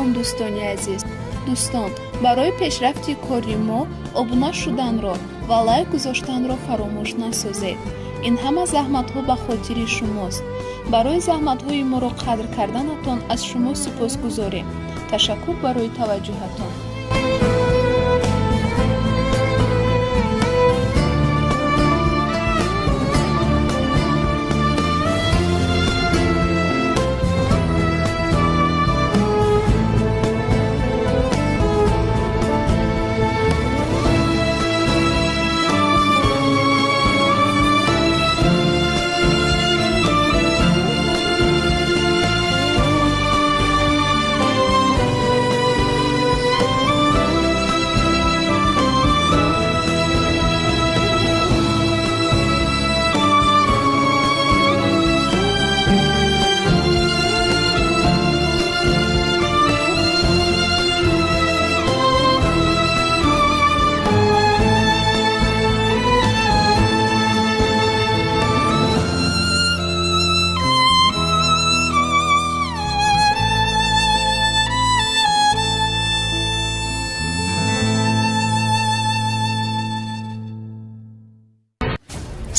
Салом, дӯстони азиз. Дӯстон, барои пешрафти кори мо обуна шуданро ва лайк гузоштанро фаромӯш насозед. Ин ҳама заҳматҳо ба хотири шумост. Барои заҳматҳои моро қадр карданатон аз шумо сипосгузорем. Ташаккур барои таваҷҷӯҳатон.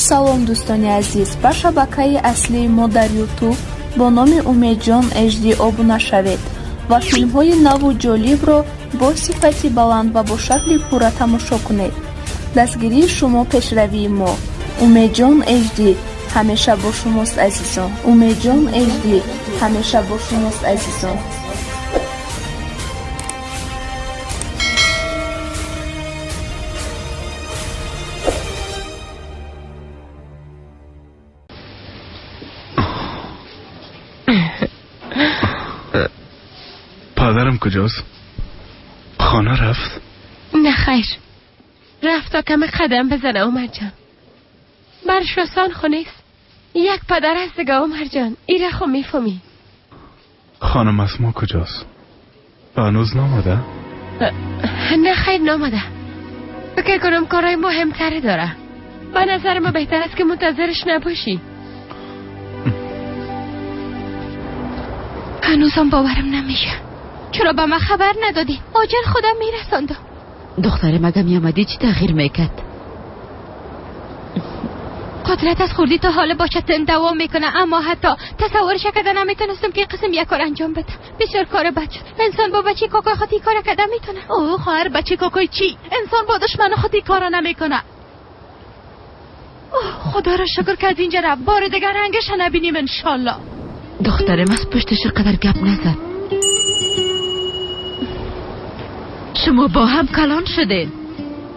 Салом, дӯстони азиз. Ба шабакаи аслии мо дар Ютуб бо номи Умедҷон HD обуна шавед ва филмҳои наву ҷолибро бо сифати баланд ва бо шакли пурра тамошо кунед. Дастгирии шумо пешравии мо. Умедҷон HD ҳамеша бо шумост, азизон. Умедҷон HD ҳамеша бо шумост, азизон. Падарам куҷост? Хона рафт? Не, хайр, рафт то каме қадам бизанад. Умарҷон, барш осон хо нест. Як падар аст дига, Умарҷон, ира хо мефаҳмӣ. Хонум Асмо куҷост? Ҳанӯз наомада? Не, хайр, наомада. Фикр кунам корҳои муҳимтаре дора. Ба назари ма беҳтар аст ки мунтазирш набошӣ. Ҳанӯзам боварам намеша. Чаро ба ман хабар надодӣ? Оҷал худам мерасондам. Духтарем, агар меомадӣ, чӣ тағйир мекард? Қудрат аз хурдӣ то ҳола бо чатн давом мекунад, аммо ҳатто тасаввурша карда наметонистам ки қисм як кор анҷом бада. Бисёр кори бад шуд. Инсон бо бачаи кокои худ ин кора карда метавонад? О, хоҳар, бачаи кокои чӣ? Инсон бо душмани худ ин кора намекунад. Худоро шукр ки аз инҷа рафт. Бори дигар рангаша набинем, иншолло. Духтарем, аз пушташ қадар гап назан. Шумо бо ҳам калон шудед,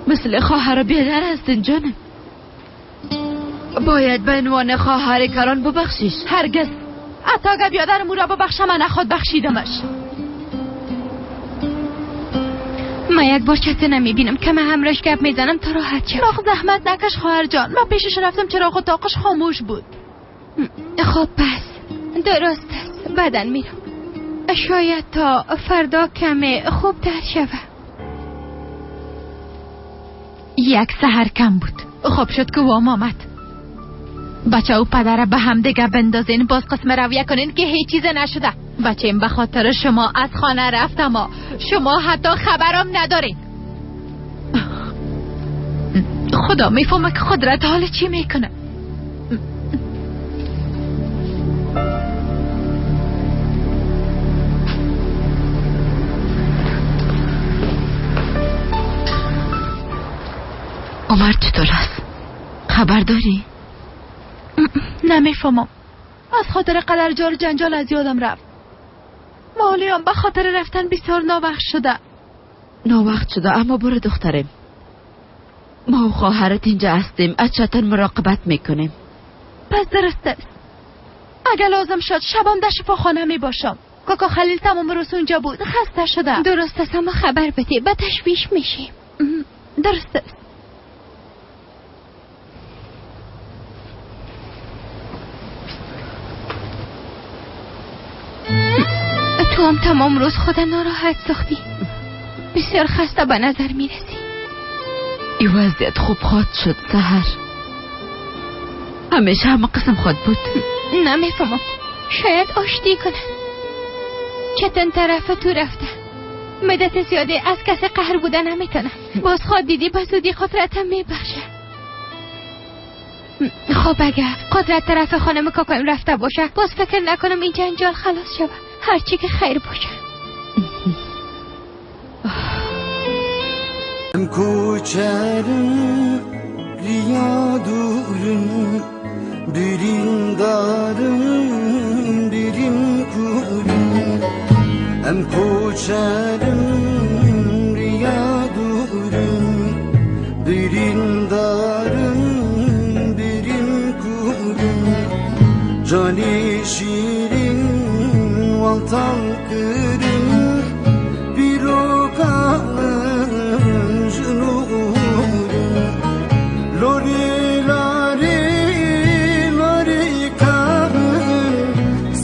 мисли хоҳару бедар ҳастин, ҷонам. Бояд ба унвони хоҳари калон бубахшиш. Ҳаргиз. Ҳатто агар биёдарам ӯро бубахшам, ман наход бахшидамаш. Ман як бор чата намебинам, каме ҳамроҳш гап мезанам то роҳат шавам. Роҳ заҳмат накаш, хоҳарҷон. Ман пешаш рафтам, чароғ утоқаш хомӯш буд. Хуб, пас дуруст аст, баъдан мерам. Шояд то фардо каме хубтар шавад. Як саҳар кам буд. Хуб шуд ки вом омад. Бачаву падара ба ҳамдига бандозен, боз қисм равия кунен ки ҳеҷ чизе нашуда. Бачаем ба хотири шумо аз хона рафт, аммо шумо ҳатто хабарам надоред. Худо мефаҳмад ки қудрат ҳоли чӣ мекунад. Умар чатур аст? Хабар дорӣ? Намефаҳмам. Аз хотири қадар ҷору ҷанҷол аз ёдам рафт. Молиям ба хотири рафтан бисёр новақт шуда. Новақт шуда, аммо буро, духтарем. Мо хоҳарат инҷа ҳастем, аз чатон муроқибат мекунем. Пас дуруст аст. Агар лозим шуд, шабам дар шифохона мебошам. Коко Халил тамом рӯз унҷа буд, хаста шуда. Дуруст аст, аммо хабар бидеҳ, ба ташвиш мешем. Дуруст аст. Ту ҳам тамом рӯз худа нороҳат сохтӣ. Бисёр хаста ба назар мерасӣ. Ин вазъият хуб хоҳад шуд, Саҳар. Ҳамеша ҳама қисм хоҳад буд. Намефаҳмам. Шояд оштӣ кунад. چتن طرف تو رفته. مدت زیاده از کس قهر بوده نمیتونم. باز خواد دیدی به زودی قدرتم میبخشه. خب اگه قدرت طرف خانم کاکایم رفته باشه باز فکر نکنم این جنجال خلاص شوه. هرچی که خیر باشه. کوچرم ریا دورم birim darım birim kurum em koçerim riya durum birim darım birim kurum cani şirin valtan kırım bir okalım junurum lori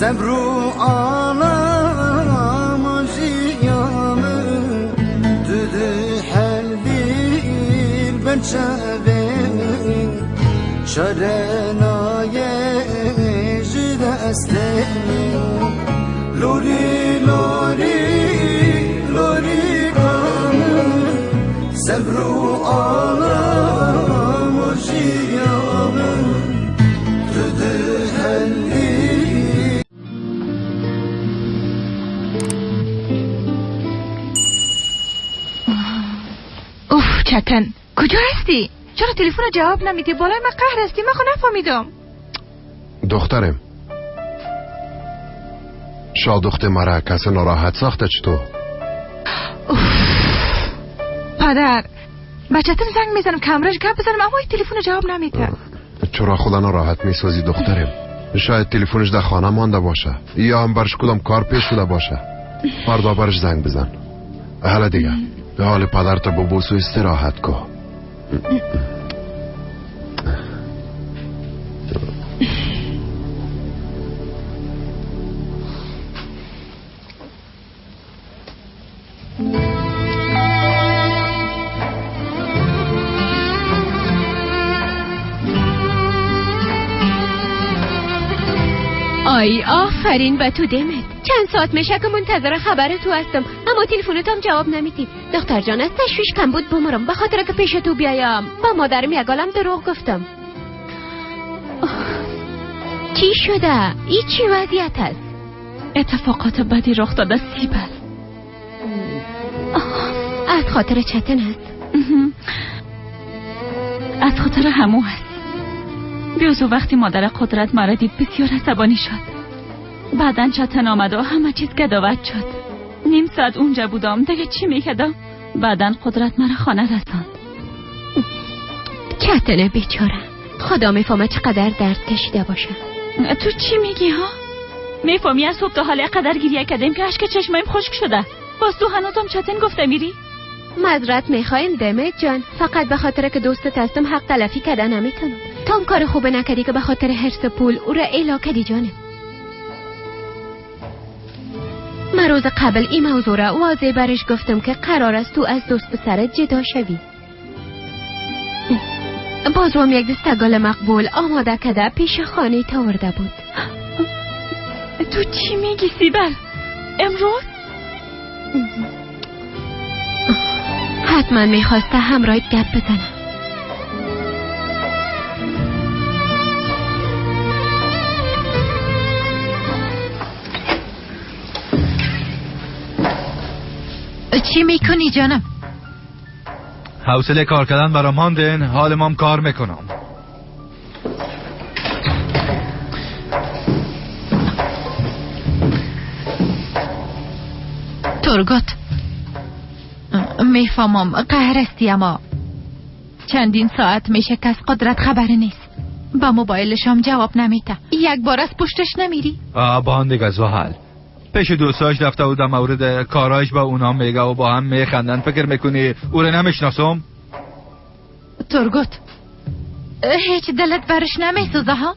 Zebru alam jiyanı Düdü helbil ben çevemin Şarenaye jide eslemin Lori lori lori kanı Zebru alam jiyanı Düdü helbil. چتن کجا هستی؟ چرا تلفن جواب نمیدی؟ بالای من قهر هستی؟ من خو نفهمیدم. دخترم شاه دخت مرا کس ناراحت ساخته چطور؟ پدر بچتن زنگ میزنم کمرش گپ بزنم اما این تلفن جواب نمیده. چرا خدا ناراحت میسازی دخترم؟ شاید تلفنش در خانه مانده باشه یا هم برش کدام کار پیش شده باشه. فردا برش زنگ بزن. حالا دیگه به حال پدرت ببوس و استراحت کن. آی آفرین به تو دمت. چند ساعت میشه که منتظر خبر تو هستم اما تلفنت هم جواب نمیدی. دختر جان از تشویش کم بود بمرم به خاطر که پیش تو بیایم. با مادرم یک عالم دروغ گفتم. چی شده؟ ای چی وضعیت است؟ اتفاقات بدی رخ داده سیبل. از خاطر چتن است. از خاطر همو هست. بیوزو وقتی مادر قدرت مرا دید بسیار عصبانی شد. بعدن چتن آمد و همه چیز گداوت شد. نیم ساعت اونجا بودم دیگه چی میکردم؟ بعدن قدرت مرا خانه رساند. چتن بیچاره خدا میفهمه چقدر درد کشیده باشه. تو چی میگی ها؟ میفهمی از صبح تا حال قدر گریه کردیم که اشک چشمایم خشک شده. باز تو هنوزم چتن گفته میری؟ معذرت میخوایم دمت جان، فقط به خاطر که دوستت هستم حق تلفی کردن نمیتونم. تو هم کار خوبه نکردی که به خاطر حرص پول او را اعلا کردی جانم. من روز قبل این موضوع را واضح برش گفتم که قرار است تو از دوست پسرت جدا شوی. باز هم یک دسته گل مقبول آماده کرده پیش خانه تا آورده بود. تو چی میگی سیبل؟ امروز؟ حتما میخواسته همراهت گپ بزنم. چی میکنی جانم؟ حوصله کار کردن برام ماندن، حال مام کار میکنم. تورگوت میفهمم قهر هستی اما چندین ساعت میشه که از قدرت خبر نیست. با موبایلش هم جواب نمیده. یک بار از پشتش نمیری؟ با هم دیگه زحل پیش دوستاش رفته و در مورد کارایش با اونا میگه و با هم میخندن. فکر میکنی او رو نمیشناسم؟ تورگوت هیچ دلت برش نمیسوزه ها؟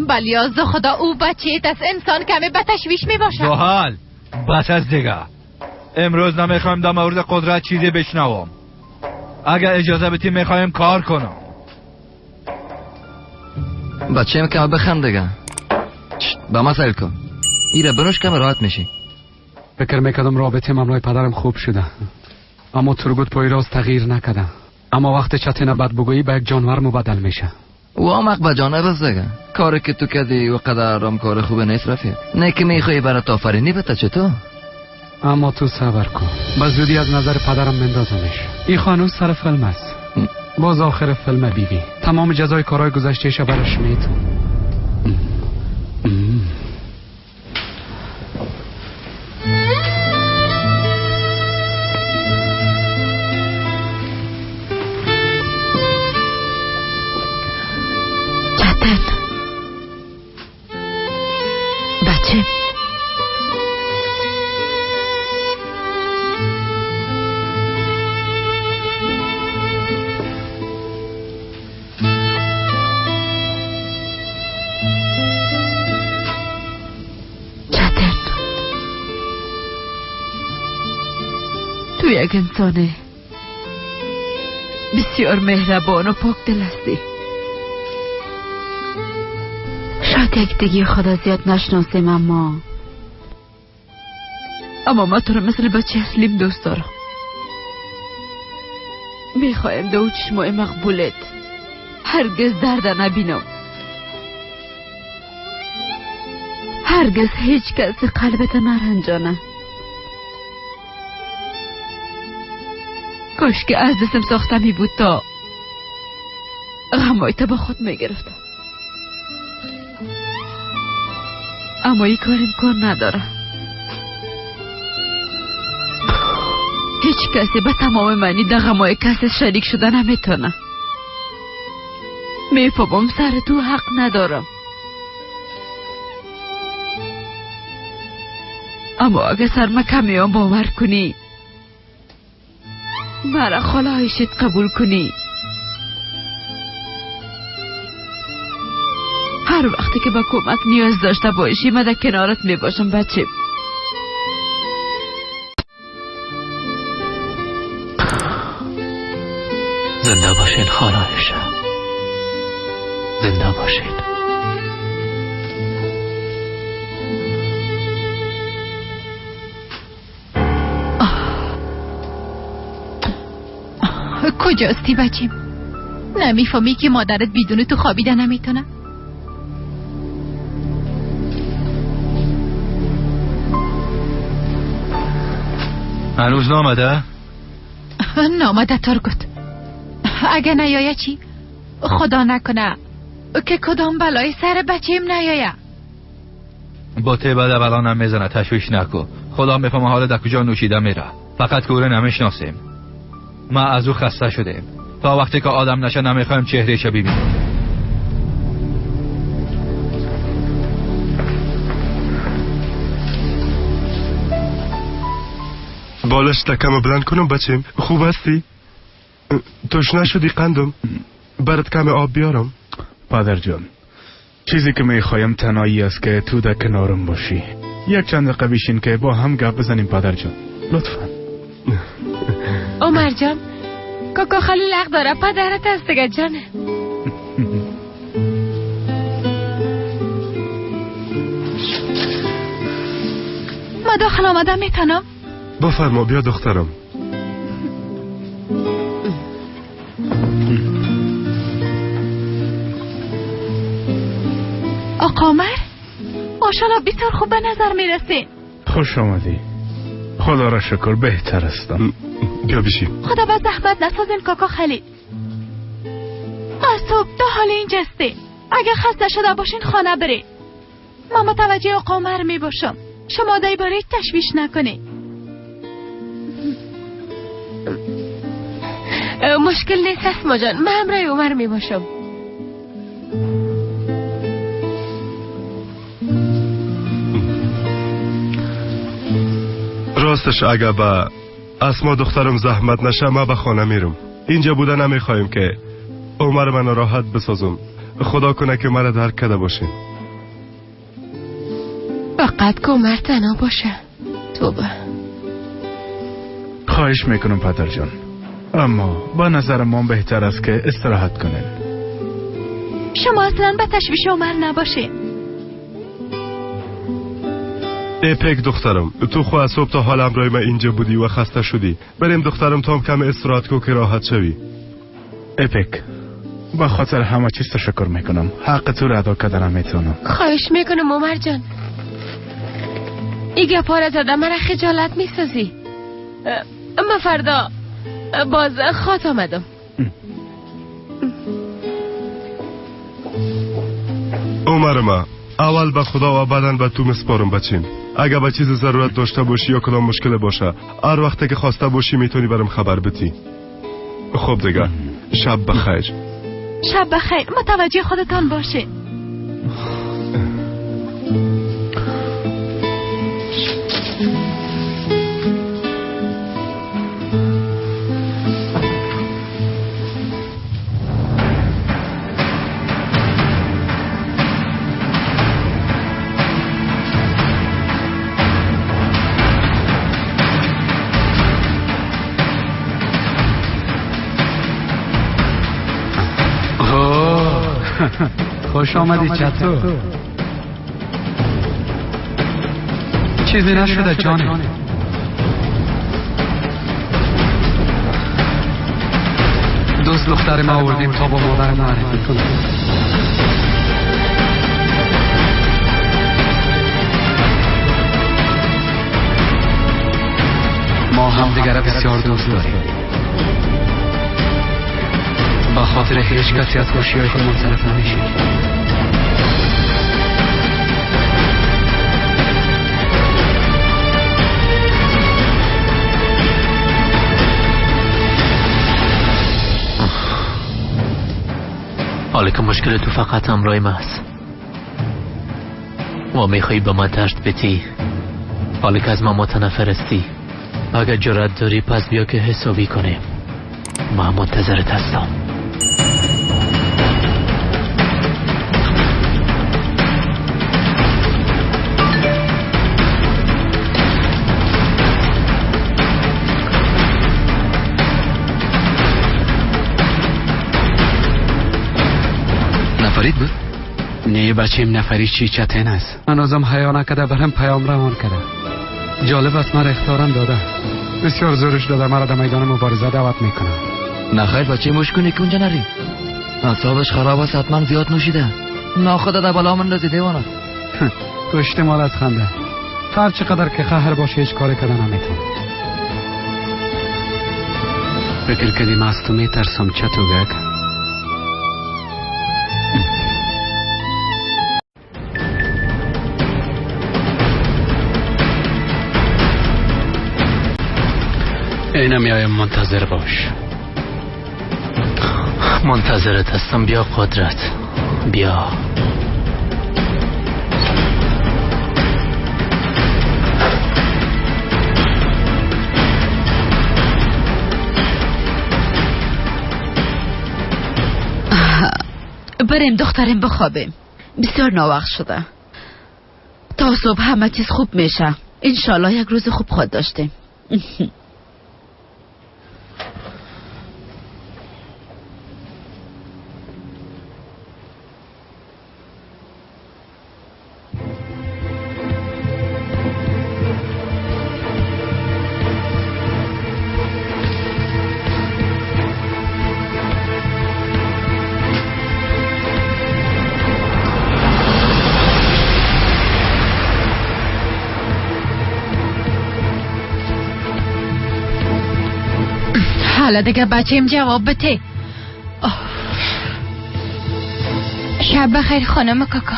بلی از خدا او بچه از انسان کمی به تشویش میباشه. زحل بس از دیگه. امروز نمیخوایم در مورد قدرت چیزی بشنوم. اگر اجازه بدی میخوایم کار کنم. بچه کم بخند دیگه. به ما سیل کن. ایره بنوش کم راحت میشی. فکر میکردم رابطه مملای پدرم خوب شده، اما ترگوت پای راست تغییر نکرده. اما وقت چتینه بد بگویی به یک جانور مبدل میشه. او هم به جانور است دیگه. کاری که تو کردی و قدر هم کار خوبه نیست رفیق. نه که میخوای برات آفرینی بده چطور؟ اما تو صبر کن، به زودی از نظر پدرم مندازمش. این خانوم سر فیلم است، باز آخر فیلم بیبی تمام جزای کارهای گذشتهش برش میتون. چتن بچه، یک انسان بسیار مهربان و پاک دل هستی. شاید یک دیگه خدا زیاد نشناسیم، اما ما تو رو مثل بچه اصلیم دوست دارم. میخوایم دو چشمای مقبولت هرگز درد نبینم، هرگز هیچ کسی قلبت نرنجانه. کاش که از دستم ساخته می بود تا غمای تا با خود می گرفتم، اما این کار امکان نداره. هیچ کسی به تمام معنی در غمای کسی شریک شده نمیتونه. میفهمم سر تو حق ندارم، اما اگه سر ما کمیان باور کنی، مرا خاله عایشت قبول کنی، هر وقتی که به کمک نیاز داشته باشی من در کنارت می باشم بچه. زنده باشین خاله عایشه، زنده باشین. کجاستی بچیم؟ نمیفهمی که مادرت بدون تو خوابیده نمیتونه؟ هنوز نامده؟ نامده ترگوت. اگه نیایه چی؟ خدا نکنه که کدام بلای سر بچیم نیایه. با ته بده بلا نمیزنه، تشویش نکن. خدا میفهمه حالا در کجا نوشیده میره. فقط که او رو نمیشناسیم. ما از او خسته شدیم. تا وقتی که آدم نشه نمیخوایم چهرهش ببینیم. بالش کم بلند کنم بچیم. خوب هستی؟ توش نشدی قندم؟ برات کم آب بیارم؟ پدر جان، چیزی که میخوایم تنهایی است که تو در کنارم باشی. یک چند دقیقه بشین که با هم گپ بزنیم پدر جان، لطفا. عمر جان، کاکا خلیل حق داره، پدرت است دیگه جانه. ما داخل آمده میتونم؟ بفرما بیا دخترم. آقا عمر، ماشاءالله بسیار خوب به نظر میرسی. خوش آمدی. خدا را شکر بهتر هستم. بیا بشین. خدا به زحمت نسازین کاکا خلیل. از صبح تا حال اینجاستی. اگه خسته شده باشین خانه برین. من متوجه آقا عمر می باشم. شما در باره تشویش نکنید. مشکل نیست اسما جان، من همراه عمر می باشم. راستش اگه به اسما دخترم زحمت نشه ما به خانه میرم. اینجا بوده نمیخوایم که عمر من راحت بسازم. خدا کنه که مرا درک کرده باشین. فقط که عمر تنها باشه. توبه. خواهش میکنم پدر جان، اما با نظر من بهتر است که استراحت کنین. شما اصلا به تشویش عمر نباشین. اپک دخترم، تو خو از صبح تا حال همراه من اینجا بودی و خسته شدی. بریم دخترم تا هم کم استراحت کو که راحت شوی. اپک، به خاطر همه چیز تشکر میکنم. حق تو را ادا کردن نمیتونم. خواهش میکنم عمر جان. ای گپا را زده مرا خجالت میسازی. من فردا باز خوات آمدم. عمر ما اول به خدا و بعدا به تو مسپارم بچیم. اگه به چیز ضرورت داشته باشی یا کدام مشکل باشه، هر وقت که خواسته باشی میتونی برام خبر بدی. خب دیگه، شب بخیر. شب بخیر، متوجه خودتان باشین. خوش آمدی چطور؟ چیزی نشده جانم. دوست دختر ما آوردیم تا با مادر معرفی کنیم. ما هم دیگر بسیار دوست داریم. با خاطر هیچ کسی از خوشی‌های خود منصرف نمیشیم. حالا که مشکل تو فقط همراه من است و میخوایی به من ترس بتی، حالا که از من متنفر هستی، اگر جرأت داری پس بیا که حسابی کنیم. من منتظرت هستم. نفرید بود؟ نه بچیم، نفری چی چتن است. هنوزم حیا نکرده برم پیام روان کرده. جالب است مرا اخطارم داده. بسیار زورش داده مرا در میدان مبارزه دعوت میکنه. نه خیر بچه، مش کنی که اونجا نری. اعصابش خراب است، حتما زیاد نوشیده. ناخدا در بلا من رزی دیوانه. کشته مال از خنده. هر چقدر که قهر باشه هیچ کاری کردن نمیتونه. فکر کردیم از تو میترسم چطور گگ؟ اینم میایم، منتظر باش. منتظرت هستم. بیا قدرت، بیا. بریم دختریم بخوابیم، بسیار ناوقت شده. تا صبح همه چیز خوب میشه انشالله. یک روز خوب خود داشتیم. حالا دیگه بچیم جواب بده. شب بخیر خانم کاکا.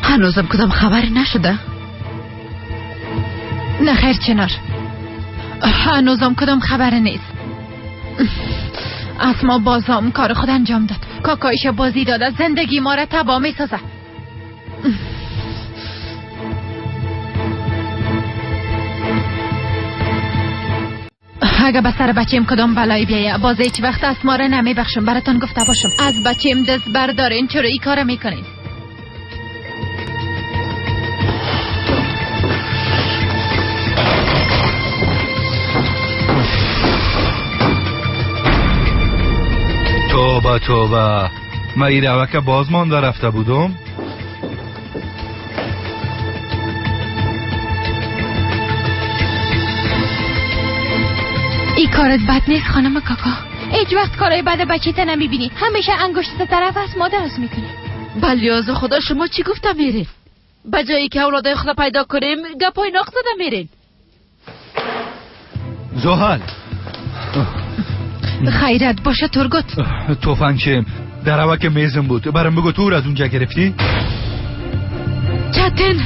هنوزم کدام خبری نشده؟ نه خیر چنار، هنوزم کدام خبر نیست. اسما بازم کار خود انجام داد. کاکایش بازی داده، زندگی ما را تباه میسازه. اگه به سر بچیم کدام بلایی بیایه باز هیچ وقت اسما را نمیبخشم. براتون گفته باشم از بچیم دست بردارین. چرا ای کار میکنین؟ توبه توبه، من این روکه باز مانده رفته بودم. کارت بد نیست خانم کاکا. هیچ وقت کارای بد بچه تا نمیبینی. همیشه انگشت طرف از مادر از میکنی. بلیاز خدا شما چی گفته میرین؟ بجایی که اولادای خدا پیدا کنیم گپای ناق زده میرین. زحل خیرت باشه ترگوت. تفنگچه در که میزم بود، برام بگو تو از اونجا گرفتی؟ چتن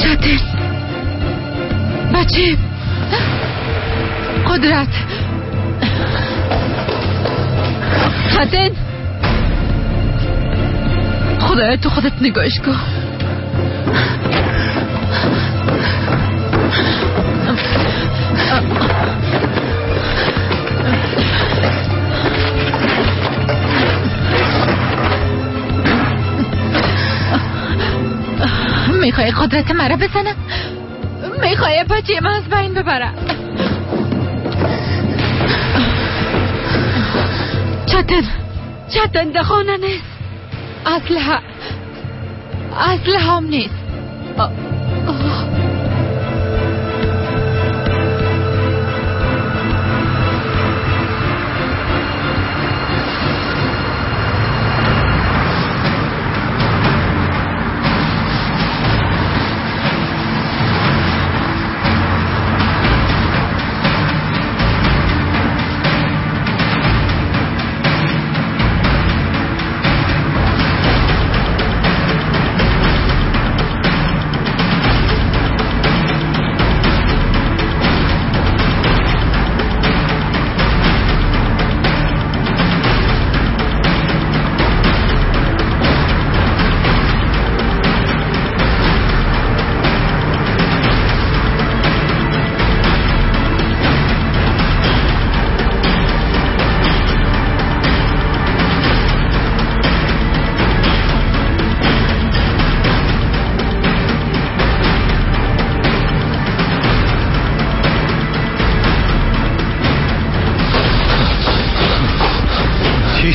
چتن بچه قدرت چتن، خدایا تو خودت نگاهش کن. میخوای قدرت مرا بزنه؟ میخوای بچه من از بین ببره؟ چتن چتن در خانه نیست. اسلحه هم نیست.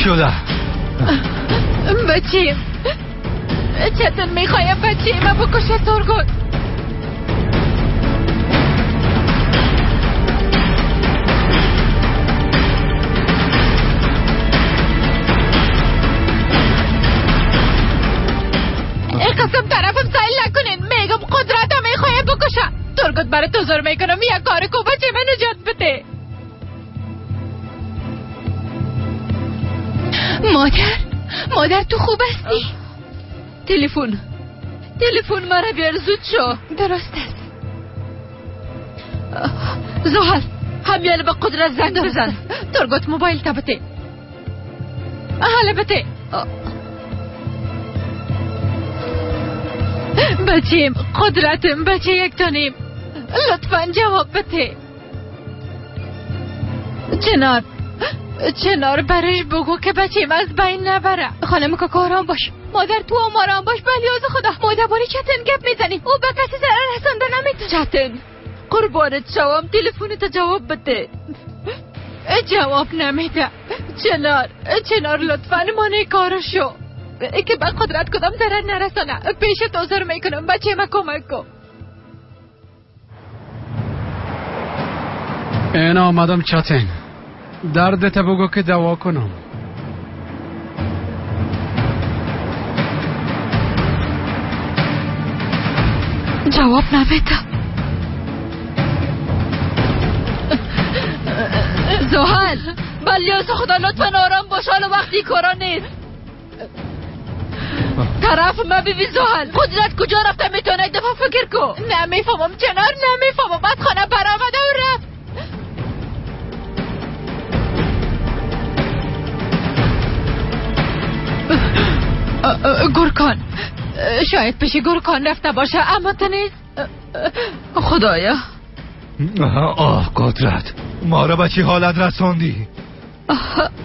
شده؟ بچیم چتن میخوایم بچه ما بکشه ترگوت. ای قسم طرفم سایل نکنین، میگم قدرتم میخوایم بکشه. ترگوت برای تو زور میکنم یک کار کو بچه من نجات بده. مادر، مادر تو خوب هستی؟ تلفن تلفن مرا بیار زود شو. درست است. زحل همیال به قدرت زنگ بزن. ترگوت موبایل تا بده. حالا بده. بچیم قدرتم، بچه یک تانیم، لطفا جواب بده. چنار چنار برش بگو که بچیم از بین نبره. خانم کاکا آرام باش، مادر تو هم آرام باش. بلیاز خدا مادر باری چتن گپ میزنی، او به کسی ضرر رسانده نمیتونه. چتن قربانت شوم، تلفنت جواب بده. جواب نمیده. چنار چنار لطفا مانع کارو شو که به قدرت کدام ضرر نرسانه. پیش تو میکنم بچه ما کمک کن. این آمدم چتن، دردت بگو که دوا کنم. جواب نمیده. زحل بلیاس خدا لطفا آرام باش، حالا وقتی کارا نیست. طرف ما ببین زحل قدرت کجا رفته، میتونه یک دفعه فکر کن. نمیفهمم چنار، نمیفهمم. از خانه برآمده و رفت. گرکان شاید پیش گرکان رفته باشه، اما تو نیست. خدایا آه قدرت ما را به چه حالت رساندی؟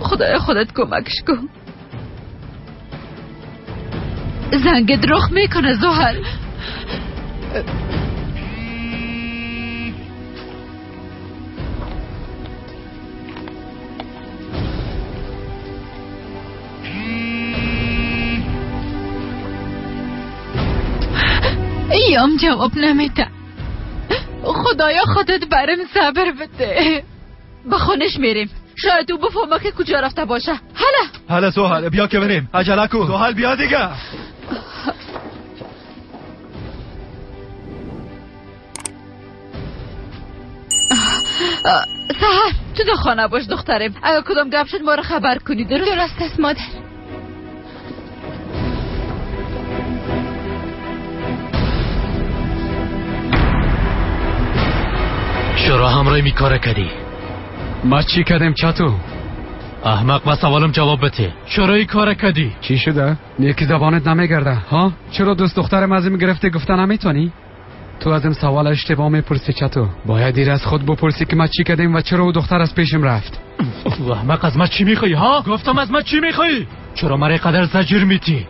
خدایا خودت کمکش کن. زنگ درخ میکنه زحل. یم جواب نمیده. خدایا خودت برم صبر بده. به خونش میریم، شاید او بفهمه که کجا رفته باشه. هلا هلا سهل بیا که بریم، عجله کن. سهل بیا دیگه. سهر تو در خانه باش دخترم، اگر کدام گپ شد ما را خبر کنی. درست است مادر. چرا همراه می کار کردی؟ ما چی کردیم چاتو؟ احمق با سوالم جواب بده. چرا این کار کردی؟ چی شده؟ نیکی زبانت نمیگرده ها؟ چرا دوست دخترم از این گرفته گفته نمیتونی؟ تو از این سوال اشتباه میپرسی چطور؟ باید دیر از خود بپرسی که ما چی کردیم و چرا او دختر از پیشم رفت. احمق از ما چی میخوای ها؟ گفتم از ما چی میخوای؟ چرا مرا قدر زجر میتی؟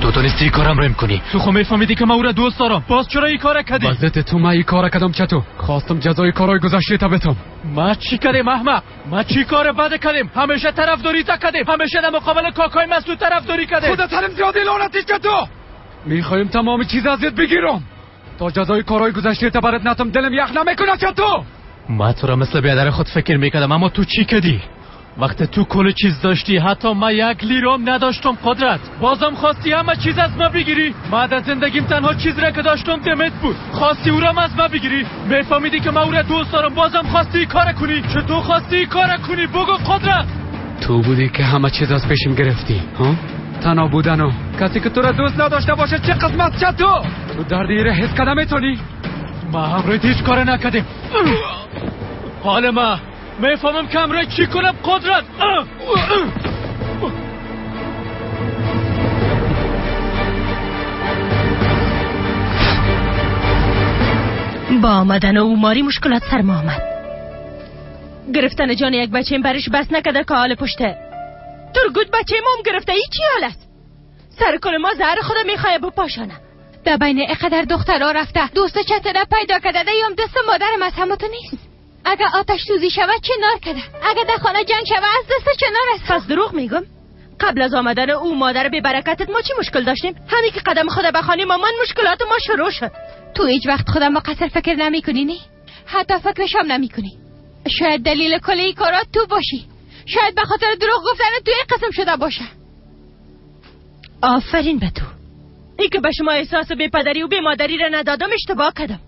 تو تونستی کارم رم کنی؟ تو خو میفهمیدی که من او را دوست دارم، باز چرا این کار کردی؟ وضعیت تو من این کار کردم چطور؟ خواستم جزای کارهای گذشته تا بتم. ما چی کردیم احمق؟ ما چی کار بد کردیم؟ همیشه طرفداری تا کردیم، همیشه در مقابل کاکای مسعود طرفداری کردیم. خدا ترم زیادی لعنتی چطور؟ میخوایم تمام چیز ازت بگیرم تا جزای کارهای گذشته تا برات نتم. دلم یخ نمیکنه چطور؟ ما تو را مثل بیادر خود فکر میکردم، اما تو چی کردی؟ وقتی تو کل چیز داشتی، حتی من یک لیرام نداشتم قدرت، بازم خواستی همه چیز از ما بگیری. من در زندگیم تنها چیز را که داشتم دمت بود، خواستی او را از ما بگیری. میفهمیدی که من او را دوست دارم، بازم خواستی کار کنی. چطور خواستی کار کنی؟ بگو قدرت. تو بودی که همه چیز از پیشم گرفتی ها؟ تنها بودن و کسی که تو را دوست نداشته باشه چه قسمت. چطور تو درد ایره حس کنه میتونی؟ ما همراه هیچ کار نکردیم. حال ما میفهمم که امرای چی کنم قدرت. با آمدن او ماری مشکلات سر ما آمد. گرفتن جان یک بچه برش بس نکرده که حال پشته ترگوت بچه مام گرفته. ای چی حال است؟ سر کل ما زهر خدا میخواه بپاشانه. در بین اقدر دخترها رفته دوست چتره پیدا کرده، دیم دست مادرم از همه تو نیست. اگر آتش سوزی شود چنار کرده، اگر در خانه جنگ شود از دست چنار است. پس دروغ میگم؟ قبل از آمدن او مادر بی برکتت ما چی مشکل داشتیم؟ همین که قدم خدا به خانه مامان مشکلات ما شروع شد. تو هیچ وقت خودم مقصر فکر نمی کنی؟ نه حتی فکرش هم نمی کنی. شاید دلیل کل این کارات تو باشی، شاید به خاطر دروغ گفتن تو این قسم شده باشه. آفرین به تو. ای که به شما احساس بی پدری و بی مادری را ندادم اشتباه کردم.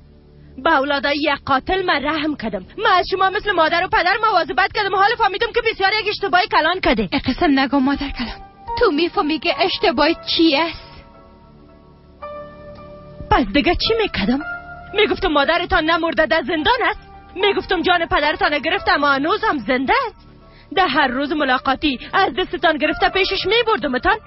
به اولادای یک قاتل من رحم کردم. من از شما مثل مادر و پدر مواظبت کردم. حالا فهمیدم که بسیار یک اشتباه کلان کردی. قسم نگو مادر کلان، تو میفهمی که اشتباه چی است؟ پس دیگه چی میکردم؟ میگفتم مادرتان نمرده در زندان است، میگفتم جان پدرتان گرفته اما هنوز هم زنده است. در هر روز ملاقاتی از دستتان گرفته پیشش میبردمتان.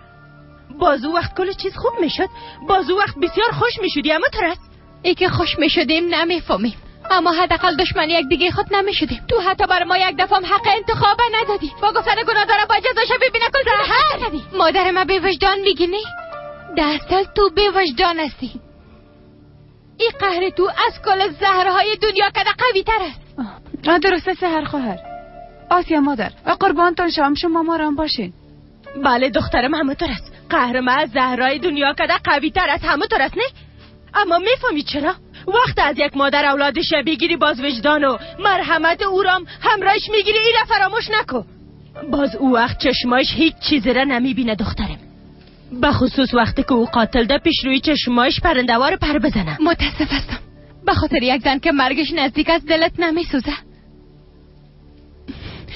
باز او وقت کل چیز خوب میشد، باز او وقت بسیار خوش میشدی. اما ترس ای که خوش میشدیم نمیفهمیم، اما حداقل دشمن یک دیگه خود نمیشدیم. تو حتی بر ما یک دفعه حق انتخاب ندادی. با گفتن گناه داره باید جزاشو ببینه کل سحر. مادر ما بی وجدان میگی نه؟ در اصل تو بی وجدان هستی. این قهر تو از کل زهرهای دنیا کده قوی تر است. درسته سحر خواهر. آسیا مادر قربانتان شام، شما مارام باشین. بله دخترم همونطور است. قهر ما از زهرهای دنیا کده قوی تر است، همونطور است نه؟ اما میفهمی چرا؟ وقت از یک مادر اولادش بگیری باز وجدان و مرحمت او رام همراهش میگیری، این را فراموش نکن. باز او وقت چشماش هیچ چیزی را نمیبینه دخترم، به خصوص وقتی که او قاتل ده پیش روی چشماش پرندوار پر بزنه. متاسف هستم به خاطر یک زن که مرگش نزدیک از دلت نمیسوزه.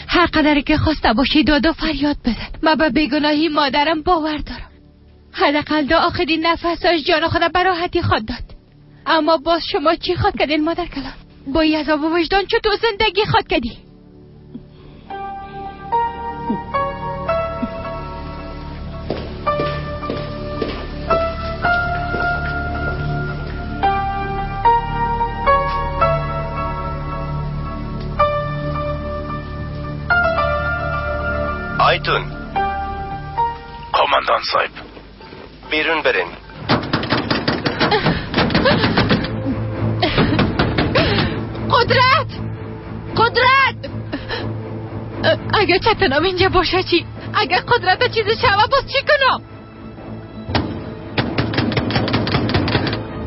هر قدری که خواسته باشی داد و فریاد بزن، من به بیگناهی مادرم باور دارم. حداقل دا آخرین نفساش جان خود به راحتی خواد داد. اما باز شما چی خواد کردین مادر کلان؟ با این عذاب وجدان چطور زندگی خواد کردی؟ آیتون قماندان صاحب. بیرون برین. قدرت، قدرت، اگه چتنم اینجا باشه چی؟ اگه قدرت چیزی شوه باز چی کنم؟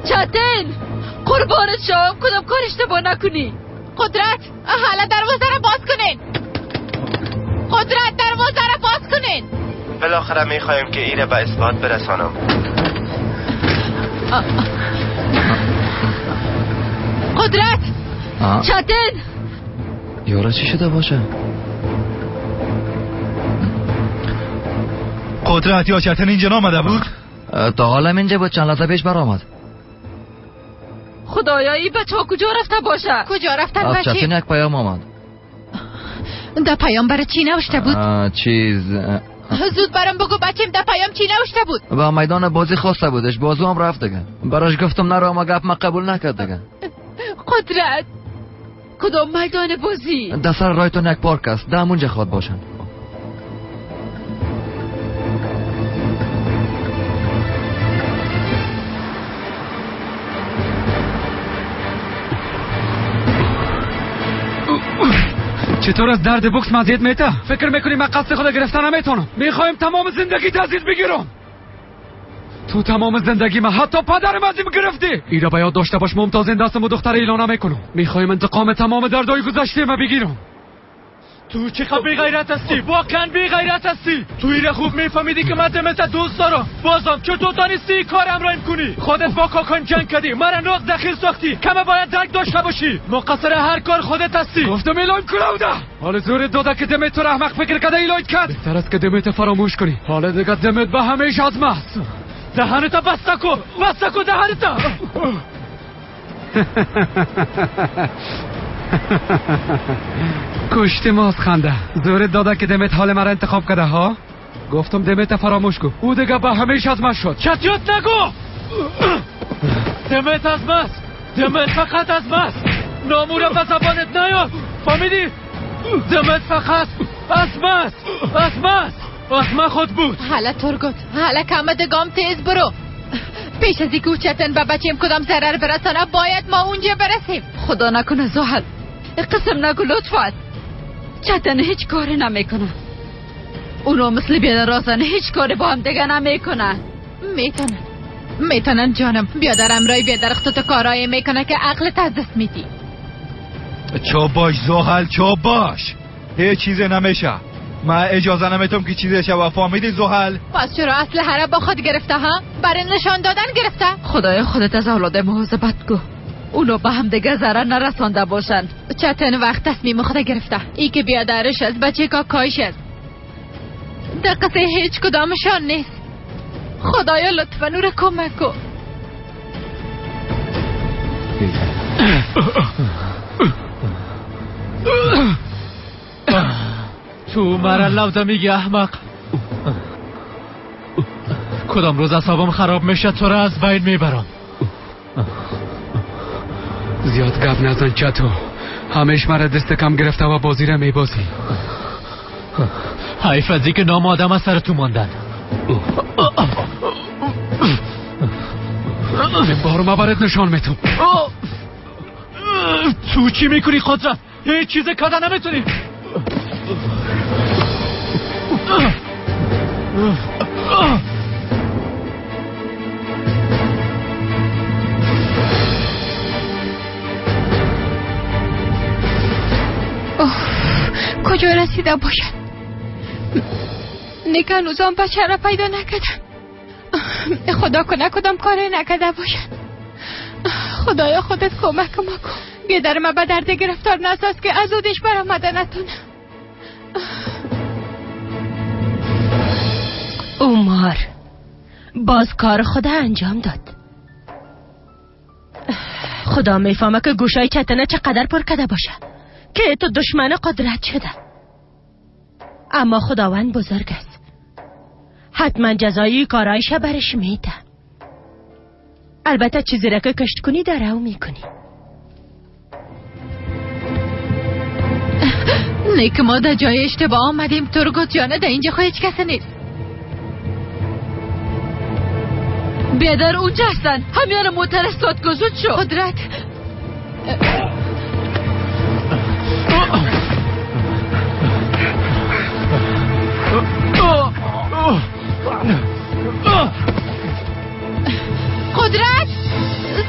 چتن قربانت شوم، کدام کار اشتباه نکنی. قدرت، حالا دروازه را باز کنین. قدرت، دروازه را باز کنین. بالاخره میخوایم که ایره به اثبات برسانم. قدرت، چتن، یارا چی شده باشه؟ قدرت یا چتن اینجا نامده بود؟ تا حالا اینجا بود، چند لحظه پیش برآمد. خدایا این بچه ها کجا رفته باشه؟ کجا رفتن بچه؟ چتن یک پیام آمد. در پیام برای چی نوشته بود؟ چیز زود برام بگو بچیم در پیام چی نوشته بود؟ با میدان بازی خواسته بودش، بازو هم رفت دیگه. براش گفتم نرو اما گپ ما قبول نکرد دیگه. قدرت، کدام میدان بازی؟ در سر رایتون یک پارک است، در همونجا خواد باشن. چطور از درد بوکس مزید میته؟ فکر میکنی من قصد خود گرفتن نمیتونم؟ میخوایم تمام زندگی تزید بگیرم. تو تمام زندگی من، حتی پدرم از این گرفتی. ایرا به یاد داشته باش، ممتاز این دستم و دختر ایلانه میکنم. میخوایم انتقام تمام دردای گذشته ما بگیرم. تو چقدر بی غیرت هستی، واقعا بی غیرت هستی. تو ایره خوب میفهمیدی که من دمت دوست دارم، بازم چطور تانستی کارم را کنی؟ خودت با کاکایم جنگ کردی، مرا ناق دخیل ساختی. کمه باید درک داشته باشی، مقصر هر کار خودت هستی. گفتم ایلایم کلاوده، حالا زور داده که دمت تو احمق فکر کرده ایلایت کرد. بهتر است که دمت فراموش کنی، حالا دیگه دمت به همیشه از ماست. دهنت بسته کن، بسته کن دهنت. کشتی ماست خنده. زورت داده که دمت حال مرا انتخاب کرده ها؟ گفتم دمت فراموش کن، او دیگه به همیشه از من شد. چتیات نگو. دمت از ماست، دمت فقط از ماست. نامورا به زبانت نیاد، فهمیدی؟ دمت فقط از ماست، از ماست، از من خود بود. حالا ترگوت، حالا کم دگام تیز برو. پیش از اینکه چتن به بچیم کدام ضرر برسانه باید ما اونجا برسیم. خدا نکنه زحل، قسم نگو لطفا. چتن هیچ کاری نمیکنه، اونا مثل بیادرازن هیچ کاری با هم دیگه نمیکنن. میتونن، میتونن جانم. بیادر امرای بیادر تو کارایی میکنه که عقلت از دست میدی. چوب باش زحل، چوب باش، هیچ چیزی نمیشه. من اجازه نمیتم که چیزی شوه، فهمیدی زحل؟ پس چرا اسلحه را با خود گرفته ها؟ برای نشان دادن گرفته؟ خدای خودت از اولاد مواظبت کو، اونا به هم دیگه ضرر نرسانده باشن. چتن وقت تصمیم خود گرفته، ای که بیادرش از بچه کاکایش است، در قصه هیچ کدامشان نیست. خدایا لطفا او را کمک کن. تو مرا لوده میگی احمق. کدام روز اعصابم خراب میشه تو را از بین میبرم. زیاد گپ نزن چتو، همیش مرا دست کم گرفته و بازی را میبازی. حیف از اینکه نام آدم از سر تو ماندن. این بار ما برات نشان میتم. تو چی میکنی قدرت؟ هیچ چیز کده نمیتونی. کجا رسیده باشد؟ نیک هنوزم بچه را پیدا نکردم. خدا کنه کدام کاری نکرده باشد. خدایا خودت کمک ما کن. بیادر ما به درد گرفتار نساز که از اودش برآمده نتونه. عمر باز کار خدا انجام داد. خدا میفهمه که گوشای چتنه چقدر پر کرده باشه که تو دشمن قدرت شده، اما خداوند بزرگ است، حتما جزایی کارایش برش میده. البته چیزی را که کشت کنی درو میکنی. نیک ما در جای اشتباه آمدیم ترگوت جانه، در اینجا خو هیچ کسی نیست. بیادر اونجا هستن. همیان موتر استاد کو، زود شو. قدرت قدرت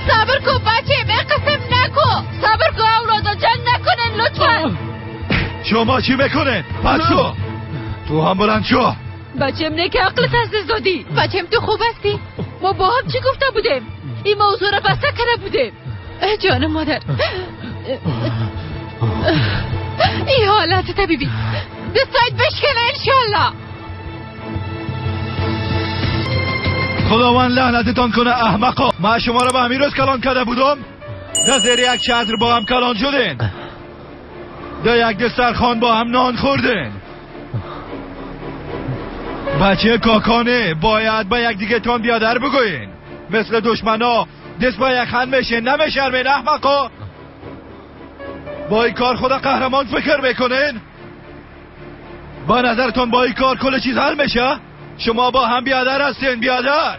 صبر کو بچه، به قسم نکو. صبر کو اولادا، جنگ نکنن لطفا. شما چی میکنن؟ بچو تو هم بلند شو. بچم نه که عقلت از دست دادی. بچم تو خوب هستی؟ ما با هم چی گفته بودیم؟ این موضوع را بسته کرده بودیم. جان مادر این حالت طبیبی دستایت بشکنه انشالله. خداوند لعنتتان کنه احمقا. من شما را به همین روز کلان کرده بودم. در زیر یک چتر با هم کلان شدین، در یک دسترخوان با هم نان خوردین. بچه کاکانه باید با یک دیگه تان بیادر بگوین. مثل دشمنا دست با یک خند میشین، نمیشرمین احمقا. با این کار خدا قهرمان فکر میکنین؟ با نظرتون با این کار کل چیز حل میشه؟ شما با هم بیادر هستین، بیادر.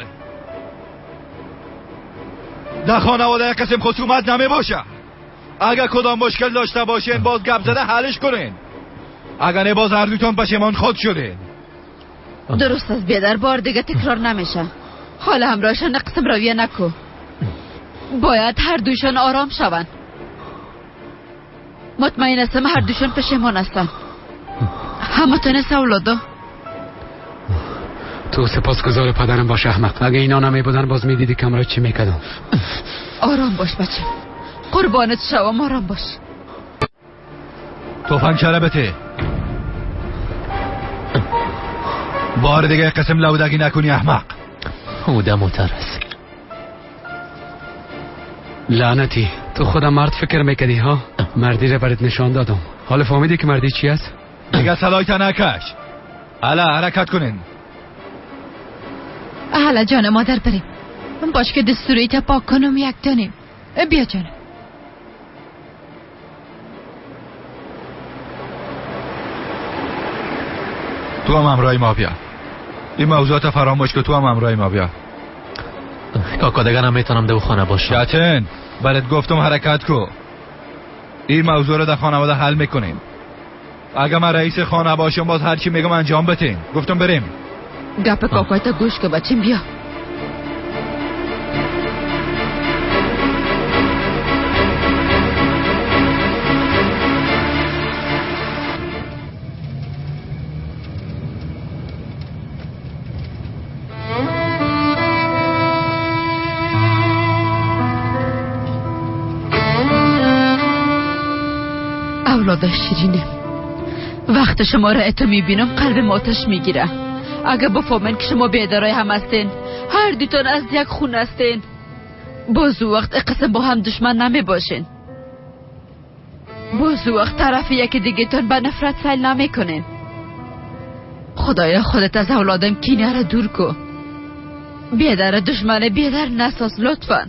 در خانواده یک قسم خصومت نمی باشه. اگر کدام مشکل داشته باشین باز گپ زده حلش کنین. اگر نه باز هر دوتان پشیمان خود شدین. درست است بیادر، بار دیگه تکرار نمیشه. حالا همراهشان قسم رویه نکو. باید هر دوشان آرام شوند. مطمئن هستم هر دوشان پشیمان هستن. همه تانه اولادا. تو سپاسگزار پدرم باش احمق. اگه اینا نمی بودن باز میدیدی که را چی میکردم. آرام باش بچه، قربانت شوم، آرام باش. تفنگ چرا بته؟ بار دیگه قسم لودگی نکنی احمق. او موتر است. لعنتی تو خودم مرد فکر میکردی ها؟ مردی را برات نشان دادم. حالا فهمیدی که مردی چی است؟ دیگه صدایت نکش. حالا حرکت کنین. حالا جان مادر بریم. باش که دستوری تا پاک کنم یک دانیم. بیا جانم. تو هم همراه ما بیا. این موضوعات فراموش که تو هم همراه ما بیا. کاکا دیگه نمیتونم در خانه باشم. شاتن برات گفتم حرکت کو. این موضوع رو در خانواده حل میکنیم. اگه من رئیس خانه باشم باز هر چی میگم انجام بدین. گفتم بریم. گپ کاکایتا گوش که بچیم بیا. اولاد شیرینه، وقت شما را اتو میبینم قلب آتش میگیره. اگه بفهمن که شما بیدارای هم هستین، هر دوتان از یک خون هستین، باز وقت قسم با هم دشمن نمی باشین. باز وقت طرف یکی دیگه تان به نفرت سیل نمی کنین. خدایا خودت از اولادم کینه را دور کو. بیدار دشمن بیدار نساز لطفا.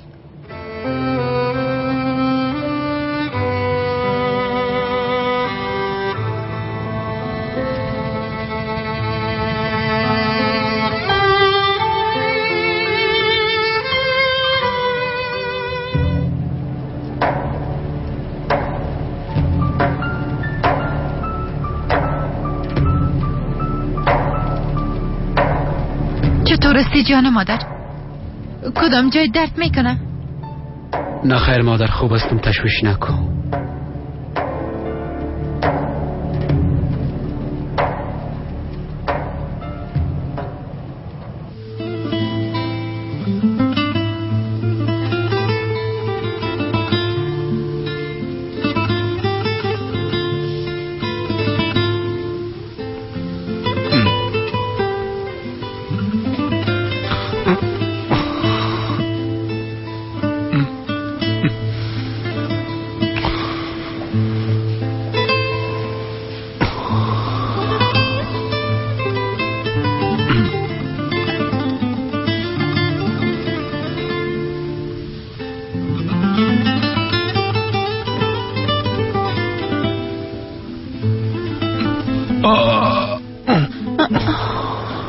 چطور جان مادر؟ کدام جای درد میکنه؟ نه خیر مادر، خوب هستم، تشویش نکن.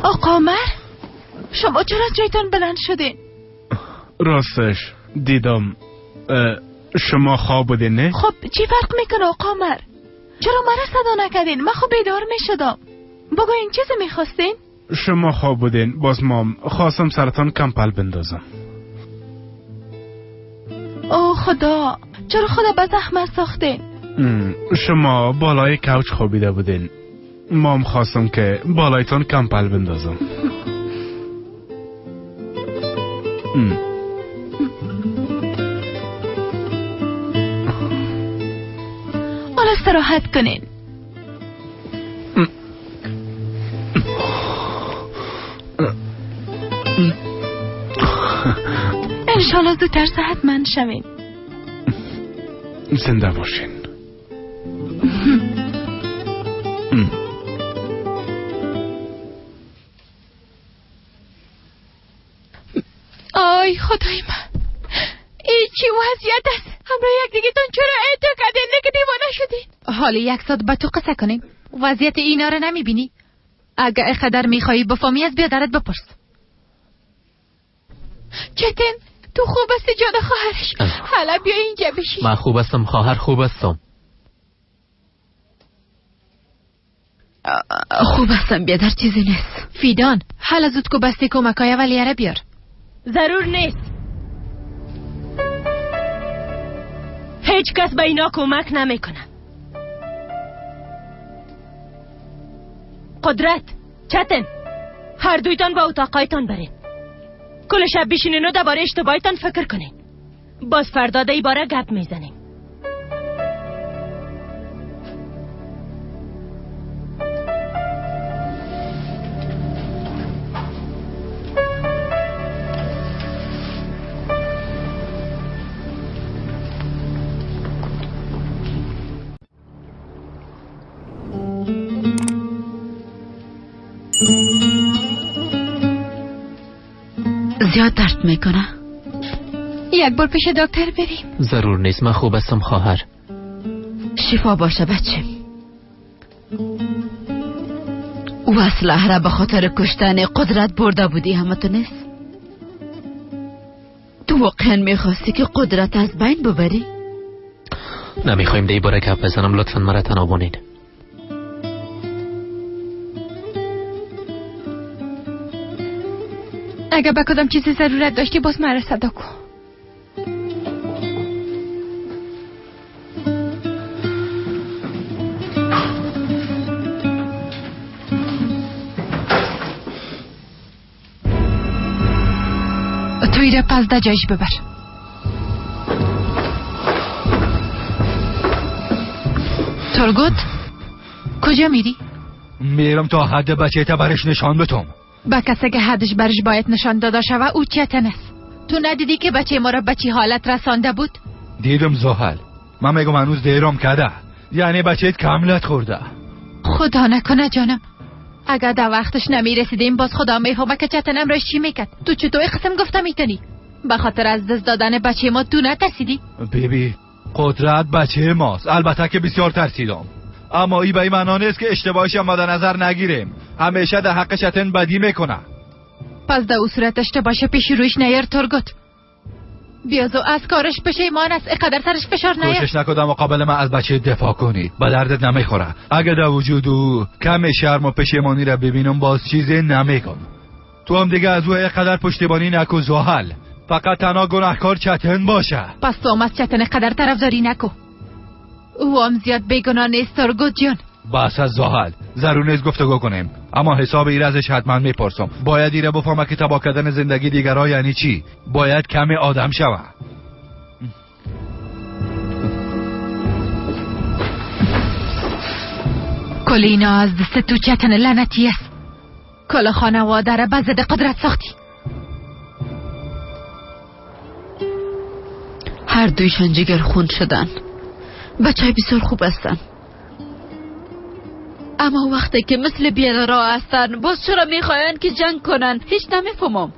آقا عمر، شما چرا جایتان بلند شدین؟ راستش دیدم شما خواب بودین نه؟ خب چی فرق میکنه آقا عمر؟ چرا مرا صدا نکردین؟ من خب بیدار میشدم. بگو این چیزی میخواستین؟ شما خواب بودین، باز مام خواستم سرتان کمپل بندازم. او خدا، چرا خدا به زحمت ساختین؟ شما بالای کوچ خوابیده بودین، مام خواستم که بالایتان کمپل بندازم. حالا استراحت کنین. انشالله زودتر صحتمند شوین. زنده باشین. آی خدای من، این چی وضعیت است؟ همراه یک دیگه تون چرا ایتو کردین؟ نگه دیوانه شدین. حالا یک ساعت با تو قصه کنیم. وضعیت اینا رو نمیبینی؟ اگه اخدر میخوایی بفهمی از بیادرت بپرس. چتن تو خوب هستی جان خواهرش؟ حالا بیا اینجا بشین. من خوب هستم خواهر، خوب هستم. خوب هستم بیادر، چیزی نیست. فیدان حالا زود کو بسته کمکای اولیه را بیار. ضرور نیست، هیچ کس به اینا کمک نمیکنه. قدرت، چتن، هر دویتان با اتاقایتان برین. کل شب بشینین و درباره اشتباهتان فکر کنین. باز فردا در باره گپ میزنیم. زیاد درد میکنه. یک بار پیش دکتر بریم. ضرور نیست، من خوب هستم خواهر. شفا باشه بچه. او اسلحه را به خاطر کشتن قدرت برده بودی، همه تو نیست؟ تو واقعا میخواستی که قدرت از بین ببری؟ نمیخوایم در باره گپ بزنم، لطفا مرا تنها بانید. اگه به کدام چیزی ضرورت داشتی باز مرا صدا کن. تو ایره پس ده جایش ببر. ترگوت کجا میری؟ میرم تا حد بچه تا برش نشان بتم. با کسی که حدش برش باید نشان داده شوه او چتن است. تو ندیدی که بچه ما را به چی حالت رسانده بود؟ دیدم زحل. من میگم هنوز دیرم کرده، یعنی بچه کاملت خورده. خدا نکنه جانم، اگر در وقتش نمیرسیدیم باز خدا میفهمه که چتنم راش چی میکرد. تو چطور قسم گفته میتونی؟ به خاطر از دست دادن بچه ما تو نترسیدی؟ بیبی قدرت بچه ماست، البته که بسیار ترسیدم، اما ای به این معنا نیست که اشتباهش هم مد نظر نگیریم. همیشه در حق چتن بدی میکنه. پس در او صورت اشتباهش پیش رویش نیار ترگوت. بیازو از کارش پشیمان است، اقدر سرش فشار نیار. کوشش نکن مقابل من از بچه دفاع کنی، به دردت نمیخوره. اگه در وجود او کم شرم و پشیمانی را ببینم باز چیزی نمیگم. تو هم دیگه از او اقدر پشتیبانی نکو زحل. فقط تنها گناهکار چتن باشه. پس تو هم از چتن قدر طرفداری نکو. او هم زیاد بیگناه نیست ترگوت جان. بس از زحل، ضرور نیست گفتگو کنیم، اما حساب ایره ازش حتما میپرسم. باید ایره بفهمه که تباه کردن زندگی دیگرها یعنی چی. باید کمی آدم شوه. کل اینا از دست تو چتن لعنتی است. کل خانواده را به ضد قدرت ساختی. هر دویشان جگر خون شدن. بچه بسیار خوب هستن، اما وقتی که مثل بیادرها هستن باز چرا میخواین که جنگ کنن؟ هیچ نمیفهمم.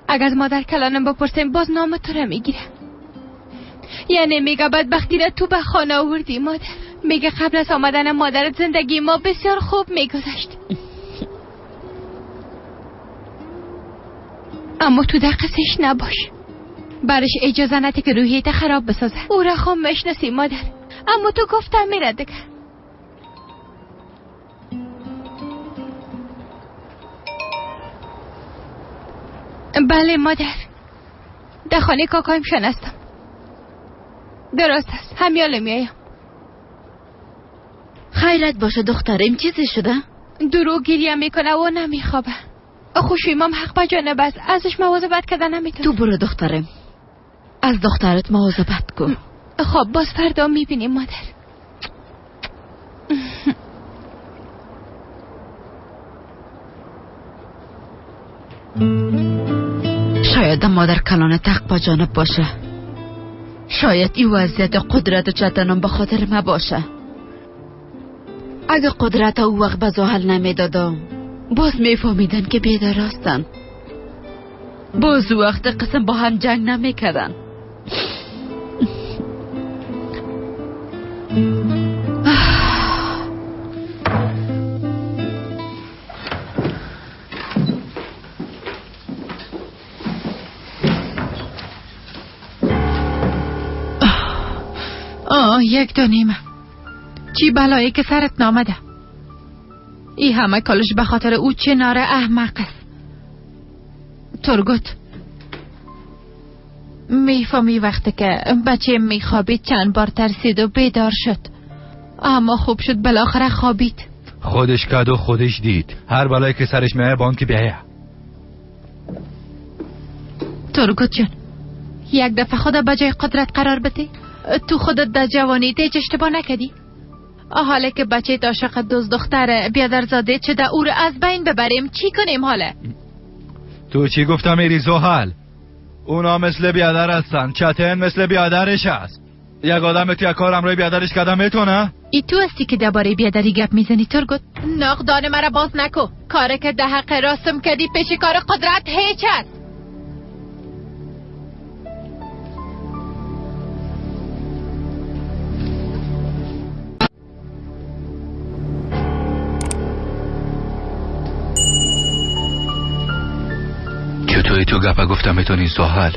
اگر از مادر کلانم بپرسیم باز نام تو را میگیره. یعنی میگه بدبختی را تو به خانه آوردی مادر. میگه قبل از آمدن مادرت زندگی ما بسیار خوب میگذشت. اما تو در قصهش نباش. برش اجازه نده که روحیت خراب بسازه. او را خام میشناسی مادر. اما تو گفتم میره دیگه. بله مادر، در خانه کاکایم هستم. درست است، همیاله میایم. خیرت باشه دخترم، چیزی شده؟ دروغ گریه میکنه و نمیخوابه. خوشویمام حق به جانب است، ازش مواظبت کردن نمیتونه. تو برو دخترم، از دخترت مواظبت کن. خب باز فردا میبینیم مادر. شاید مادر کلان تق با جانب باشه. شاید این وضعیت قدرت چتنم به خاطر ما باشه. اگه قدرت او وقت به زحل نمیدادم باز میفهمیدن که بیدار هستن. باز وقت قسم با هم جنگ نمیکردن. آه 1:30. چی بلایی که سرت نامده. ای همه کالش به خاطر او چنار احمق است. ترگوت میفهمی وقتی که بچه میخوابید چند بار ترسید و بیدار شد، اما خوب شد بالاخره خوابید. خودش کد و خودش دید. هر بلایی که سرش میایه بانک بیایه. ترگوت جان، یک دفعه خدا به جای قدرت قرار بده. تو خودت در جوانی هیچ اشتباه نکردی. حالا که بچه عاشق دوست دختر بیادرزاده چه در او رو از بین ببریم چی کنیم حالا؟ تو چی گفتم ایری زحل؟ اونا مثل بیادر هستن، چتن مثل بیادرش هست. یک آدم تو یک کارم روی بیادرش کردم میتونه؟ ای تو هستی که درباره بیادری گپ میزنی ترگوت. نقدان مرا باز نکو. کاری که ده حق راستم کردی پیش کار قدرت هیچ است. چطوری تو گپا گفتم میتونی زحل؟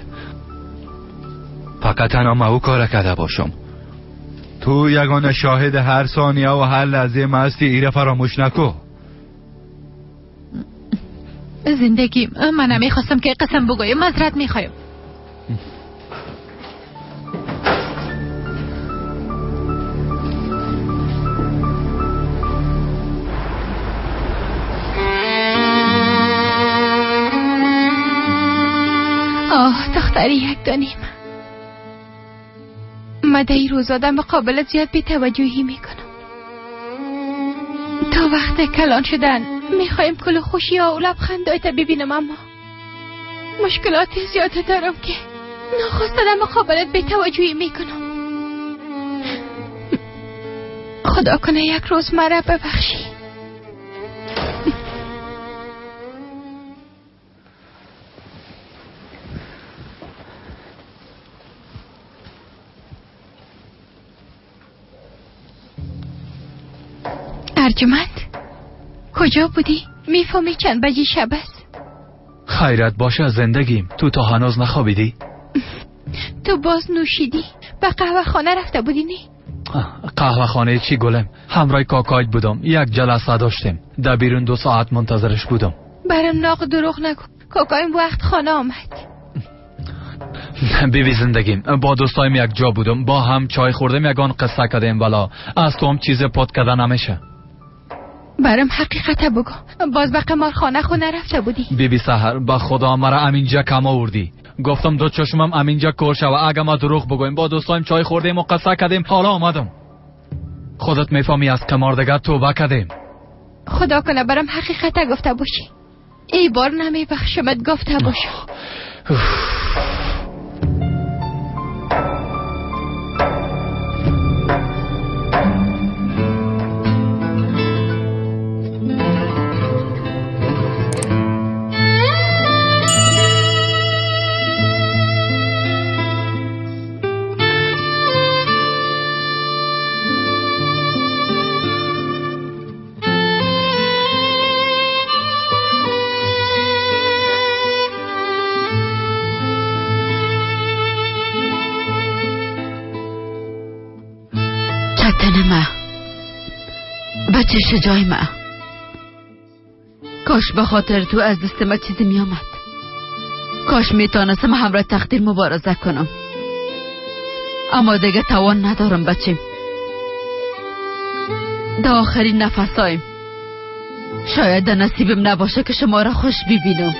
فقط تنها ما او کار کرده باشم. تو یگانه شاهد هر ثانیه و هر لحظه ما هستی، ایره فراموش نکو. زندگی من نمیخواستم که قسم بگویم، معذرت میخوایم. آه دختری 1:30. من در این روز آدم مقابل زیاد بی‌توجهی میکنم. تا وقت کلان شدن میخوایم کل خوشی ها و لبخندایت ببینم، اما مشکلات زیاد دارم که ناخواسته در مقابلت بی‌توجهی میکنم. خدا کنه یک روز مرا ببخشی. ارجمند کجا بودی؟ میفهمی چند بجی شب است؟ خیرت باشه زندگیم، تو تا هنوز نخوابیدی؟ تو باز نوشیدی؟ به قهوه خانه رفته بودی نی؟ قهوه خانه چی گلم؟ همراه کاکایت بودم، یک جلسه داشتیم، در بیرون 2 ساعت منتظرش بودم. برم ناق دروغ نگو، کاکایم وقت خانه آمد. بیبی زندگیم، با دوستایم یک جا بودم، با هم چای خوردیم، یگان قصه کردیم، ولا از تو هم چیز پات کردن نمیشه. برم حقیقت بگو، باز به قمارخانه خو نرفته بودی؟ بیبی سحر، با خدا مرا امینجا کم آوردی. گفتم دو چشمم امینجا کور شوه اگه ما دروغ بگویم. با دوستایم چای خوردیم و قصه کردیم، حالا آمدم. خودت میفهمی از قمار دیگه توبه کردیم. خدا کنه برم حقیقت گفته باشی. ای بار نمیبخشمت گفته باشم. وطن ما، بچه شجاع ما، کاش به خاطر تو از دست ما چیزی می آمد. کاش میتونستم همراه تقدیر مبارزه کنم، اما دیگه توان ندارم بچیم. در آخرین نفسایم شاید در نصیبم نباشه که شما را خوش ببینم.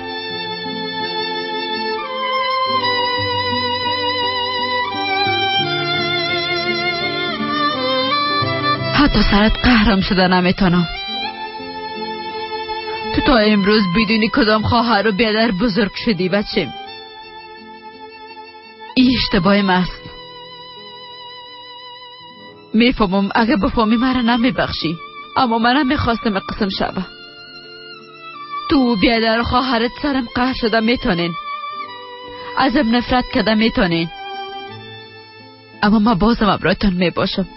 حتی سرت قهرم شده نمیتونم. تو تا امروز بدونی کدام خواهر و بیادر بزرگ شدی بچیم. این اشتباه ماست. میفهمم اگه بفهمی مرا نمیبخشی، اما من نمیخواستم قسم شبه. تو بیادر و خواهرت سرم قهر شده میتونین، ازم نفرت کده میتونین، اما من بازم ابرایتان میباشم.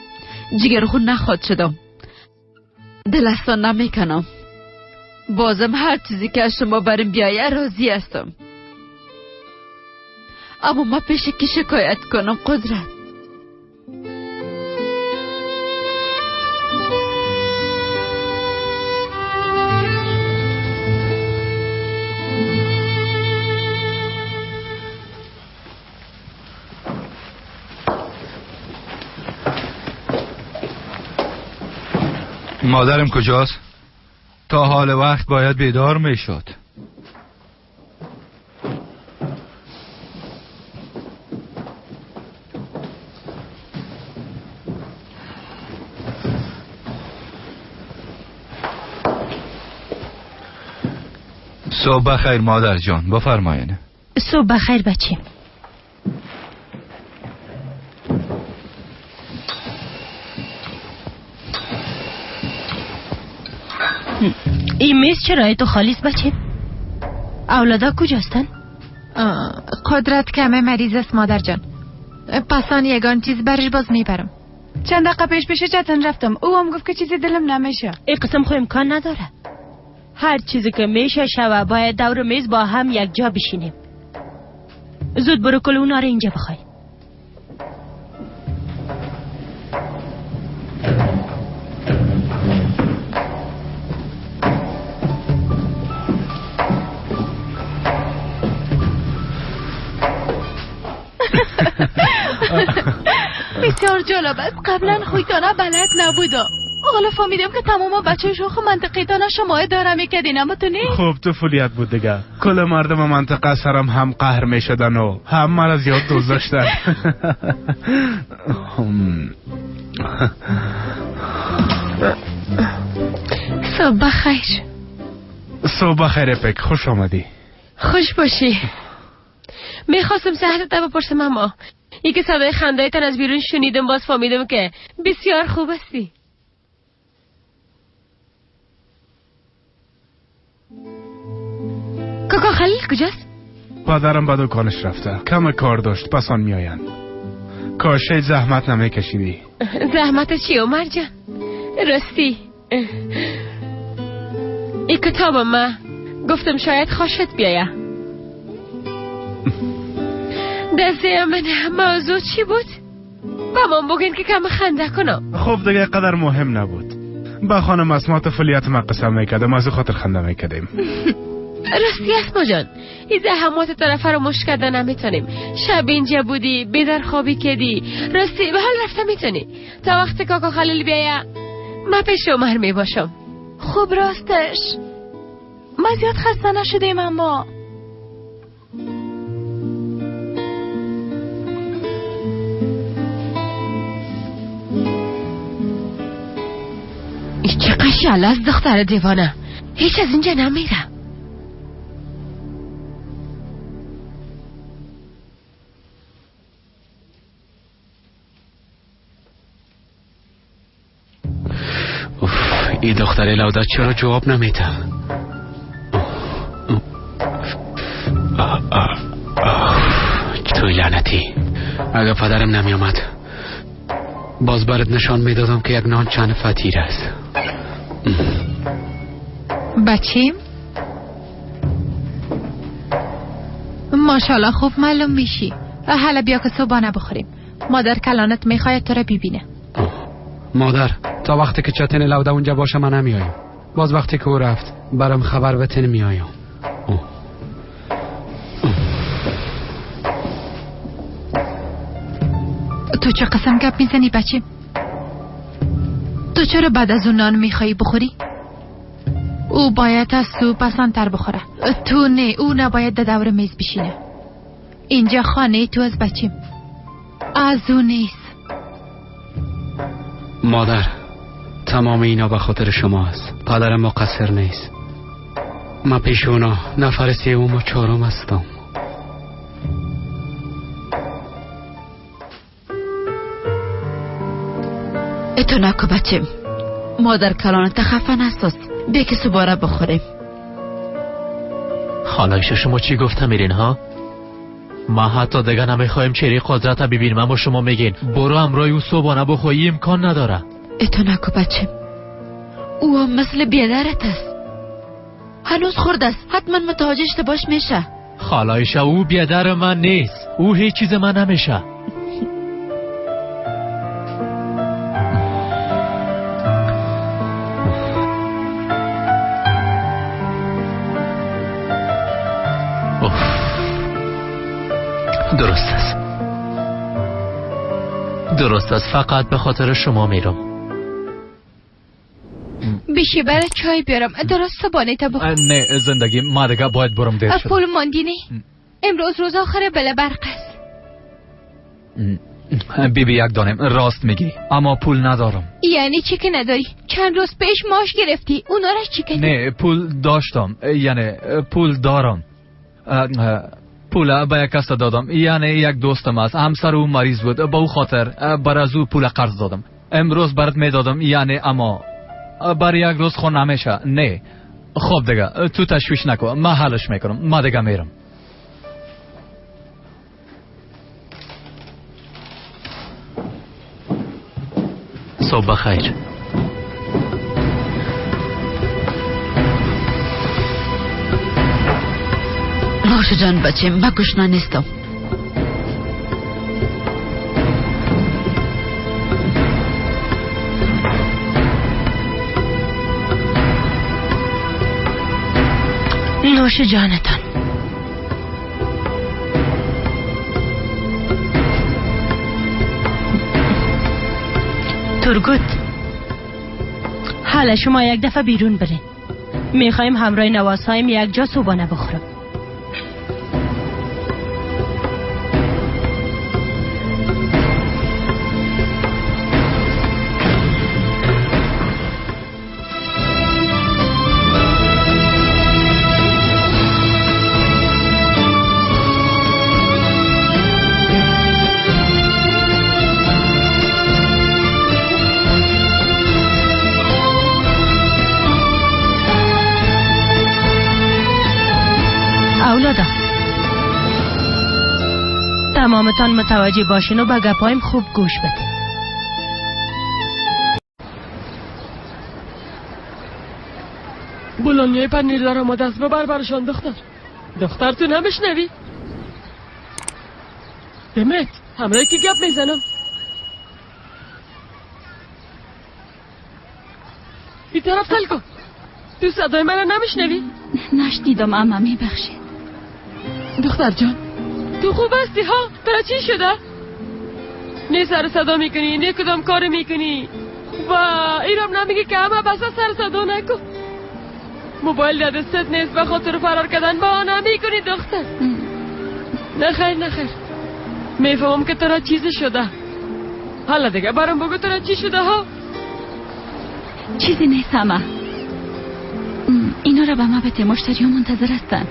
جگر خون نخواد شدم، دلستان نمیکنم. بازم هر چیزی که از شما برم بیایه راضی هستم، اما ما پیش کی شکایت کنم قدرت؟ مادرم کجاست؟ تا حال وقت باید بیدار میشد. صبح بخیر مادر جان، بفرمایین. صبح بخیر بچیم. این میز چرا تو خالیست بچه؟ اولادا کجاستن؟ قدرت کمه مریض است مادر جان. پسان یگان چیز برش باز میبرم. چند دقیقه پیش پیش چتن رفتم، او هم گفت که چیزی دلم نمیشه. این قسم خو امکان نداره. هر چیزی که میشه شوه باید دور میز با هم یک جا بشینیم. زود برو کل اونا رو اینجا بخوای. بسیار جالب است. قبلا خویتانه بلد نبودم. حالا فهمیدم که تمام بچه شوخ منطقه تانه شما اداره میکردین، اما تو نه. خب طفولیت بود دیگه. کل مردم منطقه سرم هم قهر میشدن و هم مرا زیاد دوست داشتن. صبح بخیر. صبح بخیر پک، خوش آمدی. خوش باشی. میخواستم صحتت بپرسم، اما یکی صدای خندایتان از بیرون شنیدم، باز فهمیدم که بسیار خوب هستی. کاکا خلیل کجاست؟ پدرم به دکانش رفته، کم کار داشت، پسان میآیند. کاش زحمت نمیکشیدی. زحمت چی عمر جان؟ راستی این کتاب ما گفتم شاید خوشت بیایه. دسته من موضوع چی بود؟ با من بگین که کم خنده کنم. خب دیگه قدر مهم نبود. با خانم اسما طفولیت ما قسم میکردم، از خاطر خنده میکردیم. راستی اسما جان، این زحمات طرف رو مش کرده نمیتونیم. شب اینجا بودی، بیدار خوابی کردی. راستی به حال رفته میتونی. تا وقت کاکا خلیل بیایه من پیش عمر میباشم. خب راستش ما زیاد خسته نشدیم، اما چه قشل از دختر دیوانه، هیچ از اینجا نمیره. اوف، این دختر لودا چرا جواب نمیده؟ توی لعنتی، اگه پدرم نمیامد باز برات نشان میدادم که یک نان چند فتیر است. بچیم ماشاءالله خوب معلوم میشی. حالا بیا که صبحانه بخوریم. مادر کلانت میخواید تو را ببینه. مادر تا وقتی که چتن لوده اونجا باشه من نمیایم. باز وقتی که او رفت برام خبر بتن میایم. تو چه قسم گپ میزنی بچه؟ تو چرا بعد از اون نان میخوایی بخوری؟ او باید از تو پسندتر بخوره. تو نه، او نباید در دور میز بشینه. اینجا خانه تو از بچیم، از او نیست. مادر تمام اینا به خاطر شما است. پدرم مقصر نیست. ما پیش اونا نفر سوم و چهارم هستم. اتو نکو بچیم، مادر کلانت خفه نساز، بیا که صبحانه بخوریم. خالایش شما چی گفته میرین ها؟ ما حتی دیگه نمیخوایم چهره قدرت ببینیم، اما شما میگین برو همراه او صبحانه بخوری، امکان نداره. اتو نکو بچیم، او هم مثل بیادرت است، هنوز خرد است، حتما متوجه اشتباهش میشه. خالایش او بیادر من نیست، او هیچ چیز من نمیشه. درست است، درست است، فقط به خاطر شما میرم. بیشی برای چای بیارم، درست صبحانه تا بخور. نه زندگی ما دیگه باید برم، دیر شد. پول ماندی نه؟ امروز روز آخر بله برق است. بی بی یک دانم راست میگی، اما پول ندارم. یعنی چی که نداری؟ چند روز پیش ماش گرفتی، اونا را چی کردی؟ نه پول داشتم، یعنی پول دارم. پول به یک کس دادم، یعنی یک دوستم است، همسر او مریض بود، به او خاطر بر از او پول قرض دادم. امروز برات میدادم، یعنی اما بر یک روز خون نمیشه. نه خب دیگه تو تشویش نکن، من حلش میکنم، من دیگه میرم. صبح بخیر. نوش جان بچه، من گشنه نیستم. نوش جانتان. ترگوت، حالا شما یک دفعه بیرون برین، میخوایم همراه نواسایم یک جا صبحانه بخورم. اولادا تمامتان متوجه باشین و به گپایم خوب گوش بدین. بولونیای پنیر در آماده است، ببر برشان دختر. دختر تو نمیشنوی؟ دمت همراه که گپ میزنم. این طرف تل کن، تو صدای من نمیشنوی؟ نشنیدم اما، میبخشید. دختر جان تو خوب هستی ها؟ ترا چی شده؟ نه سر صدا میکنی، نه کدام کار میکنی و ایرم نمیگی که همه بس سر صدا نکن. موبایل در دستت نیست، به خاطر فرار کردن بهانه میکنی دختر. نخیر نخیر، میفهمم که ترا چیزی شده. حالا دیگه برام بگو ترا چی شده ها؟ چیزی نیست اما. اینا را به ما بده، مشتری ها منتظر هستن.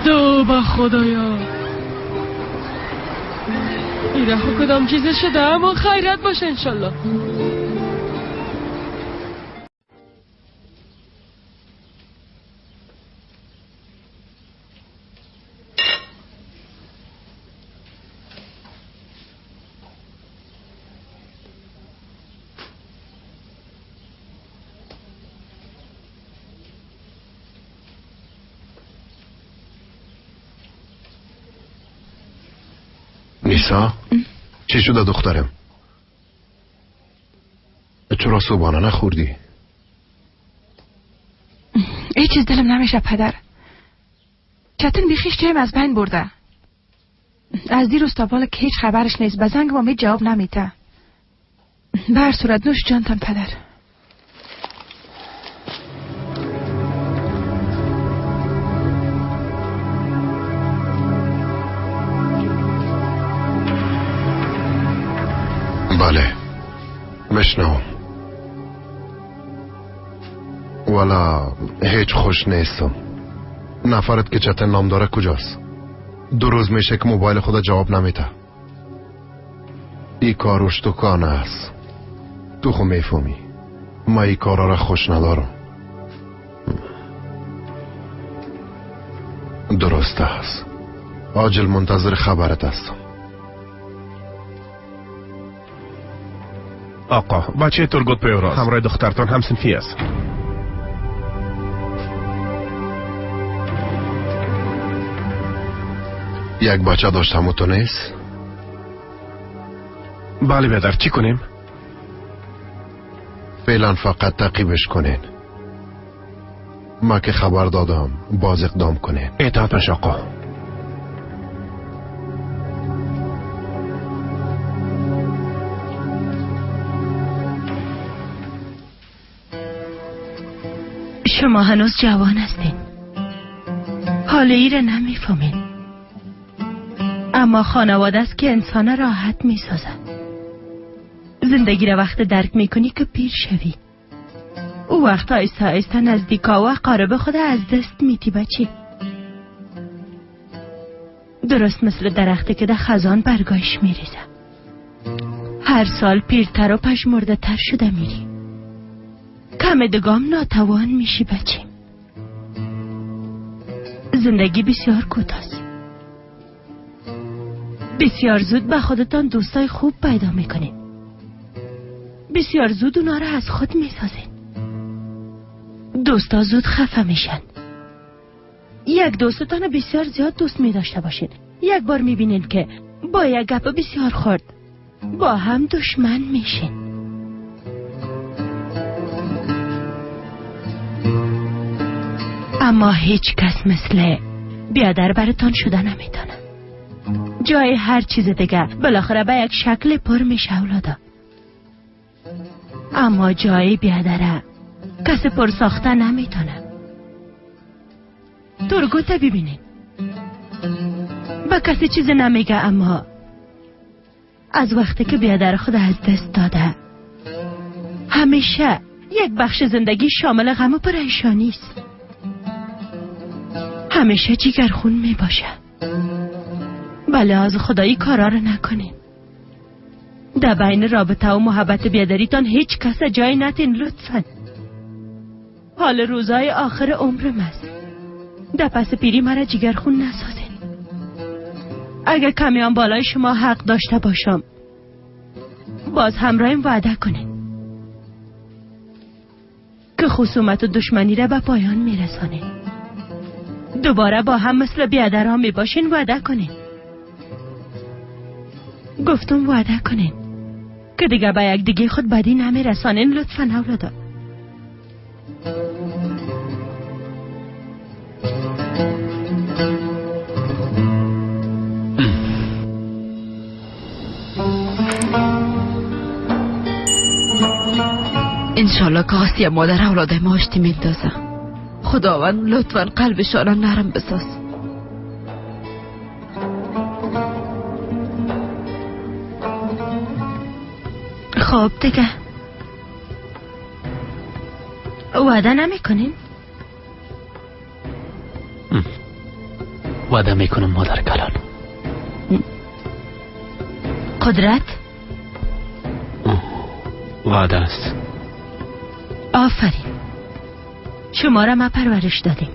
توبه خدایا، ایره خو کدام چیز شده، اما خیرت باشه انشالله. نیسا چی شده دخترم؟ چرا صبحانه نخوردی؟ هیچ چیز دلم نمیشه پدر. چتن بیخیش جایم از بین برده. از دیروز تا بالا که هیچ خبرش نیست. به زنگ ما جواب نمیده. به هر صورت نوش جانتان پدر. بله مشنوم. والا هیچ خوش نیستم. نفرت که چتن نام داره کجاست؟ 2 روز میشه که موبایل خدا جواب نمیده. ای کاروش دکان است. تو خو میفهمی ما ای کارا را خوش ندارم. درست است. عاجل منتظر خبرت هستم. آقا بچه ترگوت پیوراز همراه دخترتان هم صنفی است. یک بچه داشتم و تو نیست؟ بله بیادر، چی کنیم؟ فعلا فقط تعقیبش کنین. ما که خبر دادم باز اقدام کنین. اطاعت باش آقا. شما هنوز جوان هستین، حال ای را نمیفهمین، اما خانواده است که انسان راحت میسازد. زندگی را وقت درک میکنی که پیر شوی. او وقت آیسته آیسته نزدیکا و اقارب خود از دست میتی بچه. درست مثل درختی که در خزان برگاش میریزه. هر سال پیرتر و پژمرده تر شده میری. کم دگام ناتوان میشی بچه. زندگی بسیار کوتاست. بسیار زود به خودتان دوستای خوب پیدا میکنین. بسیار زود اونا را از خود میسازین. دوستا زود خفه میشن. یک دوستتان بسیار زیاد دوست میداشته باشین. یک بار میبینین که با یک گپ بسیار خورد با هم دشمن میشین. اما هیچ کس مثل بیادر براتان شده نمیتونه. جای هر چیز دیگه بالاخره به یک شکل پر میشه اولادا. اما جای بیادره کسی پر ساخته نمیتونه. ترگوت ببینین، با کسی چیز نمیگه، اما از وقتی که بیادر خود از دست داده همیشه یک بخش زندگی شامل غم و پریشانی است. همیشه جیگرخون میباشه. بله از خدایی کارا رو نکنین. در بین رابطه و محبت بیادریتان هیچ کس جای نتین لطفا. حال روزای آخر عمرم است. در پس پیری مرا جیگرخون نسازین. اگر کمیان بالای شما حق داشته باشم باز همراهیم وعده کنین که خصومت و دشمنی را به پایان میرسانین. دوباره با هم مثل بیادرها میباشین. وعده کنین. گفتم وعده کنین که دیگه به یک دیگه خود بدی نمیرسانین لطفا اولادا. انشالله که آسیه مادر اولادای ما آشتی میندازه. خداوند لطفا قلبشان را نرم بساز. خب دیگه وعده نمی کنین؟ وعده می کنم مادر کلان. قدرت؟ وعده است. آفرین، شما را ما پرورش دادیم.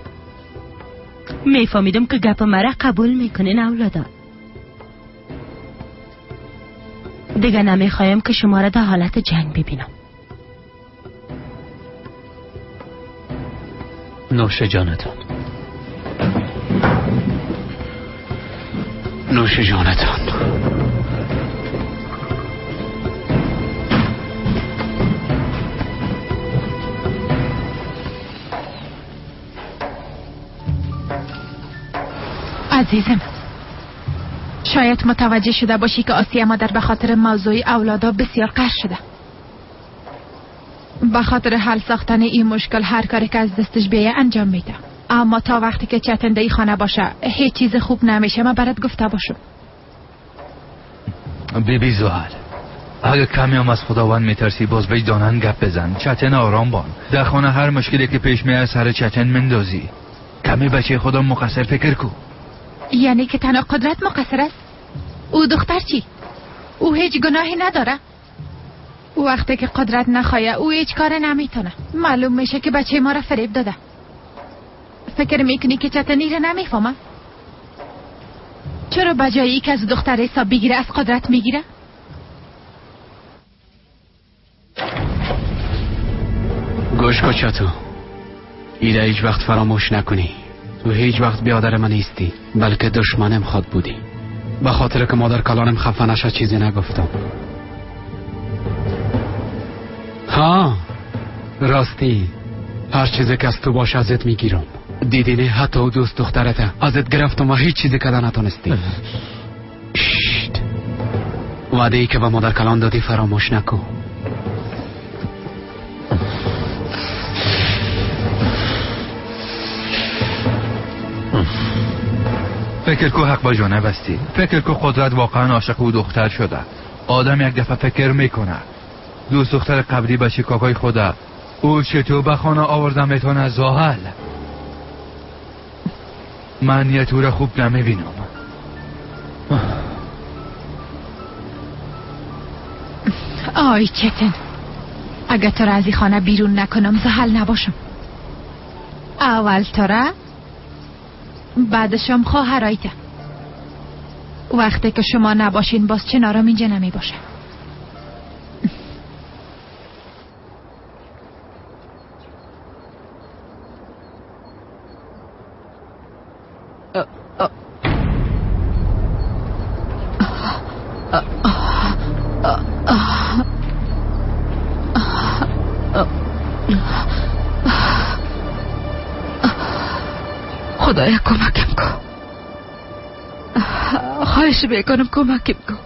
میفهمیدم که گپ مرا قبول میکنین اولادا. دیگه نمیخوایم که شما را در حالت جنگ ببینم. نوش جانتان، نوش جانتان. عزیزم، شاید متوجه شده باشی که آسیه مادر به خاطر موضوع اولادا بسیار قهر شده. به خاطر حل ساختن این مشکل هر کاری که از دستش بیایه انجام میده. اما تا وقتی که چتن در خانه باشه هیچ چیز خوب نمیشه. من برات گفته باشم. بیبی زحل، اگه کمی هم از خداوند میترسی باز وجدانن گپ بزن. چتن آرام بان. در خانه هر مشکلی که پیش میاد سر چتن مندازی. کمی بچه خدا مقصر فکر کو. یعنی که تنها قدرت مقصر است؟ او دختر چی؟ او هیچ گناهی نداره. وقتی که قدرت نخواه او هیچ کار نمیتونه. معلوم میشه که بچه ما را فریب داده. فکر میکنی که چتنی را نمیفهمه؟ چرا بجایی که از دختر حساب بگیره از قدرت میگیره؟ گوش کن چتو، ایره هیچ وقت فراموش نکنی. تو هیچ وقت بیادر من نیستی، بلکه دشمنم خود بودی. به خاطر که مادر کلانم خفه نشه چیزی نگفتم. ها راستی، هر چیزی که از تو باشه ازت میگیرم. دیدی نه، حتی او دوست دخترته ازت گرفتم و هیچ چیزی کده نتونستی. ششت، وعده ای که به مادر کلان دادی فراموش نکن. فکر کو حق با جانب هستی. فکر کو قدرت واقعا عاشق او دختر شده. آدم یک دفعه فکر میکنه دوست دختر قبلی بچه کاکای خوده او چطور به خانه آوردم میتونه زاهل. من یه طور خوب نمیبینم. آی چتن، اگه تو را از این خانه بیرون نکنم زحل نباشم. اول تو را، بعدشم خواهرایته. وقتی که شما نباشین باز چنارم اینجا نمی باشه. خدایا کمکم کن. خواهش میکنم کمکم کن.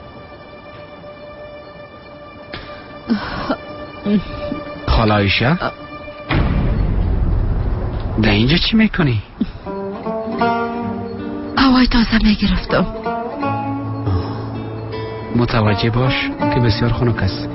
خاله عایشه، در اینجا چی میکنی؟ هوای تازه میگرفتم. متوجه باش که بسیار خنک است.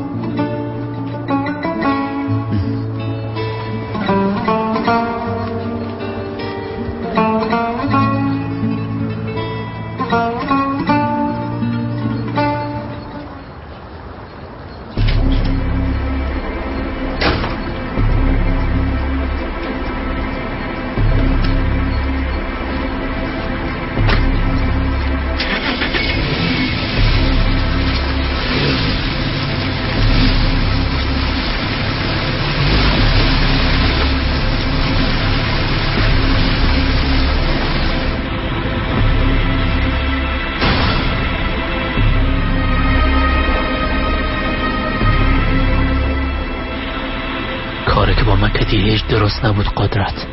هیچ درست نبود قدرت.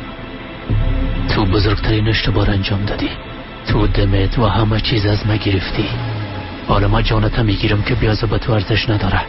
تو بزرگترین اشتباه انجام دادی. تو دمت و همه چیز از ما گرفتی. حالا ما جانت میگیرم که بیازو به تو ارزش نداره.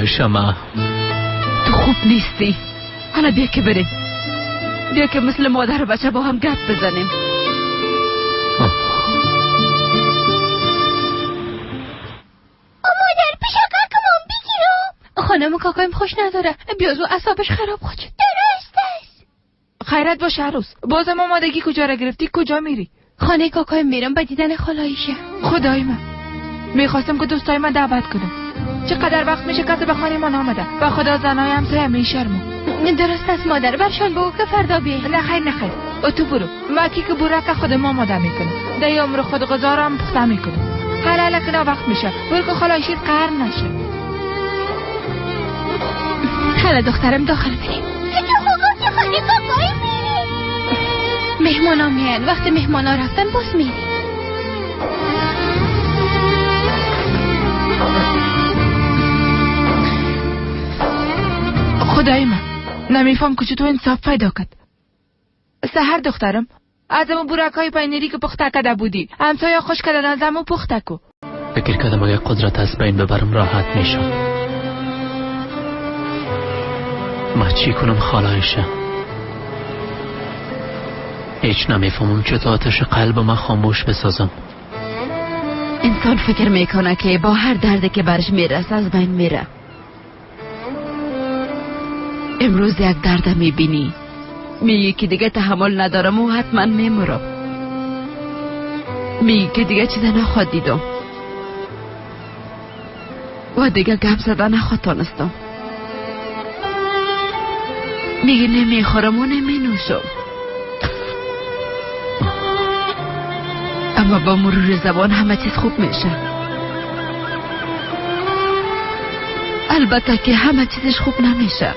شما تو خوب نیستی. حالا بیا که بریم، بیا که مثل مادر و بچه با هم گپ بزنیم. مادر پیش کاکمون بگیرم. خانم کاکایم خوش نداره. بیازو اعصابش خراب خود شد. درست است. خیرت باشه عروس. بازم آمادگی کجا را گرفتی؟ کجا میری؟ خانه کاکایم میرم به دیدن خالایشه. خدای من، میخواستم که دوستای من دعوت کنم. چقدر وقت میشه کسی به خانه من آمده. به خدا زنای همسایه میشرمو. درست است مادر، برشان بگو که فردا بیای. نه خیر نه خیر، تو برو. ما کیک بورک خودم آماده میکنم. دی عمر خود غذا را هم پخته میکنم. حالا که وقت میشه. برو که خالایشی قهر نشه. حالا دخترم داخل بریم. تو خانه کاکایی میری. مهمانا میان. وقتی مهمانا رفتن باز میری. خدای من، نمیفهم که چطور انصاف پیدا کرد. سحر دخترم، از امو بورک های پینری که پخته کده بودی همسایه خوش کردن از امو پخته کو. فکر کردم اگه قدرت از بین ببرم راحت میشم. ما چی کنم خالایشه؟ هیچ نمیفهمم چطور آتش قلب من خاموش بسازم. انسان فکر میکنه که با هر دردی که برش میرسه از بین میره. امروز یک درد میبینی، میگی که دیگه تحمل ندارم و حتما میمرم. میگی که دیگه چیز نخواد دیدم و دیگه گپ زدن نخواد تانستم. میگی نمیخورم و نمینوشم. اما با مرور زبان همه چیز خوب میشه. البته که همه چیزش خوب نمیشه.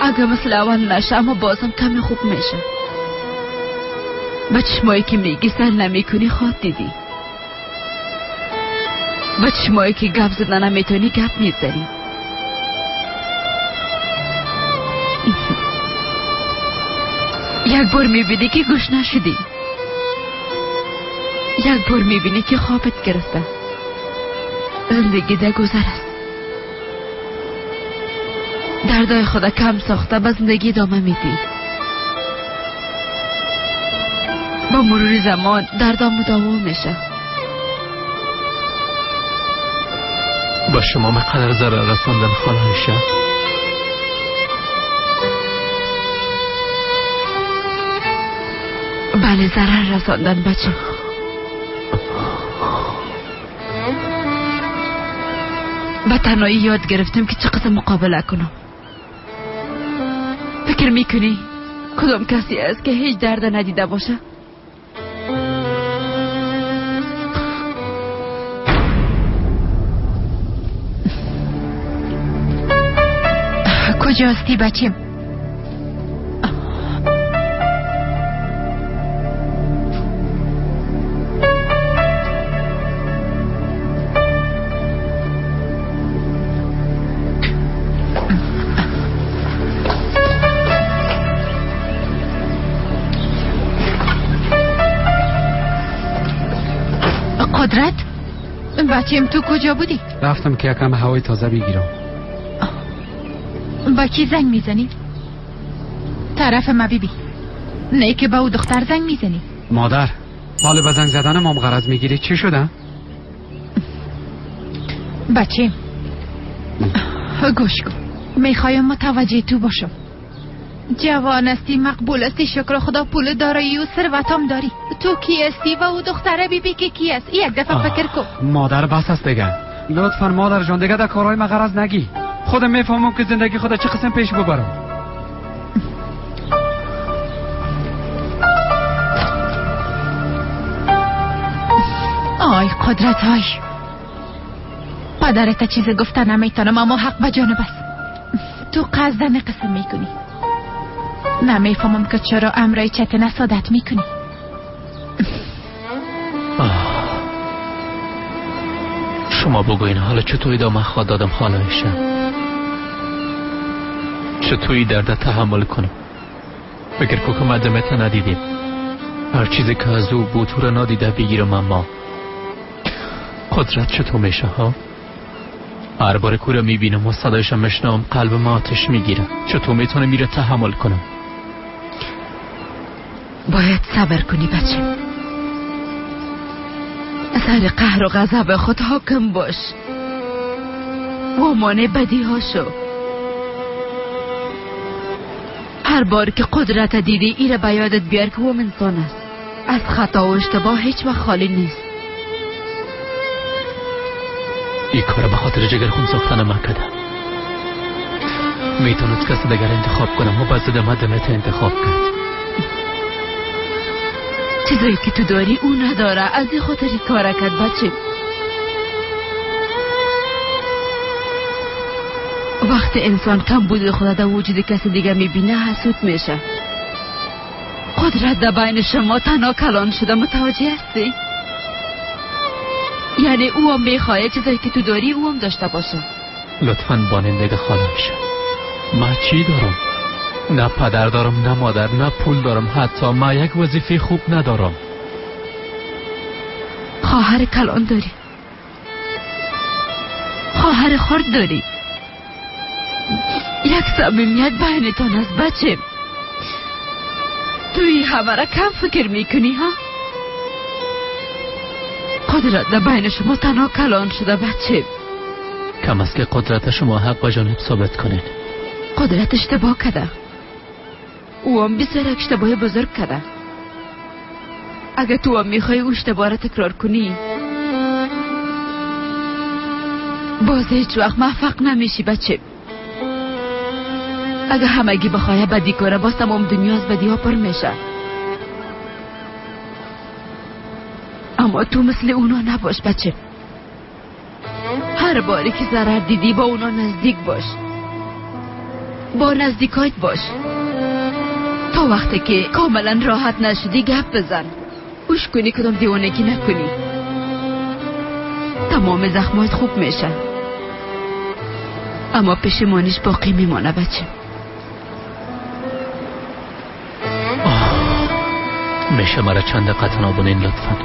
اگه مثل اول نشه اما بازم کمی خوب میشه. با چشمایی که میگی سر نمیکنی خواد دیدی. با چشمایی که گپ زدن نمیتونی گپ میزنی. یک بار میبینی که گوش نشدی، یک بار میبینی که خوابت گرفته. زندگی در گذر است. دردای خدا کم ساخته به زندگی ادامه میدی. با مرور زمان دردا مداوم میشه. با شما مقدر ضرر رساندن خاله عایشه؟ بله ضرر رساندن بچه. به تنهایی یاد گرفتم که چه قسم مقابله کنم. فکر میکنی کدام کسی است که هیچ درد ندیده باشه؟ کجاستی بچیم؟ قدرت بچیم تو کجا بودی؟ رفتم که یکم هوای تازه بگیرم. با کی زنگ میزنی؟ طرف ما بیبی. نه که با او دختر زنگ میزنی. مادر حال به زنگ زدن مام غرض میگیری؟ چی شده؟ بچه گوش کن، میخوایم متوجه تو باشم. جوان هستی، مقبول هستی، شکر خدا پول دارایی و ثروتم داری. تو کی هستی و او دختره بیبی که کی است؟ یک دفعه فکر کن. مادر بس است دیگه. لطفا مادر جان دیگه در کارهای ما غرض نگی. خودم میفهمم که زندگی خود چه قسم پیش ببرم. آی قدرت های پدرت چیز گفته نمیتونم، اما حق به جانب است. تو قصدن قسم میکنی. نمیفهمم که چرا امرای چتن سادت میکنی. شما بگوین حالا چطور ادامه خواد دادم خاله عایشه؟ چطوری درد تحمل کنم؟ فکر کو که مدمت ندیدیم. هر چیزی که از او بود تو را نادیده بگیرم، اما قدرت چطور میشه ها؟ هر بار کو را میبینم و صدایشم میشنوم قلب ما آتش میگیره. چطور میتونه میره تحمل کنم؟ باید صبر کنی بچه. سر قهر و غضب خود حاکم باش. و مانع بدی ها شو. هر بار که قدرت دیدی ایره به یادت بیار که او انسان است. از خطا و اشتباه هیچ وقت خالی نیست. این کار به خاطر جگرخون ساختن من کده. میتونست کس دیگر انتخاب کنم و بس دمت انتخاب کرد. چیزایی که تو داری او نداره، از این خاطر کار کرد بچه. وقت انسان کم بود خدا در وجود کسی دیگه میبینه حسود میشه. قدرت در بین شما تنها کلان شده، متوجه هستی؟ یعنی او هم میخواه چیزایی که تو داری او هم داشته باشه. لطفاً بانندگی خانم شه. من چی دارم؟ نه پدر دارم، نه مادر، نه پول دارم، حتی من یک وظیفه خوب ندارم. خواهر کلان داری، خواهر خرد داری، یک صمیمیت بینتان است بچه. توی همه را کم فکر میکنی ها؟ قدرت در بین شما تنها کلان شده بچه. کم است که قدرت شما حق و جانب ثابت کنید. قدرت اشتباه کرده، او هم بسیار اشتباه بزرگ کرده. اگه تو هم میخوای او اشتباه را تکرار کنی باز هیچ وقت موفق نمیشی بچه. اگه همگی بخواه بدی کنه باز تمام دنیا از بدی ها پر میشه. اما تو مثل اونا نباش بچه. هر باری که ضرر دیدی با اونا نزدیک باش، با نزدیکایت باش. تا وقتی که کاملا راحت نشدی گپ بزن، گوش کنی، کدام دیوانگی نکنی. تمام زخمایت خوب میشه، اما پشیمانیش باقی میمانه بچه. میشه مرا چند دقیقه تنها بونین لطفا؟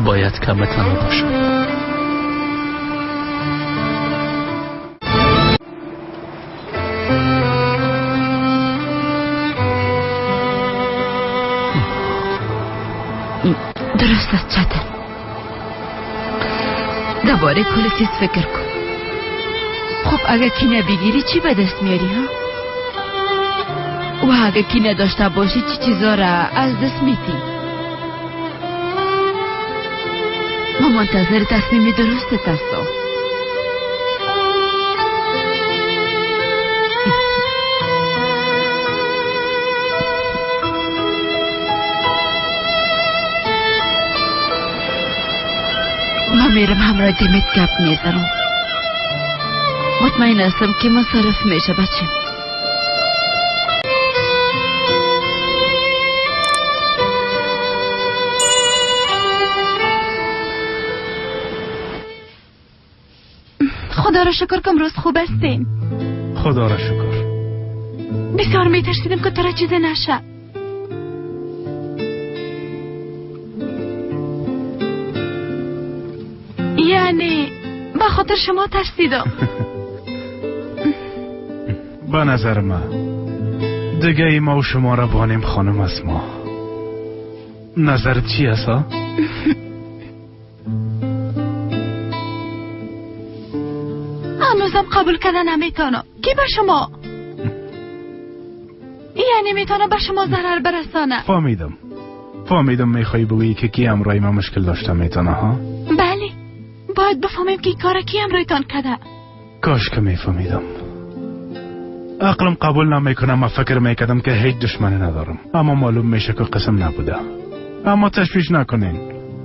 باید کم تنها باشم. درست است چتن، درباره کل چیز فکر کن. خب اگه کینه بگیری چی به دست میاری ها؟ و اگه کینه داشته باشی چی چیزا را از دست میدی؟ ما منتظر تصمیم درست هستم. من میرم همراه دیمت گپ میزنم. مطمئن هستم که مصرف میشه بچه. خدا را شکر که امروز خوب هستین. خدا را شکر. بسیار میترسیدم که تو را چیزی نشه. یعنی به خاطر شما ترسیدم. به نظر من دیگه ای ما و شما را بانیم خانم اسما. نظرت چی است ها؟ هنوزم قبول کردن نمیتونم. کی به شما؟ یعنی میتونه به شما ضرر برسانه. فهمیدم میخوای بگویی که کی همراه ما مشکل داشته میتونه ها؟ بله، باید بفهمیم که کار کی همراهتان کرده. کاش که میفهمیدم. عقلم قبول نمیکنم. من فکر میکردم که هیچ دشمنی ندارم، اما معلوم میشه که قسم نبوده. اما تشویش نکنین،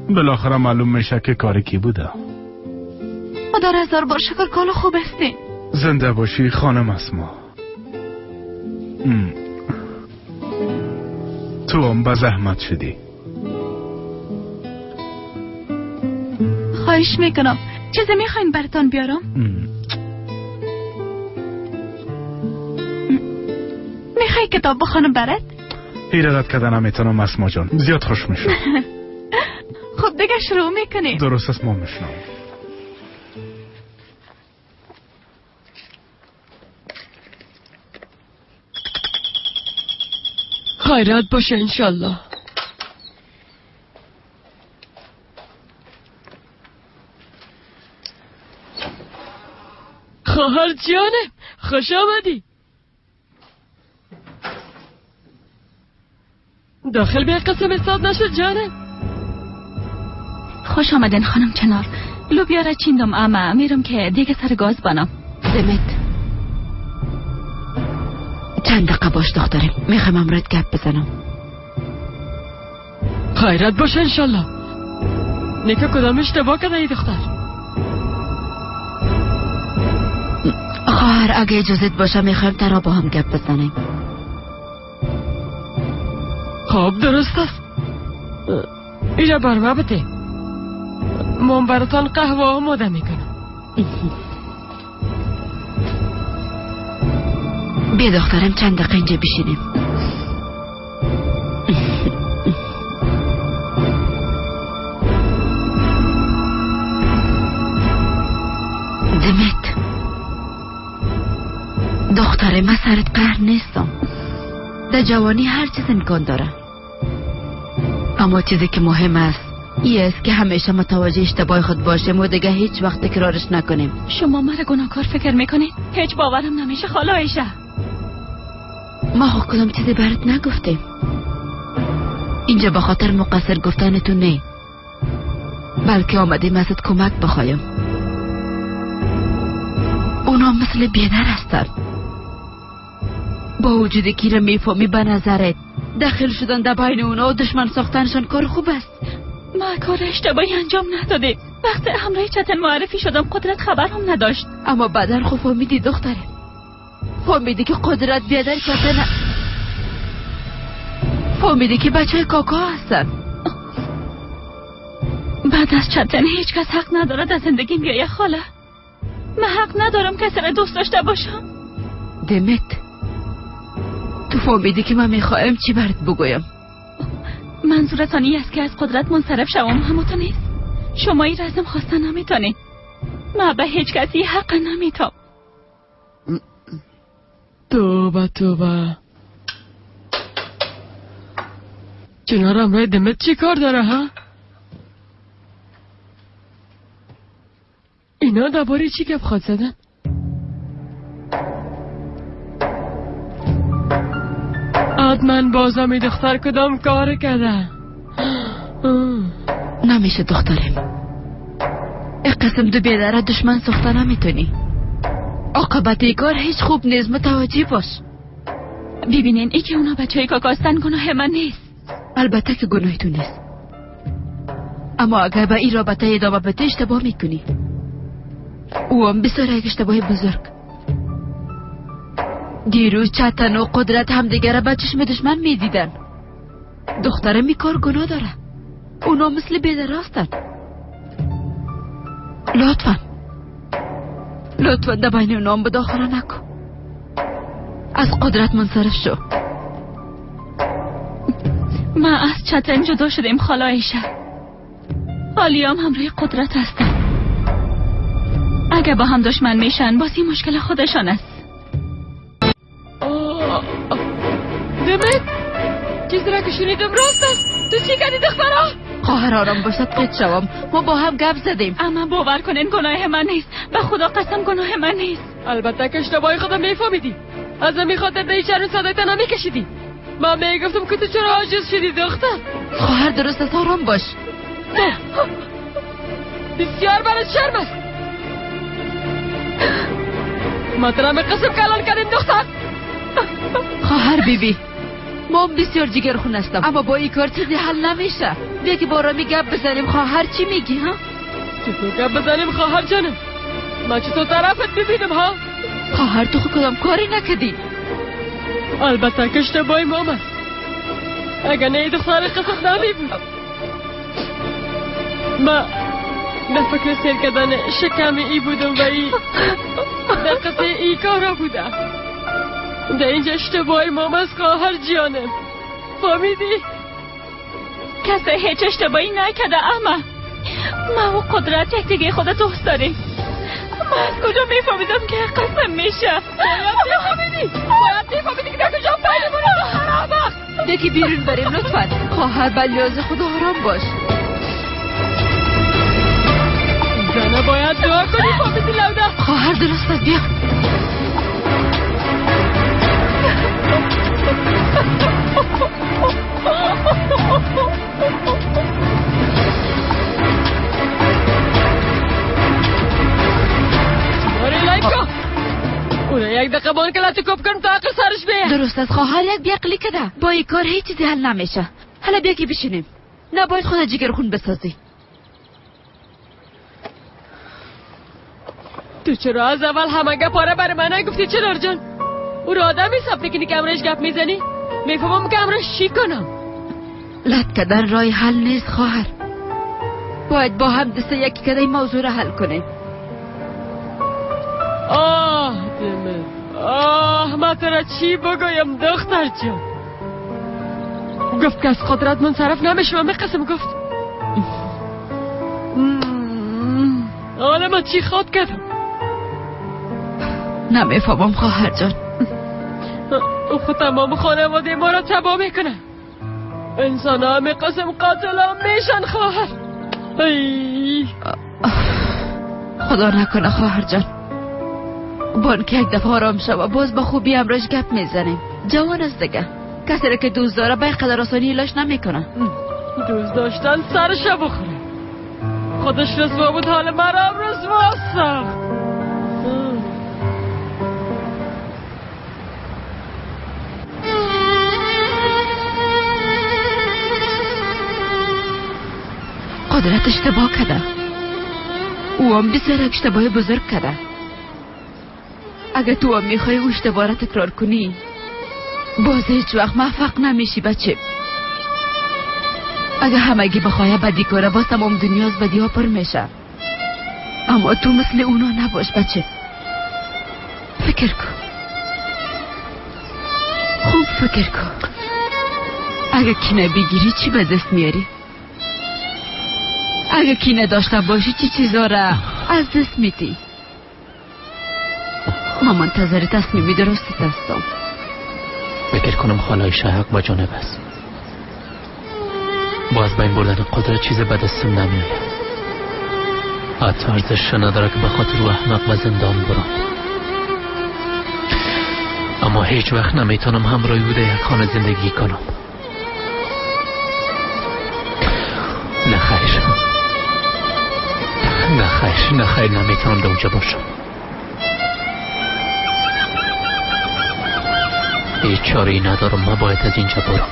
بالاخره معلوم میشه که کار کی بوده. خدا را هزار بار شکر کالو خوب هستین. زنده باشی خانم اسما. تو هم به زحمت شدی. خواهش میکنم. چیزی میخواین براتان بیارم؟ میخوای کتاب بخوانم برات؟ ایرادت کردن نمیتونم اسما جان، زیاد خوش میشم. خب دیگه شروع میکنیم. درست است، ما میشنم. خیرات باشه انشالله. خواهر جانم خوش آمدی. داخل بیا قسم استاد نشد جانم. خوش آمدین خانم چنار. لوبیا را چیندم اما میرم که دیگه سر گاز بانم. دمت چند دقیقه باش دخترم، میخوام امرت گپ بزنم. خیرت باشه انشالله. نیکا کدام اشتباه کرده ای دختر؟ خواهر اگه اجازت باشه میخوایم ترا با هم گپ بزنیم. خب درست است. ایجا برما بده، من براتان قهوه آماده میکنم. بیا دخترم چند دقیقه اینجا بشینیم. دمت دختره من سرت قهر نیستم. در جوانی هر چیز امکان داره، اما چیزی که مهم است ای است که همیشه متوجه اشتباه خود باشیم و دیگه هیچ وقت تکرارش نکنیم. شما مرا گناهکار فکر میکنید؟ هیچ باورم نمیشه خاله عایشه. ما خود کدام چیزی برات نگفتیم. اینجا به خاطر مقصر گفتن تو نه، بلکه آمدیم ازت کمک بخوایم. اونا مثل بیدر هستن. با وجود که را میفهمی به نظرت داخل شدن در بین اونا و دشمن ساختنشان کار خوب است. ما کار اشتباهی انجام نداده. وقتی همراه چتن معرفی شدم قدرت خبرم نداشت. اما بعدا خب فهمیدی دختره، فهمیدی که قدرت بیادر چتن، فهمیدی که بچه کاکا هستن. بعد از چتن هیچ کس حق ندارد از زندگیم بیایه خاله. من حق ندارم کسی را دوست داشته باشم. دمت تو فهمیدی که من میخوایم چی برات بگویم؟ منظورتان این است که از قدرت منصرف شوم؟ هموتا نیست. شما این رزم خواسته نمیتونی. من به هیچ کسی حق نمیتم. توبه توبه. چنار امرای دمت چی کار داره ها؟ اینا درباره چی گپ خواد زدن؟ حتما بازم این دختر کدام کار کرده؟ نمیشه دخترم. این قسم دو بیدره دشمن ساخته نمیتونی. عاقبت این کار هیچ خوب نیست، متوجه باش. ببینین ای که اونا بچه های کاکاستن گناه من نیست. البته که گناه تو نیست، اما اگر به این رابطه ادامه بده اشتباه میکنی. او هم بسیار یک اشتباه بزرگ. دیروز چتن و قدرت همدیگه را به چشم دشمن میدیدن. دخترم این کار گناه داره. اونا مثل بیدراستن. لطفا لطفا در بین اونا هم مداخله نکن. از قدرت منصرف شو. ما از چتن جدا شدیم خاله عایشه. حالیام همراه قدرت هستن. اگه با هم دشمن میشن باز این مشکل خودشان است. دمت چیزی را که شنیدم راست است. تو چی کردی دخترا؟ خواهر آرام باشد قید شوم. ما با هم گپ زدیم. اما باور کنین گناه من نیست. به خدا قسم گناه من نیست. البته که اشتباه خودم میفهمیدی. از همین خاطر به این چرا صدایت نمیکشیدی. من میگفتم که تو چرا عاجز شدی دختر. خواهر درست است، آرام باش. نه بسیار برات شرم است. ما ترا قسم کلان کردیم دختر. خواهر بیبی ما بسیار جگرخون هستم، اما با این کار چیزی حل نمیشه. بیا که با آرامی گپ بزنیم. خواهر چی میگی ها؟ چطور گپ بزنیم خواهر جانم؟ من چطور طرفت ببینم ها؟ خواهر تو خود کدام کاری نکردی. البته که اشتباه مام است. اگر نه دختر قسم نمی بود. ما در فکر سیر کردن شکم ای بودم و ای در قصه ای کارا بودم. در اینجا اشتباه مام است خواهر جانم. فهمیدی؟ کسی هیچ اشتباهی نکرده. اما ما و قدرت یک دیگه خود دوست داریم. من از کجا میفهمیدم که قسم میشه؟ باید میفهمیدی. باید میفهمیدی که در کجا پیدا احمق. یکی بیرون بریم لطفا. خواهر بلیاز خدا آرام باش. زنه باید باید دعا کنی فامیدی لوده. خواهر درست است، بیا. اونه یک دقیقه بان که لطو کپ کنم تا عقل سرش بیه. درست است خواهر، یک بیعقلی کده. با این کار هیچ چیزی حل نمیشه. حالا بیا که بشینیم. نباید خود جگر خون بسازی. تو چرا از اول همه گپ آره برای من نگفتی چنار جان؟ او را آدم حساب میکنی که امرش گپ میزنی؟ میفهمم که امرش چی کنم. لط کردن راه حل نیست خواهر. باید با هم دست یکی کده این موضوع را حل کنیم. آه دمه، آه ما تو را چی بگویم دختر جان؟ گفت که از قدرت منصرف نمیشم، قسم گفت. حالا ما چی خواد کردم؟ نمیفهمم خواهر جان. او خود تمام خانواده ما را تباه میکنه. انسان ها می قسم قاتل ها میشن خواهر. ای خدا نکنه خواهر جان. بانک یک دفعه آرام شوه، باز با خوبی امراش گپ میزنیم. جوان است دیگه، کسی را که دوست داره به قدر آسانی لاش نمیکنه. دوست داشتن سرش بخوره. خودش رسوا بود، حال مرا هم رسوا ساخت. قدرت اشتباه کرده. او هم بسیار اشتباه بزرگ کرده. اگه تو هم میخوای او اشتباه را تکرار کنی، باز هیچ وقت موفق نمیشی بچه. اگه همگی بخواه بدی کنه، باز تمام دنیا از بدی ها پر میشه. اما تو مثل اونا نباش بچه. فکر کن، خوب فکر کن. اگه کینه بگیری چی به دست میاری؟ اگه کینه داشته باشی چی چیزا را از دست میدی؟ ما منتظر تصمیمی درست هستم. فکر کنم خاله حق با جانب است. با از بین بردن قدرت چیز به دستم نمیآید. حتی ارزش نداره که به خاطر او احمق به زندان برم. اما هیچ وقت نمیتونم همراه او در یک خانه زندگی کنم. نه خیر، نه خیر، نه خیر، نمیتونم در اونجا باشم. هیچ چاره‌ای ندارم، من باید از اینجا برم.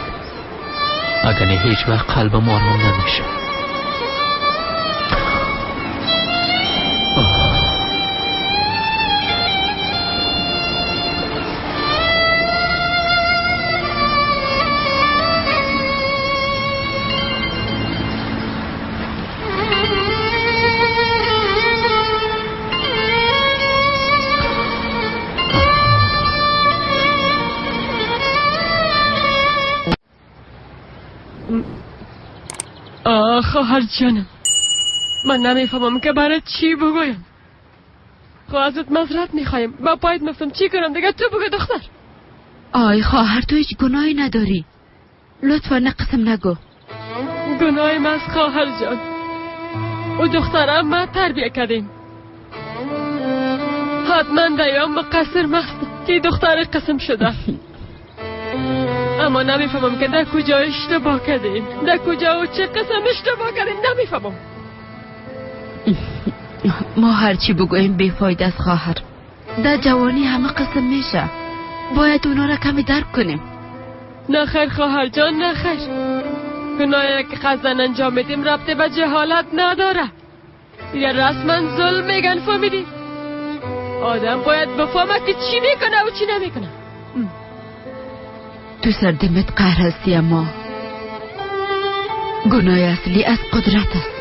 اگر نه هیچ وقت قلبم آرام نمیشه. خواهر جانم، من نمیفهمم که برای چی بگویم. خب ازت معذرت میخوایم، با پایت مفتم چی کنم دیگه؟ تو بگو دختر. آی خواهر، تو هیچ گناهی نداری. لطفا نقسم نگو. گناهی من از خواهر جان. او دخترم ما تربیه کردیم. حتما دیام مقصر مست که دختر قسم شده. اما نمیفهمم که در کجا اشتباه کردیم، در کجا و چه قسم اشتباه کردیم، نمیفهمم. ما هرچی بگوییم بیفایده است خواهر. در جوانی همه قسم میشه. باید اونا را کمی درک کنیم. نه خیر خواهر جان، نه خیر. گناهی که قصدن انجام میدیم ربط به جهالت نداره. یا رسما ظلم میگن، فهمیدی؟ آدم باید بفهمه که چی میکنه و چی نمیکنه. تو سردمت قهر هستی، اما گناه اصلی از قدرت است.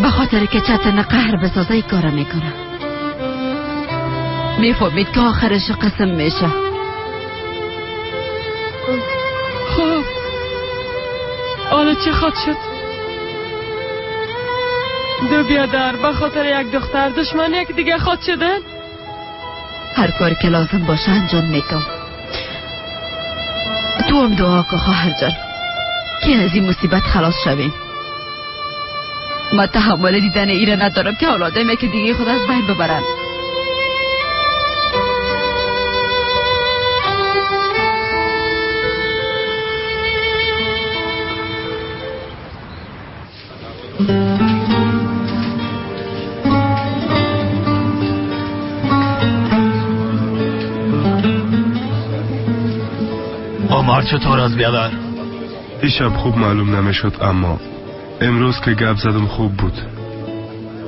به خاطر که چتن قهر بسازه ای کار میکنه. میفهمید که آخرش قسم میشه. خب حالا چه خواد شد؟ دو بیادر به خاطر یک دختر دشمن یک دیگه خواد شدن؟ هر کار که لازم باشه انجام میتم. تو هم دعا کن خواهر جان که از این مصیبت خلاص شویم. ما تحمل دیدن ایره ندارم که اولادای که دیگه خود از بین ببرن. عمر چطور از بیادر؟ دیشب خوب معلوم نمیشد، اما امروز که گپ زدم خوب بود.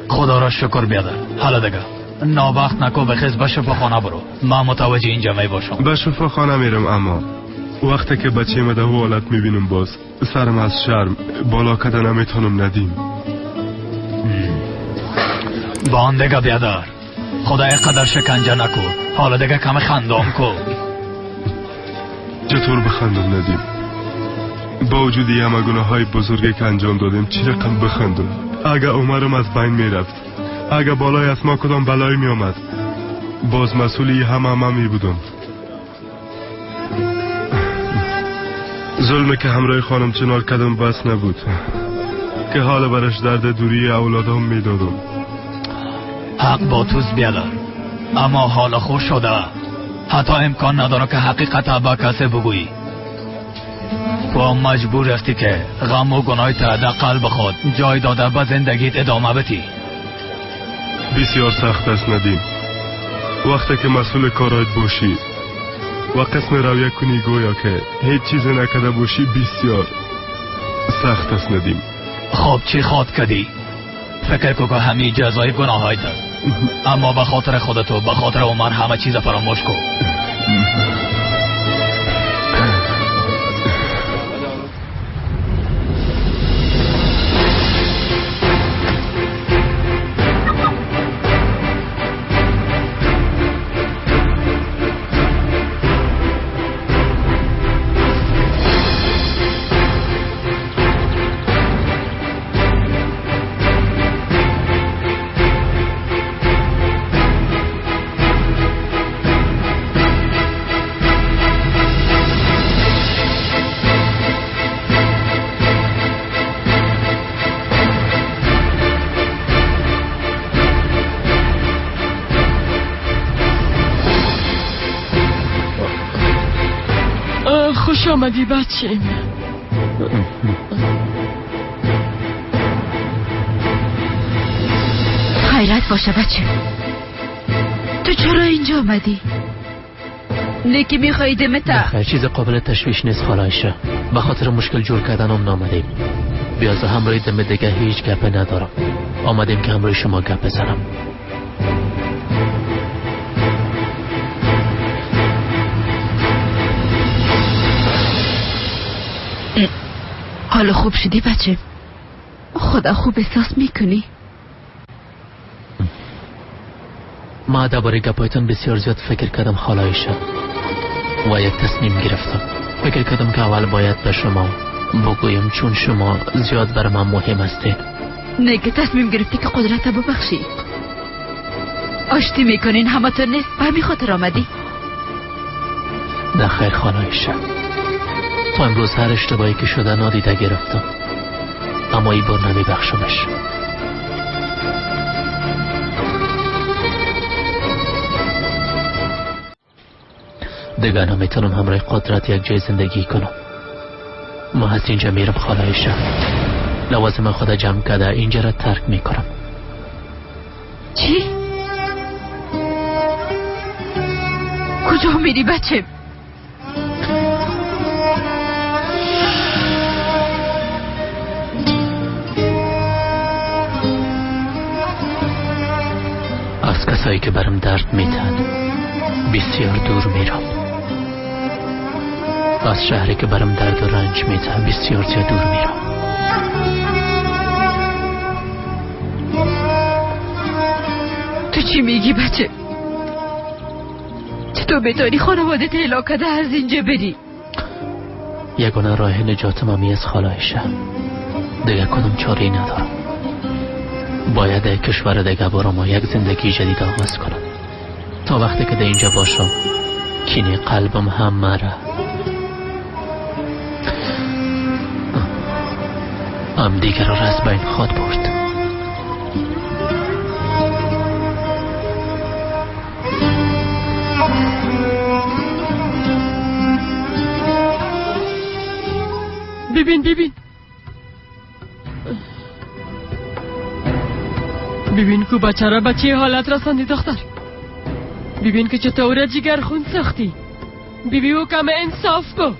خدا را شکر بیادر. حالا دیگه ناوقت نکو، بخیز به شفاخانه برو. من متوجه اینجا می باشم. به شفاخانه میرم، اما وقتی که بچه ما در حالت میبینم باز سرم از شرم بالا کده نمیتونم ندیم. با آن دیگه بیادر، خدا قدر شکنجه نکو. حالا دیگه کم خندام کو. چطور بخندم ندیم؟ با وجود همه گناه های بزرگی که انجام دادیم چی رقم بخندم؟ اگه عمرم از بین میرفت، اگه بالای از ما کدام بلایی میآمد، باز مسئولی همه ما می بودم. ظلمی که همراه خانم چنار کردم بس نبود که حال برش درد دوری اولادم میدادم. حق با توست بیادر، اما حال خوش شده. حتی امکان نداره که حقیقت با کسی بگویی. تو مجبور هستی که غم و گناه تا در قلب خود جای داده به زندگیت ادامه بدی. بسیار سخت است ندیم. وقتی که مسئول کارایت باشی و قسم رویه کنی گویا که هیچ چیز نکرده باشی، بسیار سخت است ندیم. خب چی خواد کردی؟ فکر کو که همه جزای گناهایت است، اما به خاطر خودت و به خاطر عمر همه چیز فراموش کن. خوش آمدی بچیم. خیرت باشه بچه. تو چرا اینجا آمدی؟ نکی میخوایی دمتا؟ خیر، چیز قابل تشویش نیست خاله عایشه. به خاطر مشکل جور کردنم نامدیم. بیازه همراه دم دیگه هیچ گپ ندارم. آمدیم که همراه شما گپ بزنم. حالا خوب شدی بچه؟ خدا خوب احساس میکنی؟ ما درباره گپایتان بسیار زیاد فکر کردم خاله عایشه و یک تصمیم گرفتم. فکر کردم که اول باید به شما بگویم، چون شما زیاد بر من مهم هستید. نه که تصمیم گرفتی که قدرت ببخشی. آشتی میکنین همه تو نیست، به همین خاطر آمدی؟ نه خیر خاله عایشه، تا امروز هر اشتباهی که شده نادیده گرفتم، اما این بار نمیبخشمش. دیگه نمیتونم همراه قدرت یک جای زندگی کنم. ما از اینجا میرم خاله عایشه. لوازم خود جمع کرده اینجا را ترک میکنم. چی؟ کجا میری بچه؟ از کسایی که برم درد میتن بسیار دور میرم. از شهری که برم درد و رنج میتن بسیار زیاد دور میرم. تو چی میگی بچه؟ چطور بتانی خانواده تهلا کده از اینجا بری؟ یگانه راه نجاتم همی از خاله عایشه. دیگه کدوم چاره ای ندارم. باید یک کشور دیگه برام و یک زندگی جدید آغاز کنم. تا وقتی که در اینجا باشم کینه قلبم هم مره هم دیگر را از بین خواد برد. ببین ببین ببین کو بچه را به چه حالت رساندی دختر. ببین که چطور جگر خون ساختی. ببین او کم انصاف کو.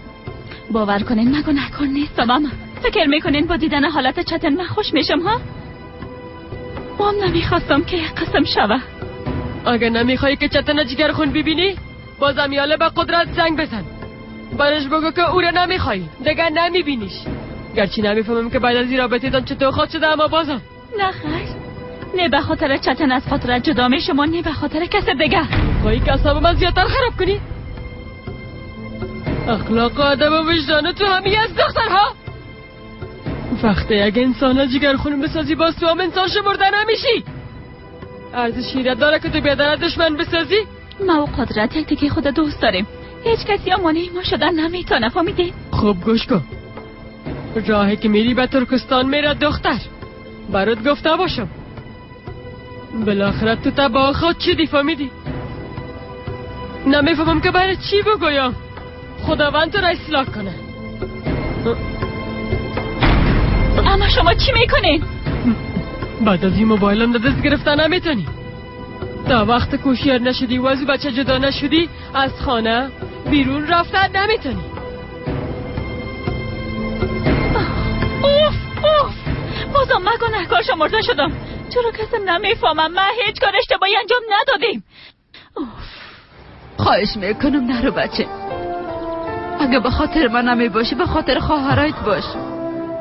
باور کنین من گناهکار نیستم. اما فکر میکنین با دیدن حالت چتن من خوش میشم ها؟ ما هم نمیخواستم که یک قسم شوه. اگه نمیخوای که چتن جگر خون ببینی بازم یاله به قدرت زنگ بزن، برش بگو که او را نمیخوای، دیگه نمیبینیش. گرچه نمیفهمم که بعد از این رابطه تان چطور خود شده، اما بازم نه خیر، نه به خاطر چتن از خاطر جدا میشم، نه به خاطر کس دیگه. خواهی که اعصاب من زیادتر خراب کنی؟ اخلاق و ادب و وجدان تو همی از دخترها. وقتی یک انسان جگر خون بسازی باز تو هم انسان شمرده نمیشی. ارزش شیرت داره که تو بیادر دشمن بسازی؟ ما و قدرت یک دیگه خود دوست داریم، هیچ کسی مانع ما شدن نمیتونه، فهمیدی؟ خوب گوش کن، راهی که میری به ترکستان میره دختر، برات گفته باشم. بالاخره تو تباه خود چی دی فهمیدی؟ نمیفهمم که برای چی بگویم. خداوند تو را اصلاح کنه. اما شما چی میکنین؟ بعد از این موبایلم در دست گرفتن نمیتونی. تا وقت کوشیار نشدی و از بچه جدا نشدی از خانه بیرون رفتن نمیتونی. اوف اوف، بازم من گناهکار شمرده شدم. چرا کسی نمیفهمم من هیچ کار اشتباهی انجام ندادیم. خواهش میکنم نرو بچه. اگه به خاطر من نمی باشی به خاطر خواهرایت باش.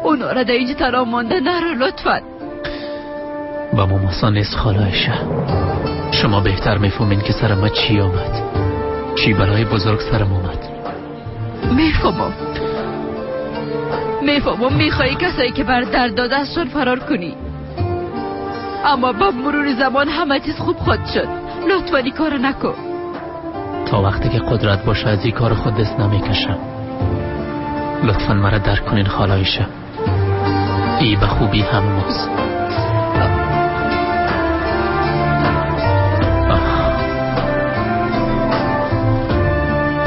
اونا را در اینجا تنها مانده نرو لطفا. با ماماسا نیست خاله. شما بهتر میفهمین که سر ما چی آمد، چی برای بزرگ سرم آمد. میفهمم میفهمم، میخوایی کسایی که بر درد داده ازشان فرار کنی، اما با مرور زمان همه چیز خوب خود شد. لطفا این کارو نکن. تا وقتی که قدرت باشه از این کار خود دست نمیکشم. لطفا مرا درک کنین خاله عایشه. ای به خوبی هم ماست.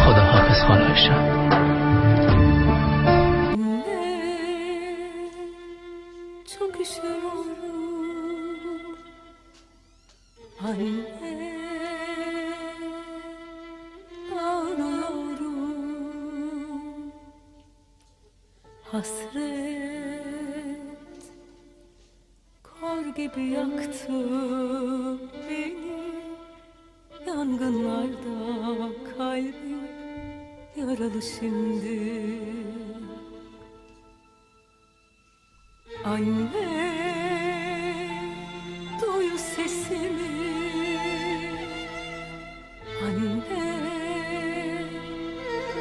خدا حافظ خاله عایشه. Hasret kor gibi yaktı beni, yangınlarda kalbim yaralı şimdi. Anne duy sesimi, anne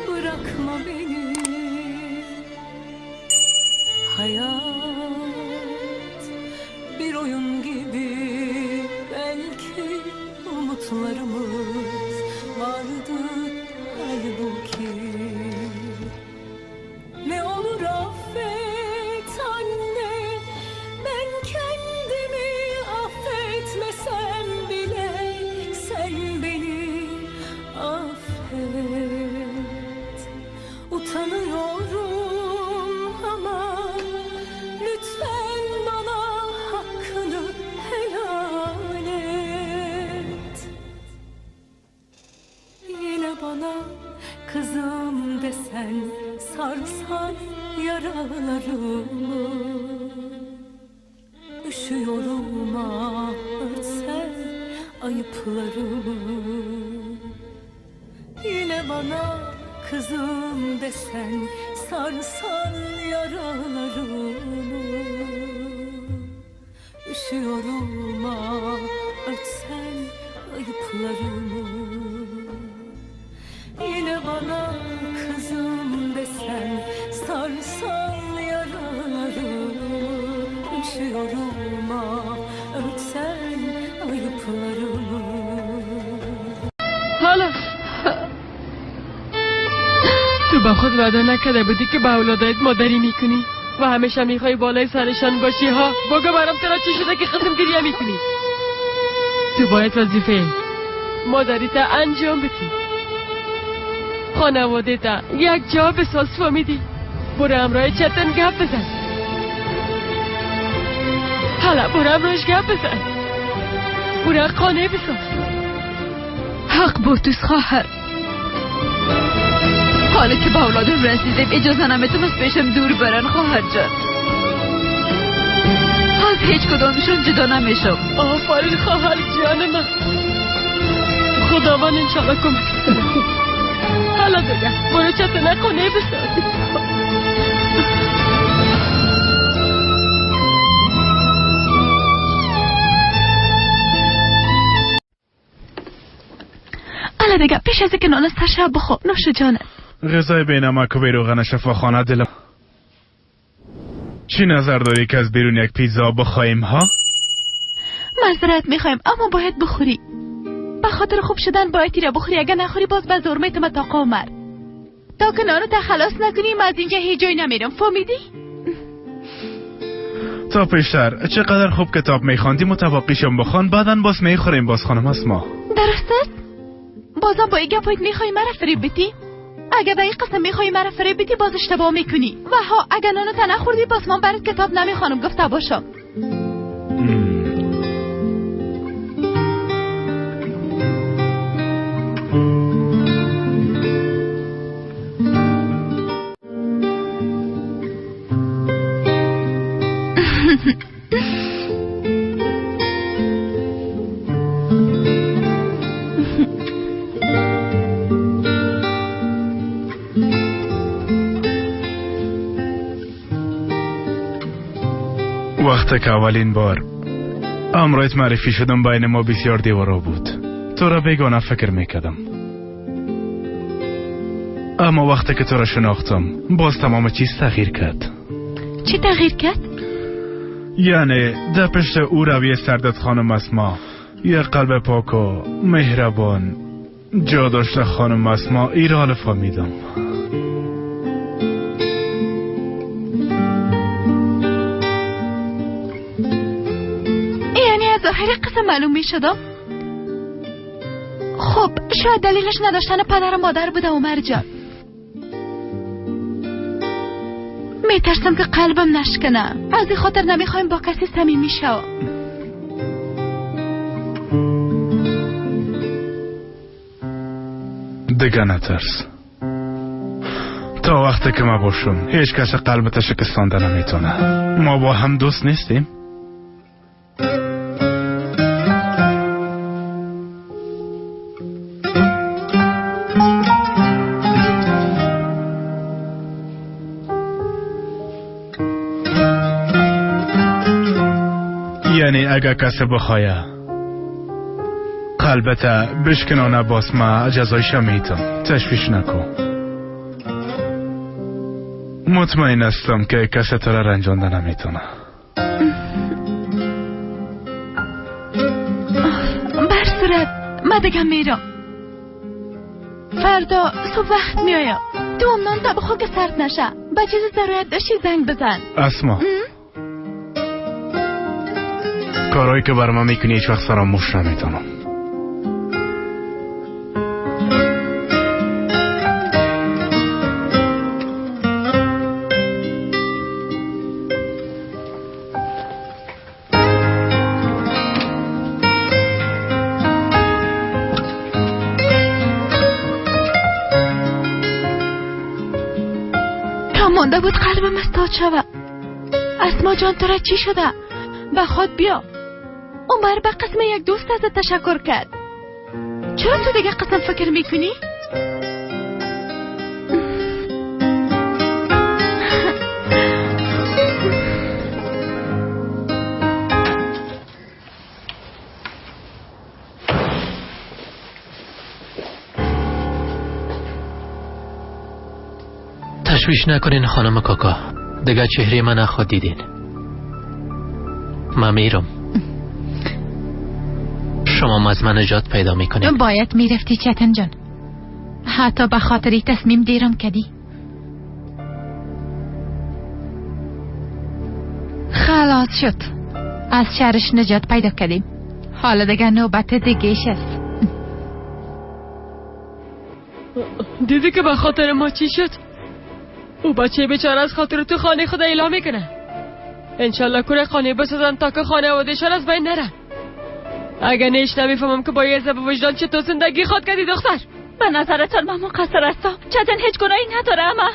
bırakma beni. Hayat bir oyun gibi, belki umutlarımız vardı halbuki. Ne olur affet anne, ben kendimi affetmesem bile sen beni affet. Utanıyorum ama lütfen bana hakkını helal et. Yine bana kızım desen, sarsan yaralarımı. Üşüyorum ah, örtsen ayıplarımı. Yine bana kızım desen, sarsan yaralarımı. Üşüyorum ah, örtsen ayıplarımı. Yine bana kızım desen, sarsan yaralarımı. Üşüyorum ah, örtsen ayıplarımı. حالا تو با خود وعده نکرده بودی که به اولادایت مادری میکنی و همیشه میخوای بالای سرشان باشی ها؟ بگو برام ترا چی شده که قسم گریه میکنی؟ تو باید وظیفه مادری تا انجام بدی، خانواده تا یک جا بساز. فهمیدی؟ برو همراه چتن گپ بزن. حالا برو همراهش گپ بزن. برو قانع بساز. حق با توست خواهر. حالا که به اولادم رسیدیم اجازه نمیتم از پیشم دور برن خواهر جان. از هیچ کدامشون جدا نمیشم. آفرین خواهر جان من. خداوند انشالله کمک کنه. حالا دیگه برو چتنه قانع بساز. حالا دیگه پیش از اینکه نان سر شب بخور. نوش جانت. غذای بینمک و بیروغن شفاخانه دلم. چی نظر داری که از بیرون یک پیتزا بخوایم ها؟ معذرت میخوایم اما باید بخوری. به خاطر خوب شدن باید تیره بخوری. اگه نخوری باز به زور میتم تا قمر. تا که نانو تا خلاص نکنیم از اینجا هیچ جای نمیرم. فهمیدی؟ تا پیشتر چقدر خوب کتاب میخواندیم و تباقیشم بخوان، بعدا باز میخوریم باز خانم اسما. درست است؟ بازم با این گپایت میخوای مرا فریب بدی؟ اگه به این قسم میخوای مرا فریب بدی باز اشتباه میکنی. و ها اگه نانو تا نخوردی باز من برات کتاب نمیخوانم گفته باشم. وقتی که اولین بار امرایت معرفی شدم بین ما بسیار دیوارا بود. تو را بیگانه فکر میکردم، اما وقتی که تو را شناختم باز تمام چیز تغییر کرد. چی تغییر کرد؟ یعنی در پشت او روی سردت خانم اسما یک قلب پاک و مهربان جا داشته خانم اسما. ای را فهمیدم. یعنی از ظاهر قصه معلوم می شدم؟ خب شاید دلیلش نداشتن پدر و مادر بوده عمر جان. میترسم که قلبم نشکنه. از این خاطر نمیخوایم با کسی صمیمی شوم. دیگه نترس. تا وقتی که ما باشم هیچ کس قلبت شکستانده نمیتونه. ما با هم دوست نیستیم؟ یعنی اگه کسی بخواه قلبت بشکنانه باز ما جزایش میتم. تشویش نکن. مطمئن هستم که کسی تو را رنجانده نمیتونه. بر صورت من دیگه میرم. فردا صبح وقت میایم. تو هم نان تا بخور که سرد نشه. به چیز ضرورت داشتی زنگ بزن. اسما کارهایی که بر من میکنی هیچ وقت فراموش نمیتونم. تا مانده بود قلبم از تا شوه. اسما جان تو را چی شده؟ به خود بیا. عمر به قسم یک دوست ازت تشکر کرد. چرا تو دیگه قسم فکر میکنی؟ تشویش نکنین خانم کاکا، دیگه چهره من نخواد دیدین. من میرم. شما از من نجات پیدا میکنید. باید میرفتی چتن جان. حتی به خاطری تصمیم دیرم کدی. خلاص شد. از شرش نجات پیدا کردیم. حالا دیگه نوبت دیگهش است. دیدی که به خاطر ما چی شد؟ او بچه بیچاره از خاطر تو خانه خود اعلام میکنه. انشالله کوره خانه بسازن تا که خانوادهشان از بین نره. اگه نیش نمیفهمم که با یه عذاب وجدان چطور زندگی خود کردی دختر. به نظرتان من مقصر هستم؟ چتن هیچ گناهی نداره. اما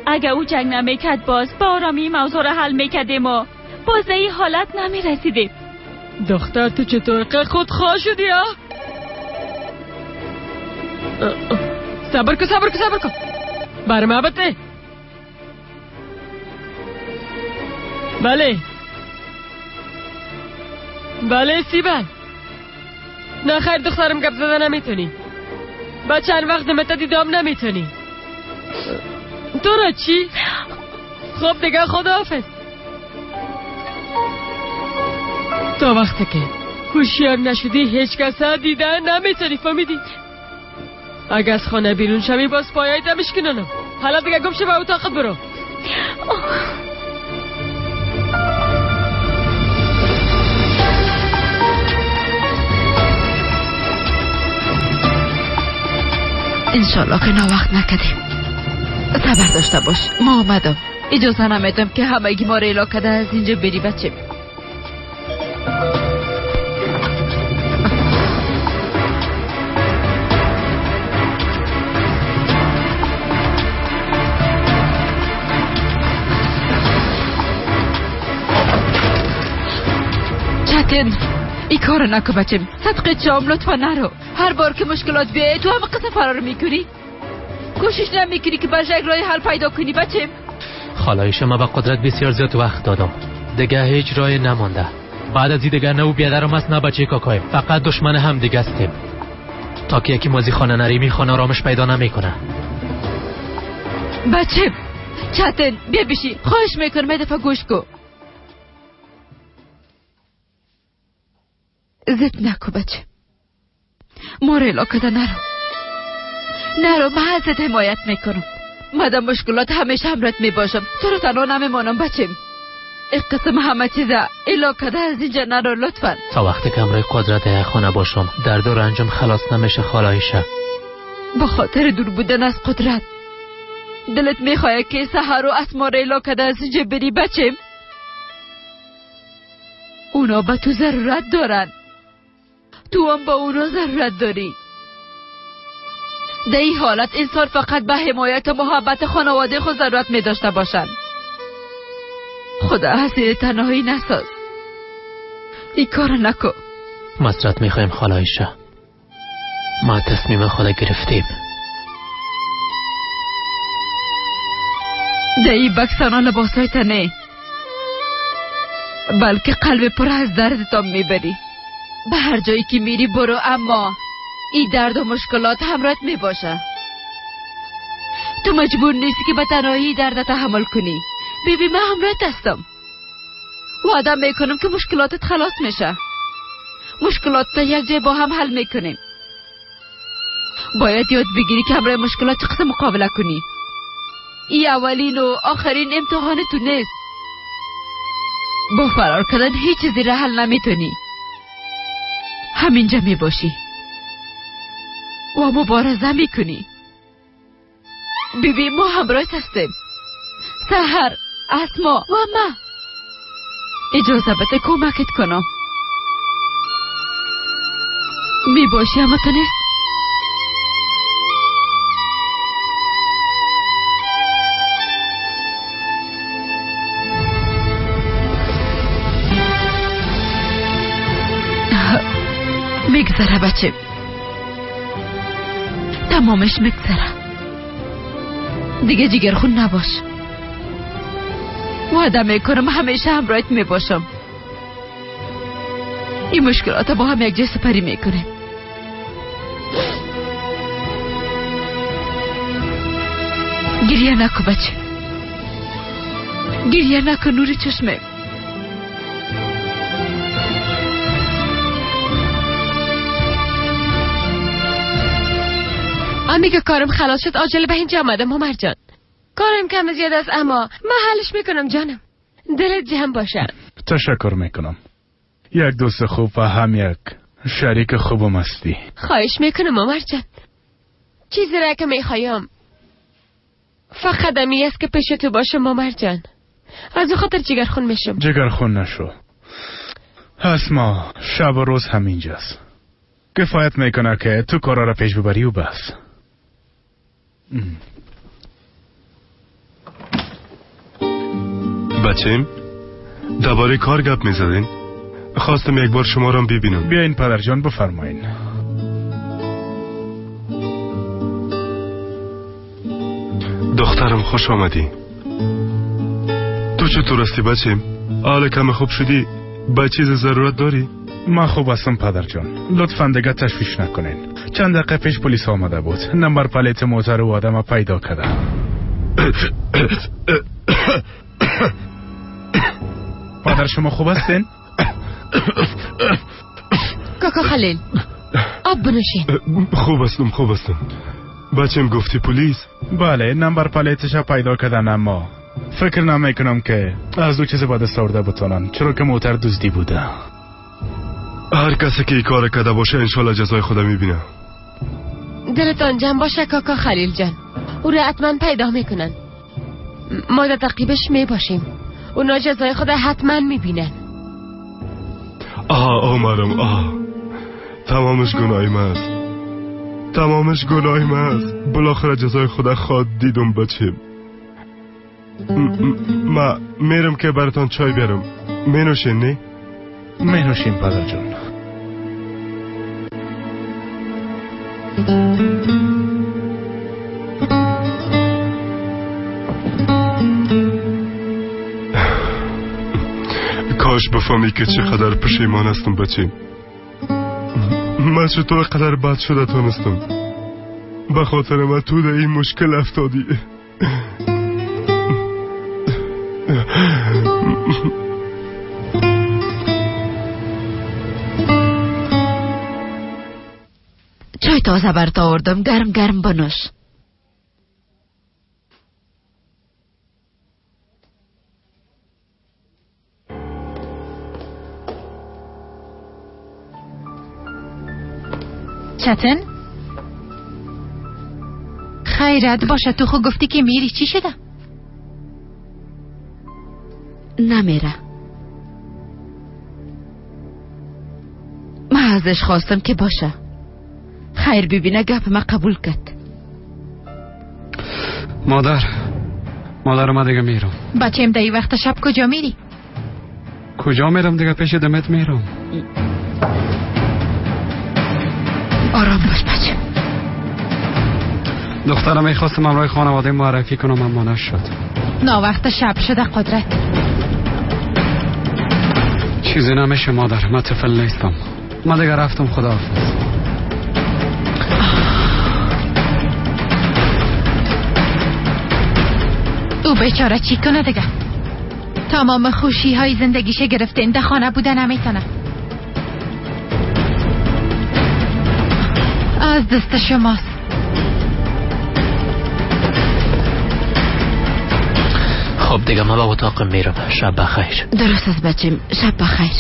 اگه او جنگ نمیکرد باز با آرامی موضوع را حل میکردیم و باز به این حالت نمیرسیدیم. دختر تو چطور خودخواه شدی ها؟ صبر کن صبر کن صبر کن، بر ما بده. بله بله سیبل. نه خیر دخترم، گپ زده نمیتونی. با چند وقت مت دیدم نمیتونی. تو را چی؟ خب دیگه خداحافظ. تا وقتی که هوشیار نشدی هیچ کس دیده نمیتونی، فهمیدی؟ اگه از خانه بیرون شوی باز پایایت میشکننم. حالا دیگه گم شو به اتاقت برو. انشالله که ناوقت نکردیم. صبر داشته باش، ما آمدم. اجازه نمیدم که همگی ما را اعلا کرده از اینجا بری بچه. چتن ای کارو نکن بچم، صدقه جام لطفا نرو. هر بار که مشکلات بیایه تو همه قصه فرار میکنی. کوشش نمیکنی که برش یک راه حل پیدا کنی بچم. خالای شما به قدرت بسیار زیاد وقت دادم، دیگه هیچ راه نمانده. بعد از این دیگه نه او بیادرم است نه بچه کاکایم، فقط دشمن هم دیگه هستیم. تا که یکی مازی خانه نریمی خانه آرامش پیدا نمیکنه. بچم چتن بیا بشی، خواهش میکنم یه دفعه گوش کن. زد نکو بچه، ما را الا کده نرو نرو. من ازت حمایت میکنم، مادم مشکلات همیشه همرات میباشم، تو رو تنها نمیمانم بچم. این قسم همه چیزه الا کده از اینجا نرو لطفا. تا وقتی که همراه قدرت یک خانه باشم درد و رنجم خلاص نمیشه خالایشه. به خاطر دور بودن از قدرت دلت میخواد که سحر و اسما را الا کده از اینجا بری بچم؟ اونا به تو ضرورت دارن، تو هم با اونا ضرورت داری. در این حالت انسان فقط به حمایت و محبت خانواده خود ضرورت می داشته باشند. خدا اسیر تنهایی نساز، این کار نکن. مسرت میخوایم خالایشه، ما تصمیم خود گرفتیم. در این بکسانا لباسای نه، بلکه قلب پر از درد تا میبری. به هر جایی که میری برو، اما این درد و مشکلات همراهت میباشه. تو مجبور نیستی که به تنهایی درد تحمل کنی. بیبی من همراهت هستم، وعده میکنم که مشکلاتت خلاص میشه. مشکلات تا یک جای با هم حل میکنیم. باید یاد بگیری که همراه مشکلات چه قسم مقابله کنی. این اولین و آخرین امتحان تو نیست. با فرار کردن هیچ چیزی را حل نمیتونی. همینجا میباشی و مبارزه میکنی. بیبی ما همراه هستیم، سحر، اسما و ما. اجازه بده کمکت کنم. میباشی اما تو نیست. میگذره بچه، تمامش میگذره دیگه. جگرخون نباش، وعده میکنم همیشه همراهت میباشم. این مشکلات با هم یک جای سپری میکنیم. گریه نکن بچه، گریه نکن نور چشمه. امی که کارم خلاص شد عاجل به اینجا آمدم عمر جان. کارم کم زیاد است اما من حلش میکنم جانم. دلت جمع باشه. تشکر میکنم. یک دوست خوب و هم یک شریک خوبم هستی. خواهش میکنم عمر جان. چیزی را که میخوایم فقط امی است که پیش تو باشم مامر جان. از او خاطر جگرخون میشم. جگرخون نشو اسما، شب و روز همینجاست. کفایت میکنه که تو کارا را پیش ببری و بس. بچیم درباره کار گپ میزدین، خواستم یک بار شما را ببینم. بیاین پدر جان بفرمایین. دخترم خوش آمدی. تو چطور هستی بچیم؟ حال کم خوب شدی؟ به چیز ضرورت داری؟ من خوب هستم پدر جان، لطفا دیگه تشویش نکنین. چند دقیقه پیش پلیس آمده بود، نمبر پلیت موتر و آدم پیدا کرده. پدر شما خوب هستین؟ کاکا خلیل آب بنوشین. خوب هستم خوب هستم. بچم گفتی پلیس؟ بله، نمبر پلیتش پیدا کردن، اما فکر نمی کنم که از او چیزی به دست آورده بتونن، چرا که موتر دزدی بوده. هر کسی که این کار کرده باشه انشالله جزای خدا میبینه. دلتان جمع باشه کاکا خلیل جان، او را حتما پیدا میکنن. ما در تعقیبش میباشیم، اونا جزای خدا حتما میبینن. آه عمرم، آه تمامش گناه من است، تمامش گناه من است. بالاخره جزای خدا خواد دیدم بچیم. ما میرم که براتان چای بیارم. مینوشین نه؟ مینوشیم پدر جان. کاش بفهمی که چقدر پشیمان هستم بچیم. من چطور قدر بد شده تونستم. به خاطر من تو در این مشکل افتادی. چای تازه برات آوردم، گرم گرم بنوش. چتن خیرت باشه، تو خود گفتی که میری، چی شده؟ نمیره. من ازش خواستم که باشه خیر ببینه، گپ ما قبول کرد. مادر ما دیگه میرم. بچیم در وقت شب کجا میری؟ کجا میرم دیگه، پیش دمت میرم. آرام باش بچه. دخترم میخواستم همراه خانواده معرفی کنم اما نشد. نه وقت شب شده قدرت. چیزی نمیشه مادر، من طفل نیستم. من دیگه رفتم، خداحافظ. او بیچاره چی کنه دیگه؟ تمام خوشی های زندگیشه گرفته، این خانه بوده نمیتونه. از دست شماست. خب دیگه من به اتاقم میرم. شب بخیر. درست است بچیم، شب بخیر.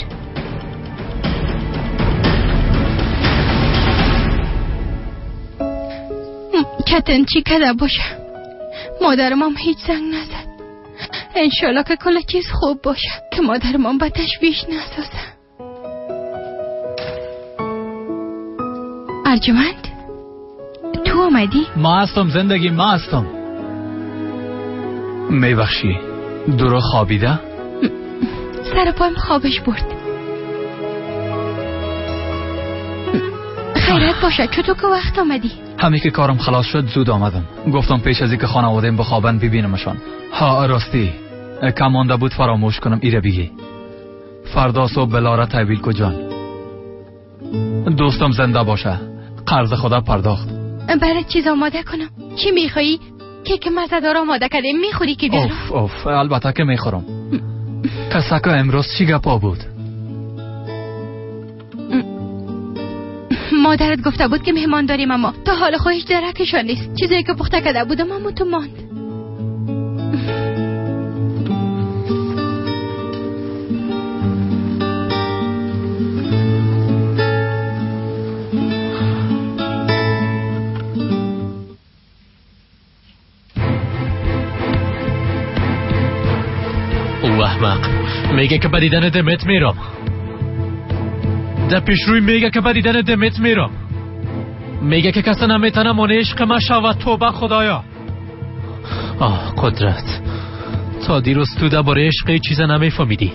کتن چی کده باشه؟ مادرم هم هیچ زنگ نزد. انشالله که کل چیز خوب باشه، که مادرم هم به تشویش نسازه. ارجمند تو آمدی؟ ما هستم زندگی، ما هستم. میبخشی درو خوابیده؟ سر پایم خوابش برد. خیرت باشه، چطور که وقت آمدی؟ همین که کارم خلاص شد زود آمدم. گفتم پیش از اینکه خانواده‌ام بخوابن ببینمشان. ها راستی کم مانده بود فراموش کنم ایره بگی. فردا صبح بلاره تحویل کجان. دوستم زنده باشه، قرض خدا پرداخت. برای چیز آماده کنم. چی میخوایی؟ کیک مزه‌دار آماده کردیم، میخوری که بیارم؟ اوف اوف البته که میخورم. کسکا امروز چی گپا بود؟ مادرت گفته بود که مهمان داریم، اما تا حال خودش درکشان نیست. چیزایی که پخته کرده بودم اما تو ماند. میگه که به دیدن دمت میرم. در پیش روی میگه که به دیدن دمت میرم. میگه که کسی نمیتونه مانع عشق من شود. توبه خدایا. آه قدرت، تا دیروز تو درباره عشق چیز نمیفهمیدی.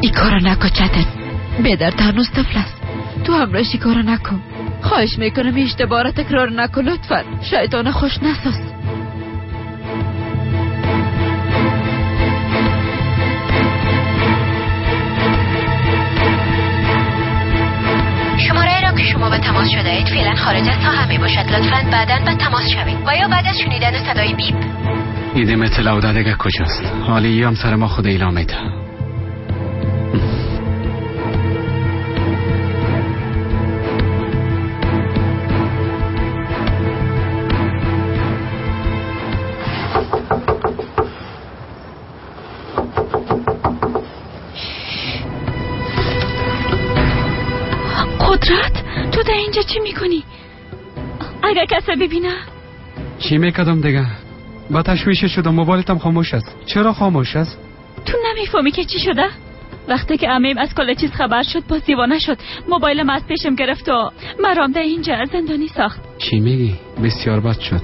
ای کارو نکن چتن، بیدر هنوز طفل است. تو همراهش ای کارو نکن. خواهش میکنم اشتباه را تکرار نکن لطفا. شیطان خوش نساز. شماره را که شما به تماس شده اید فعلا خارج از ساحه می باشد. لطفاً بعداً به تماس شوید و یا بعد از شنیدن صدای بیپ. ایده اطلاع دیگه کجاست؟ حالی هم سر ما خود ایلا میده. قدرت، تو در اینجا چی میکنی؟ اگر کسی ببینه چی میکردم دیگه؟ با تشویش شدم. موبایلتم خاموش است. چرا خاموش است؟ تو نمیفهمی که چی شده؟ وقتی که عمیم از کل چیز خبر شد باز دیوانه شد. موبایلم از پیشم گرفت و مرام در اینجا زندانی ساخت. چی میگی؟ بسیار بد شد.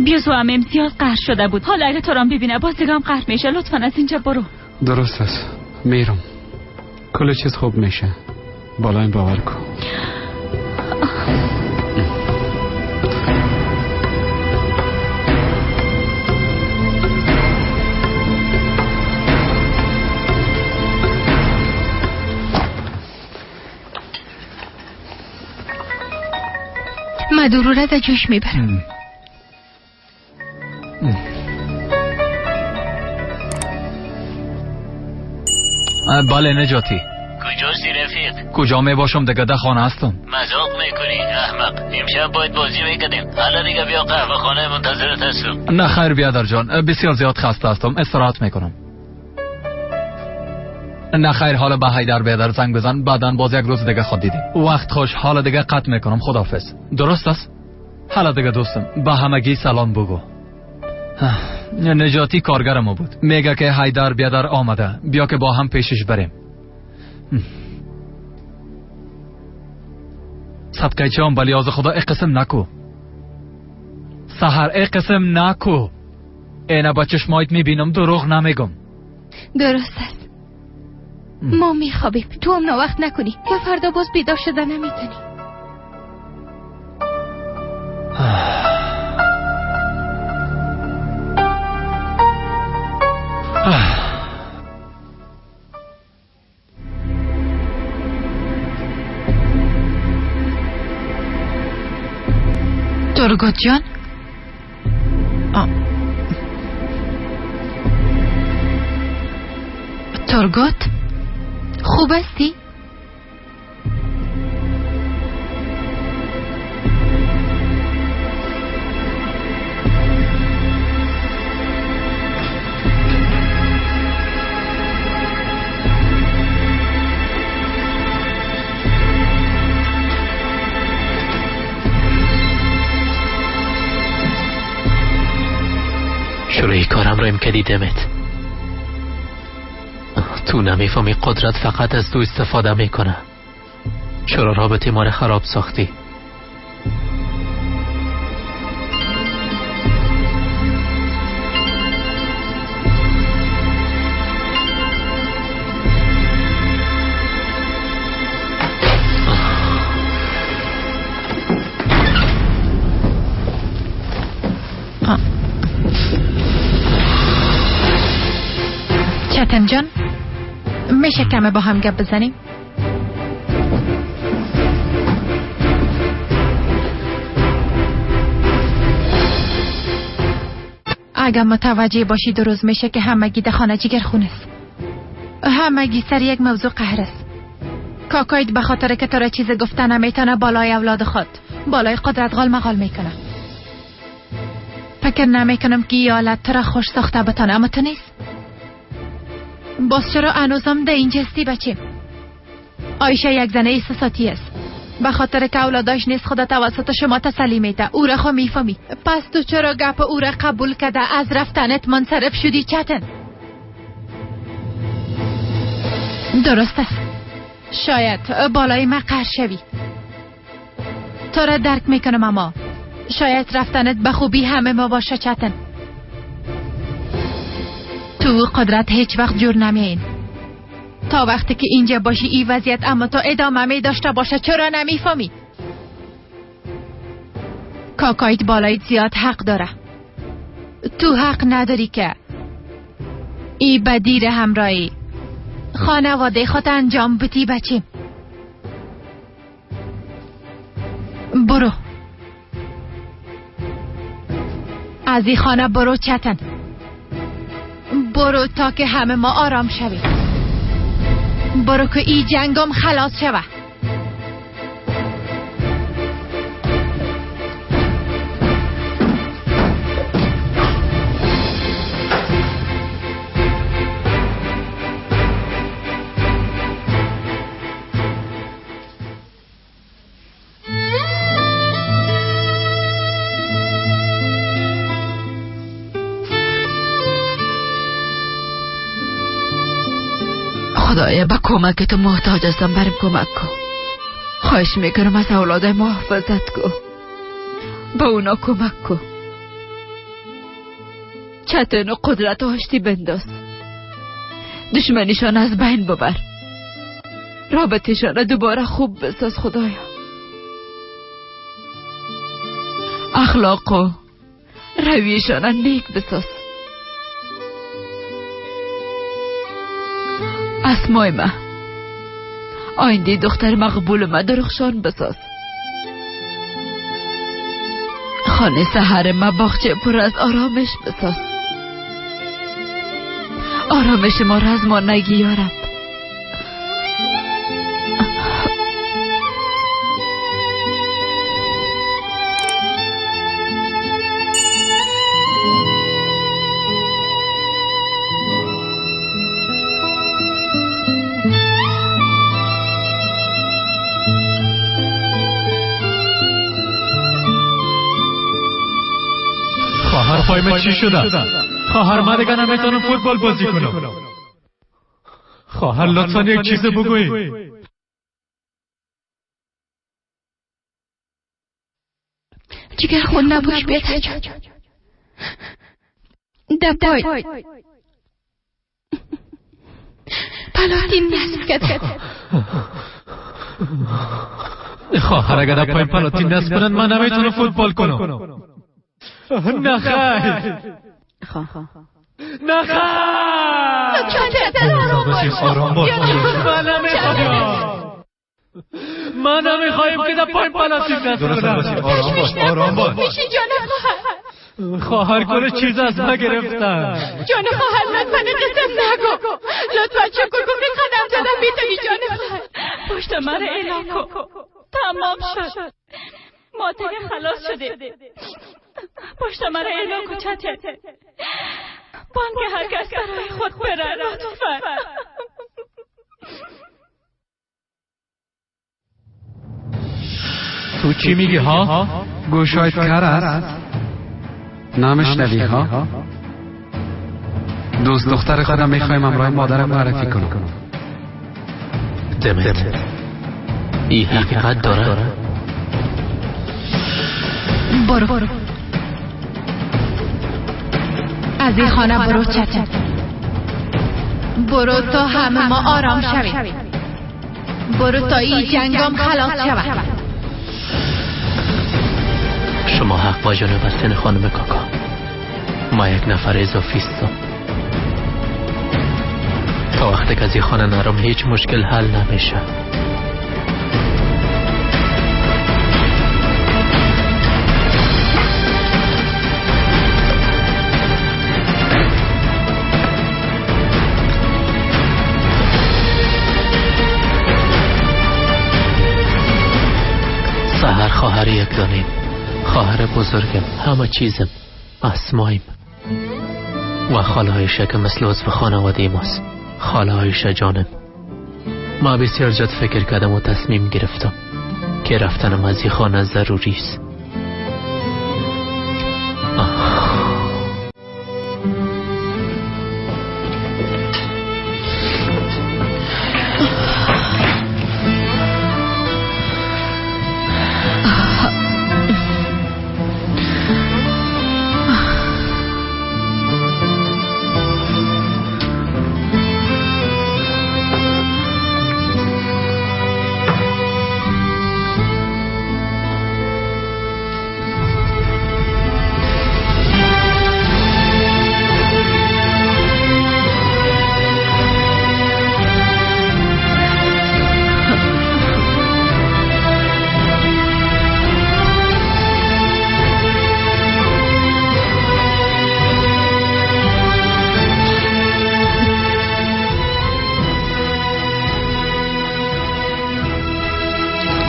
بیوزو عمیم زیاد قهر شده بود. حالا اگه تو رام ببینه باز دیگه هم قهر میشه. لطفا از اینجا برو. درست است، میرم. کل چیز خوب میشه. بالا این باور کن. من دورو را در جوش میبرم. بله نجاتی. کجاستی رفیق؟ کجا می باشم دیگه؟ در خانه هستم. مذاق میکنی احمق. امشب باید بازی میکردیم. حالا دیگه بیا قهوه خانه، منتظرت هستم. نه خیر بیادر جان، بسیار زیاد خسته هستم، استراحت میکنم. نه خیر، حالا به حیدر بیادر زنگ بزن، بعدا باز یک روز دیگه خود دیدیم. وقت خوش. حالا دیگه قطع میکنم. خداحافظ. درست است؟ حالا دیگه دوستم به همگی سلام بگو. نجاتی کارگرم بود، میگه که حیدر بیادر آمده، بیا که با هم پیشش بریم. صدقه جان بلیاز خدا ای قسم نکو سحر، ای قسم نکو. اینه با چشمایت میبینم، دروغ نمیگم. درست است. ما میخوابیم، تو هم ناوقت نکنی که فردا باز بیدار شده نمیتونی. تورگوت جان، تورگوت خوب هستی؟ شروع کارم رو که دیدمت. تو نمیفهمی قدرت فقط از تو استفاده میکنه. چرا رابطه ما رو خراب ساختی؟ چتن جان، میشه کمه با هم گپ بزنیم؟ اگه متوجه باشی دو روز میشه که همگی در خانه جگر خون است. همگی سر یک موضوع قهر است. کاکایت به خاطر که تو را چیز گفته نمیتونه بالای اولاد خود، بالای قدرت غال مغال میکنه. فکر نمیکنم که ایالت تو را خوش ساخته بتانه، اما تو نیست. باز چرا هنوزم در اینجا هستی بچه؟ آیشه یک زن احساساتی است. به خاطر که اولاداش نیست خدا توسط شما تسلی میده. او را خو میفهمی. پس تو چرا گپ او را قبول کرده از رفتنت منصرف شدی چتن؟ درست است. شاید بالای من قهر شوی. تو را درک میکنم، اما شاید رفتنت به خوبی همه ما باشه چتن. تو قدرت هیچ وقت جور نمیین. تا وقتی که اینجا باشی این وضعیت اما تا ادامه می داشته باشه. چرا نمیفهمی؟ کاکایت بالایت زیاد حق داره. تو حق نداری که ای بدیر همراهی خانواده خود انجام بدی بچیم. برو از این خانه، برو چتن، برو تا که همه ما آرام شویم. برو که ای جنگم خلاص شوه. خدایا به کمک تو محتاج هستم، برم کمک کن. خواهش میکنم از اولادای محافظت کن، به اونا کمک کن. چتن و قدرت آشتی بنداز، دشمنیشان از بین ببر، رابطهشان را دوباره خوب بساز. خدایا اخلاق و رویشان را نیک بساز. اسمای ما آینده دختر مقبول ما درخشان بساز. خانه سحر ما باغچه پر از آرامش بساز. آرامش ما را از ما نگی یا رب. خواهر پای چی شده؟ خواهر من دیگه نمیتونم فوتبال بازی کنم. خواهر لطفا یک چیز بگویی. جگر خون نباش بیادر جان. دپای پلاتین نصب کرد. خواهر اگر دپای پلاتین نصب کنند من نمیتونم فوتبال کنم. نه خیر، نه خیر. آرام باش. من نمیخوایم که در پایین پلاستیک نصب کنم. آرام باش، آرام باش. خواهر کل چیز از ما گرفتن. جان خواهر لطفا قسم نگو. لطفا شکر کن که قدم زدم میتونی جان خواهر. پشت من اعلام کن. تمام شد، ما دیگه خلاص شدیم. پشت مرا اعلام کن چته. بانک هر کس برای خود بره لطفا. تو چی میگی ها؟ گوشایت کر است؟ نمیشنوی ها؟ دوست دختر خودم میخوایم همراه مادرم معرفی کنم. دمت این حقیقت داره؟ برو از این خانه، برو چتن، برو تا همه ما آرام شویم. برو تا این جنگام خلاص شود. شما حق با جانب هستین خانم کاکا. ما یک نفر اضافی هستم. تا وقتی که از این خانه نرم هیچ مشکل حل نمیشه. سحر خواهر یک دانیم، خواهر بزرگم، همه چیزم، اسمایم و خاله عایشه که مثل عضو خانواده ماست. خاله عایشه جانم، ما بسیار زیاد فکر کردم و تصمیم گرفتم. که رفتنم از این خانه ضروری است.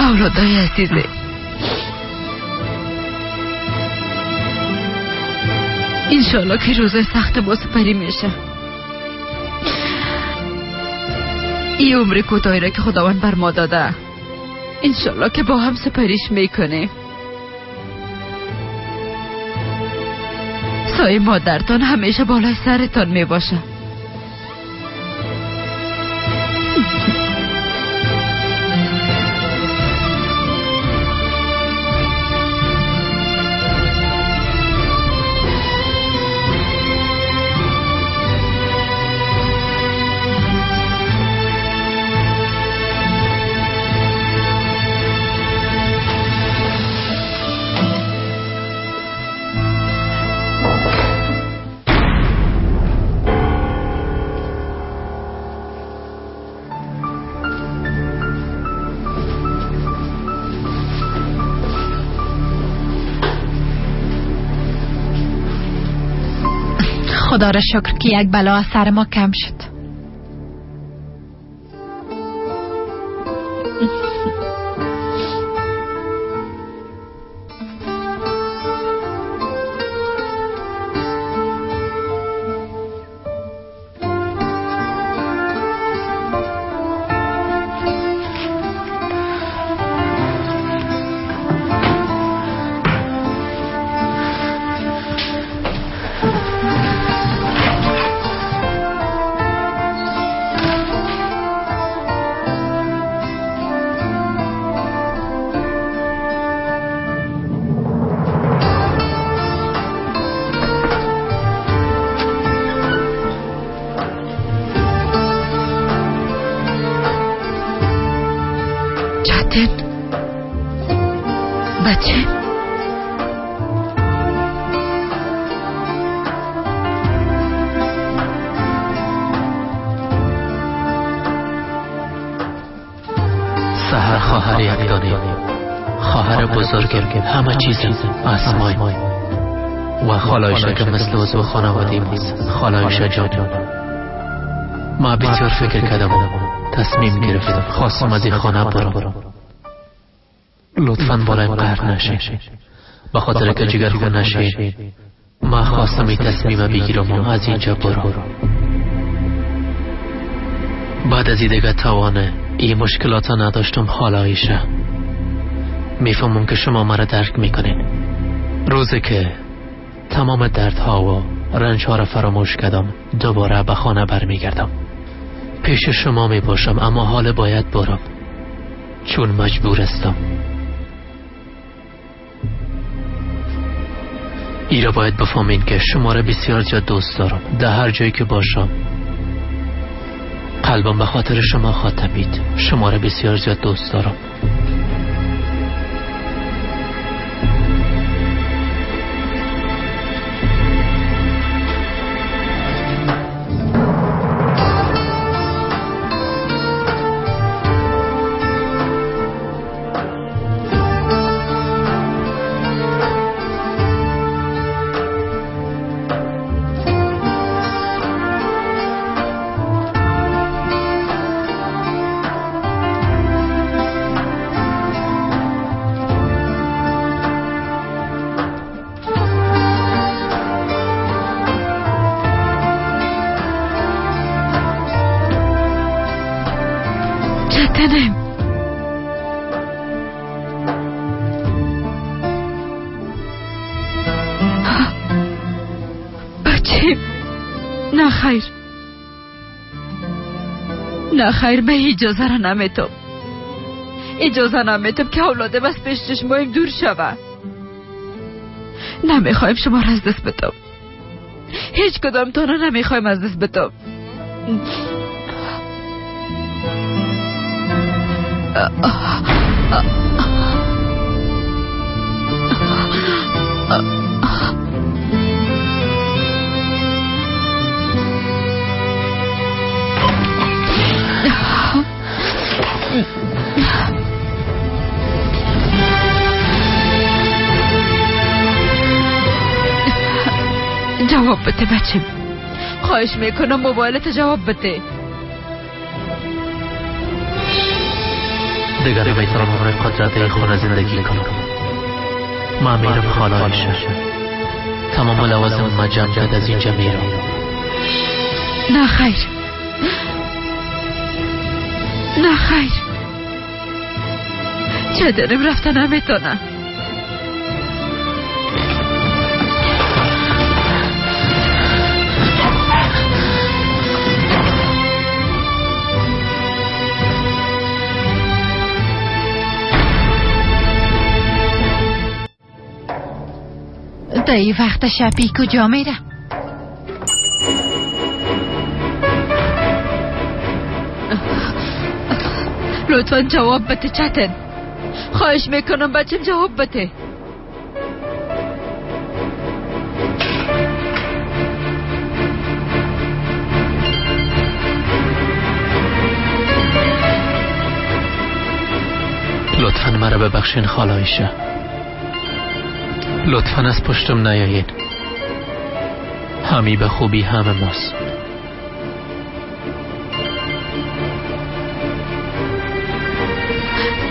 اولادای عزیزه، انشالله که روزای سخت ما سپری میشه. این عمر کوتاهی را که خداوند بر ما داده، انشالله که با هم سپریش میکنه. سایه مادرتان همیشه بالای سرتان میباشه. خدا را شکر که یک بلا از سر ما کم شد. بچه، سحر خواهر یک دانه، خواهر بزرگم، همه چیزم، اسمای و خالایشه که مثل عضو خانواده ماست. خالایشه جان، ما بسیار فکر کردم و تصمیم گرفتم خواستم از این خانه برم. لطفاً بالایم قهر نشین، به خاطر که جگر خون نشین. ما خواستم این تصمیم بگیرم و از اینجا برم. بعد از این دیگه توانه این مشکلات نداشتم. خاله عایشه، میفهمم که شما مرا درک میکنین. روزی که تمام دردها و رنجها را فراموش کردم، دوباره به خانه برمیگردم. پیش شما میباشم، اما حال باید برم چون مجبور هستم. ای را باید بفهمین که شما را بسیار زیاد دوست دارم. در هر جایی که باشم قلبم به خاطر شما خواهد تپید. شما را بسیار زیاد دوست دارم. چتنم، خیر، نه خیر، من اجازه را نمیتم. اجازه نمیتم که اولادم از پیش چشمایم دور شوه. نمیخوایم شما را از دست بدم. هیچ کدام تان را نمیخوایم از دست بدم. جواب بده بچه، خواهش میکنم موبایلت جواب بده. دیگر نمیتونم برای قدرت این خونه زندگی کنم. من میرم خاله عایشه. تمام لوازم ما جمع کرد از اینجا میرم. نه خیر، نه خیر، چه داریم رفتن نمیتونم. تا این وقت شبی کجا میره؟ لطفا جواب بده چتن، خواهش میکنم بچم جواب بده. لطفا مرا ببخشین خاله عایشه. لطفا از پشتم نیایین. همی به خوبی همه ماست.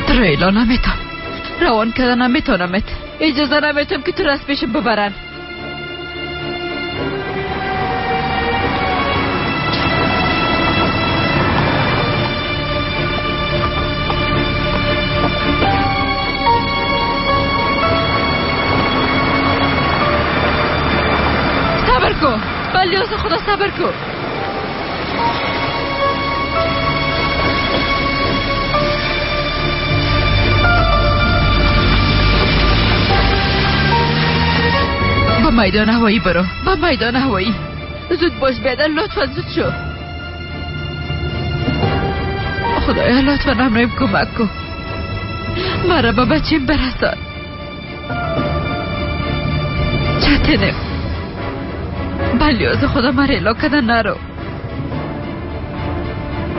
تریلا نمیتم، روان کردن نمیتونمت. اجازه نمیتم که تو را از پیشم ببرن. صبر کن بلیاز خدا، صبر کن. به میدان هوایی برو، به میدان هوایی. زود باش بیادر، لطفا زود شو. خدایا لطفا همراهیم کمک کن، مرا به بچیم برسان. چتنم بلیاز خدا مرا الا کده نرو.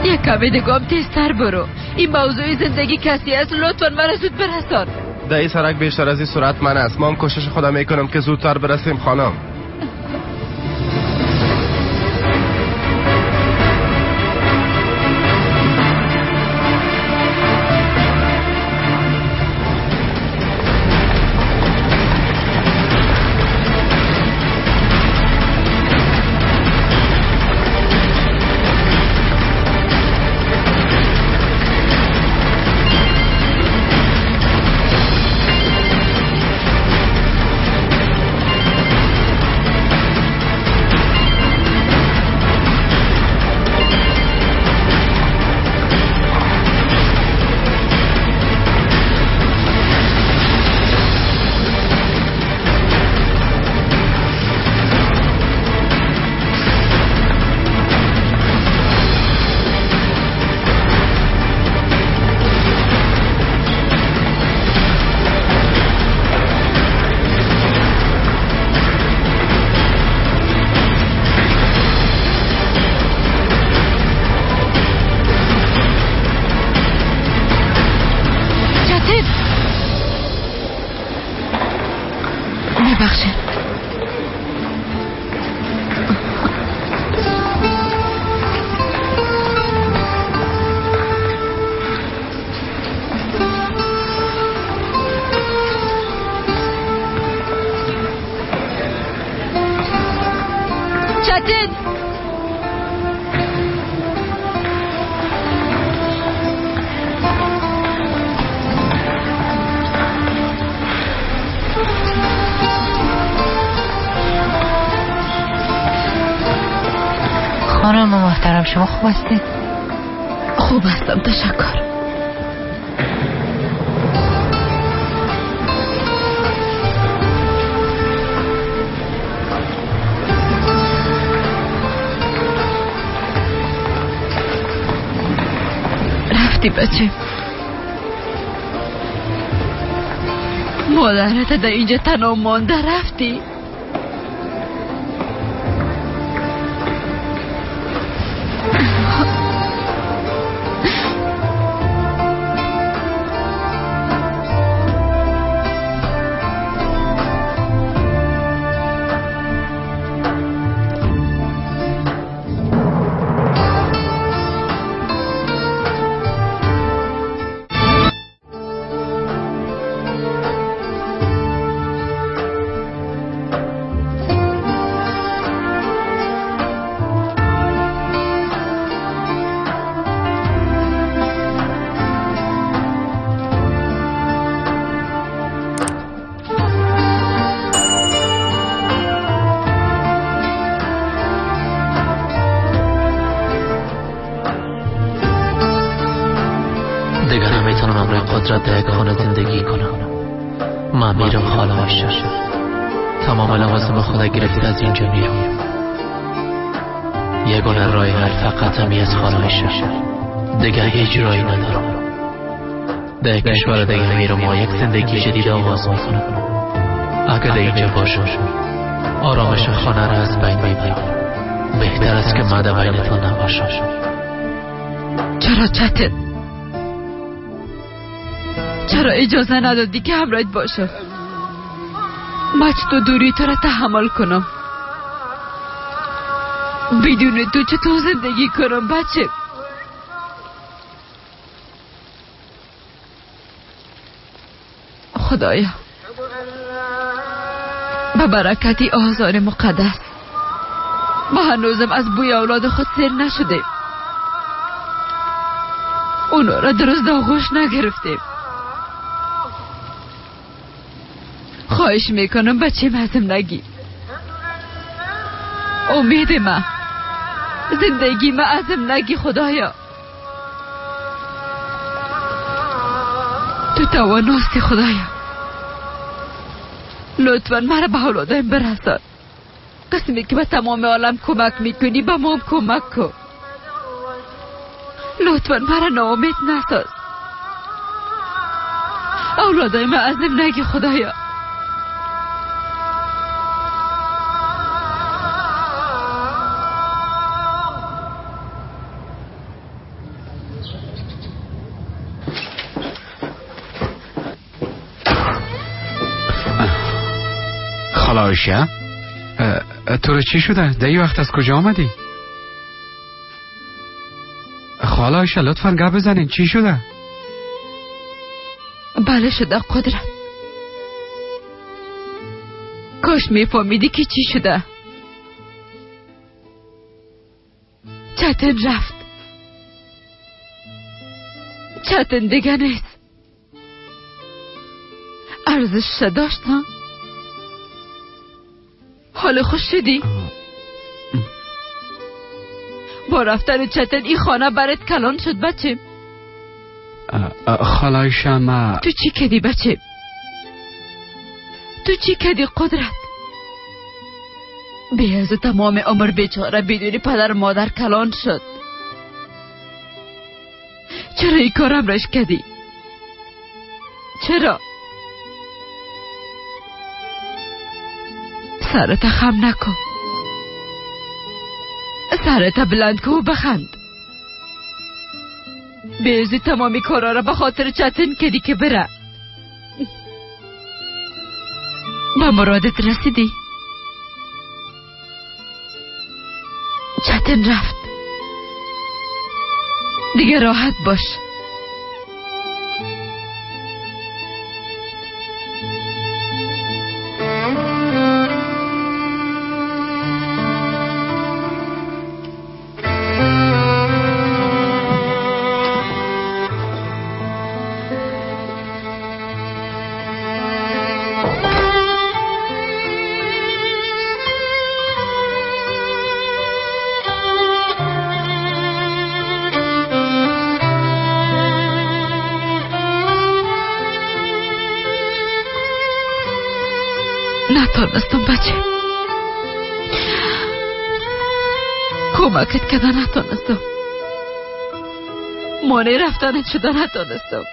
یک کمی دیگه هم تیزتر برو. این موضوع زندگی کسی است، لطفا مرا زود برسان. در این سرک بیشتر از این سرعت من است. ما هم کوشش خدا میکنم که زودتر برسیم خانم. شما خوب هستین؟ خوب هستم تشکر. رفتی بچه، مادرت در اینجا تنها مانده رفتی. قدرت در یک خانه زندگی کنم. من میرم خاله عایشه، تمام لوازم خود گرفته از اینجا میرم. یگانه راه حل فقط همی از خاله عایشه، دیگه هیچ راهی ندارم. در یک کشور دیگه میرم و یک زندگی جدید آغاز میکنم. اگه در اینجا باشم آرامش خانه را از بین میبرم. بهتر است که من در بینتان نباشم. چرا چتر؟ چرا اجازه ندادی که همراهت باشم؟ من چطور دوری تو را تحمل کنم؟ بدون تو چطور زندگی کنم بچه؟ خدایا به برکت آزار مقدس ما هنوزم از بوی اولاد خود سیر نشدیم. اونا را درست آغوش نگرفتیم. خواهش میکنم بچه ازم نگی. امید ما، زندگی ما ازم نگی خدایا. تو تواناستی خدایا. لطفا مرا به اولادم برسان. قسمی که به تمام عالم کمک میکنی به ما کمک کن. لطفا مرا ناامید نساز. اولادای ما ازم نگی خدایا. خاله عایشه، تو رو چی شده؟ در این وقت از کجا آمدی؟ خاله عایشه لطفا گپ بزنین، چی شده؟ بله شده قدرت. کاش میفهمیدی که چی شده. چتن رفت. چتن دیگه نیست. ارزش داشتم. حال خوش شدی؟ با رفتن چتن این خانه برات کلان شد بچه. خاله عایشه ما تو چی کردی بچه؟ تو چی کردی قدرت؟ بی از تمام عمر بیچاره بدون پدر مادر کلان شد. چرا این کارم رش کردی؟ چرا؟ سرت خم نکن، سرت بلند کن و بخند. بیزی تمامی کارا را به خاطر چتن کردی که بره. به مرادت رسیدی. چتن رفت دیگه، راحت باش. Натонистам бача. Кӯмакат карда натонистам. Монеъ рафтанат шуда натонистам.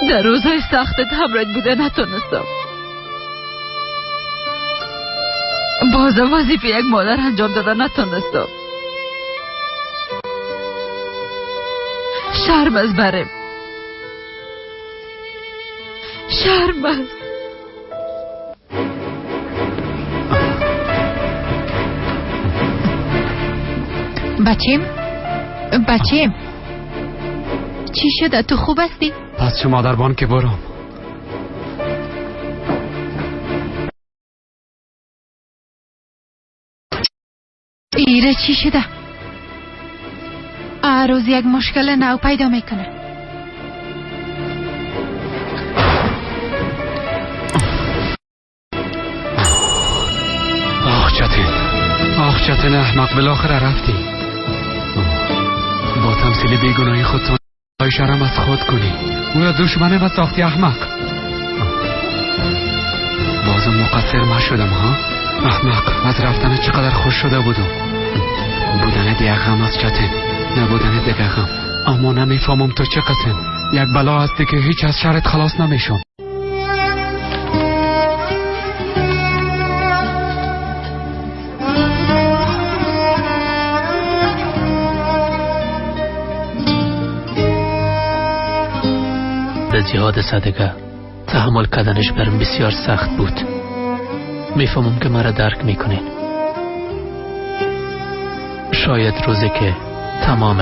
Дар рӯзҳои сахтат ҳамроҳат буда натонистам. Бозам вазифаи як модар анҷом дода натонистам. Шарм аз барем. Шарм аст. Бачем, бачем, чӣ шуда? Ту хуб ҳастӣ? Пас чӣ модарбон ки бурам. Ира чӣ шуда? Ҳар рӯз як мушкили нав пайдо мекунад. Оҳ Чатин, оҳ Чатин аҳмақ, билохира рафтӣ. Бо тамсили бегуноҳи худ шарм аз худ кунӣ. Ӯро душмане ва сохти аҳмақ. Бозам муқассир ма шудам, ҳа? Аҳмақ, аз рафтана чӣ қадар хуш шуда будум. Будани як ғам аз Чатин, набудани дигар ғам. Аммо намефаҳмам ту чӣ қисм. Як бало ҳастӣ ки ҳеҷ аз шаррат халос намешам. از حادثه دیگه تحمل کردنش برم بسیار سخت بود. میفهمم که مرا درک میکنین. شاید روزی که تمام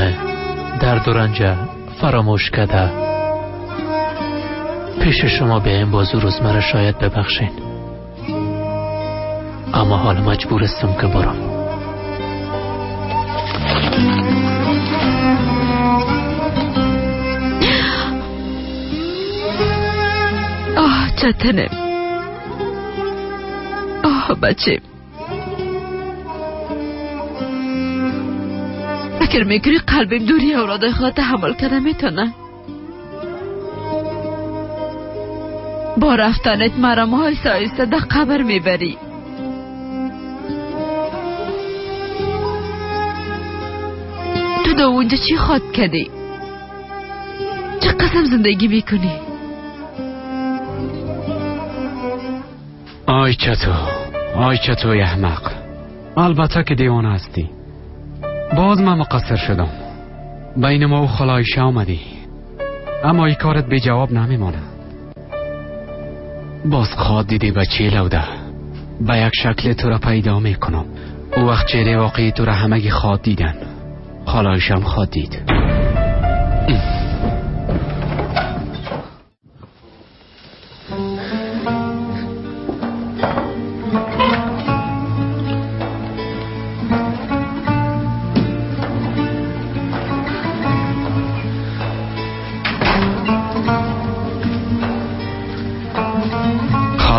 درد و رنج فراموش کرده پیش شما بیایم، باز روز مرا شاید ببخشین. اما حال مجبور هستم که برم. آه چتنم، آه بچه، فکر میکنی قلبم دوری اولادای خود تحمل کرده میتونه؟ با رفتنت مرا آهسته آهسته در قبر میبری. تو در اونجا چی خواد کردی؟ چه قسم زندگی میکنی؟ آی چتو، آی چتو احمق، البته که دیوانه هستی. باز من مقصر شدم. بین ما و خاله عایشه آمدی، اما ای کارت بی جواب نمیمانه. باز خواد دیدی به چی لوده. به یک شکل تو را پیدا میکنم. او وقت چهره واقعی تو را همگی خواد دیدن. خاله عایشه هم خواد دید.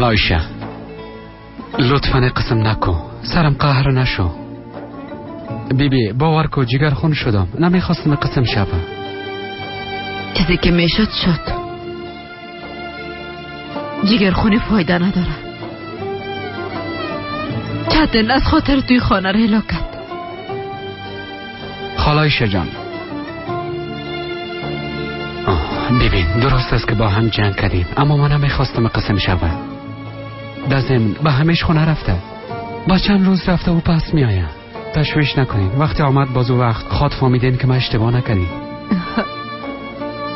عایشه لطفا قسم نکن، سرم قهر نشو. بیبی باور کو جگر خون شدم، نمیخواستم قسم شوه. چیزی که میشد شد. جگر خونی فایده نداره. چتن از خاطر توی خانه را هلاک کرد. خاله عایشه جان، ببین درست است که با هم جنگ کردیم، اما من نمیخواستم قسم شوه. در ضمن به همیش خونه رفته، با چند روز رفته و پس میآید. تشویش نکنین، وقتی آمد باز او وقت خواد فهمیدین که من اشتباه نکردیم.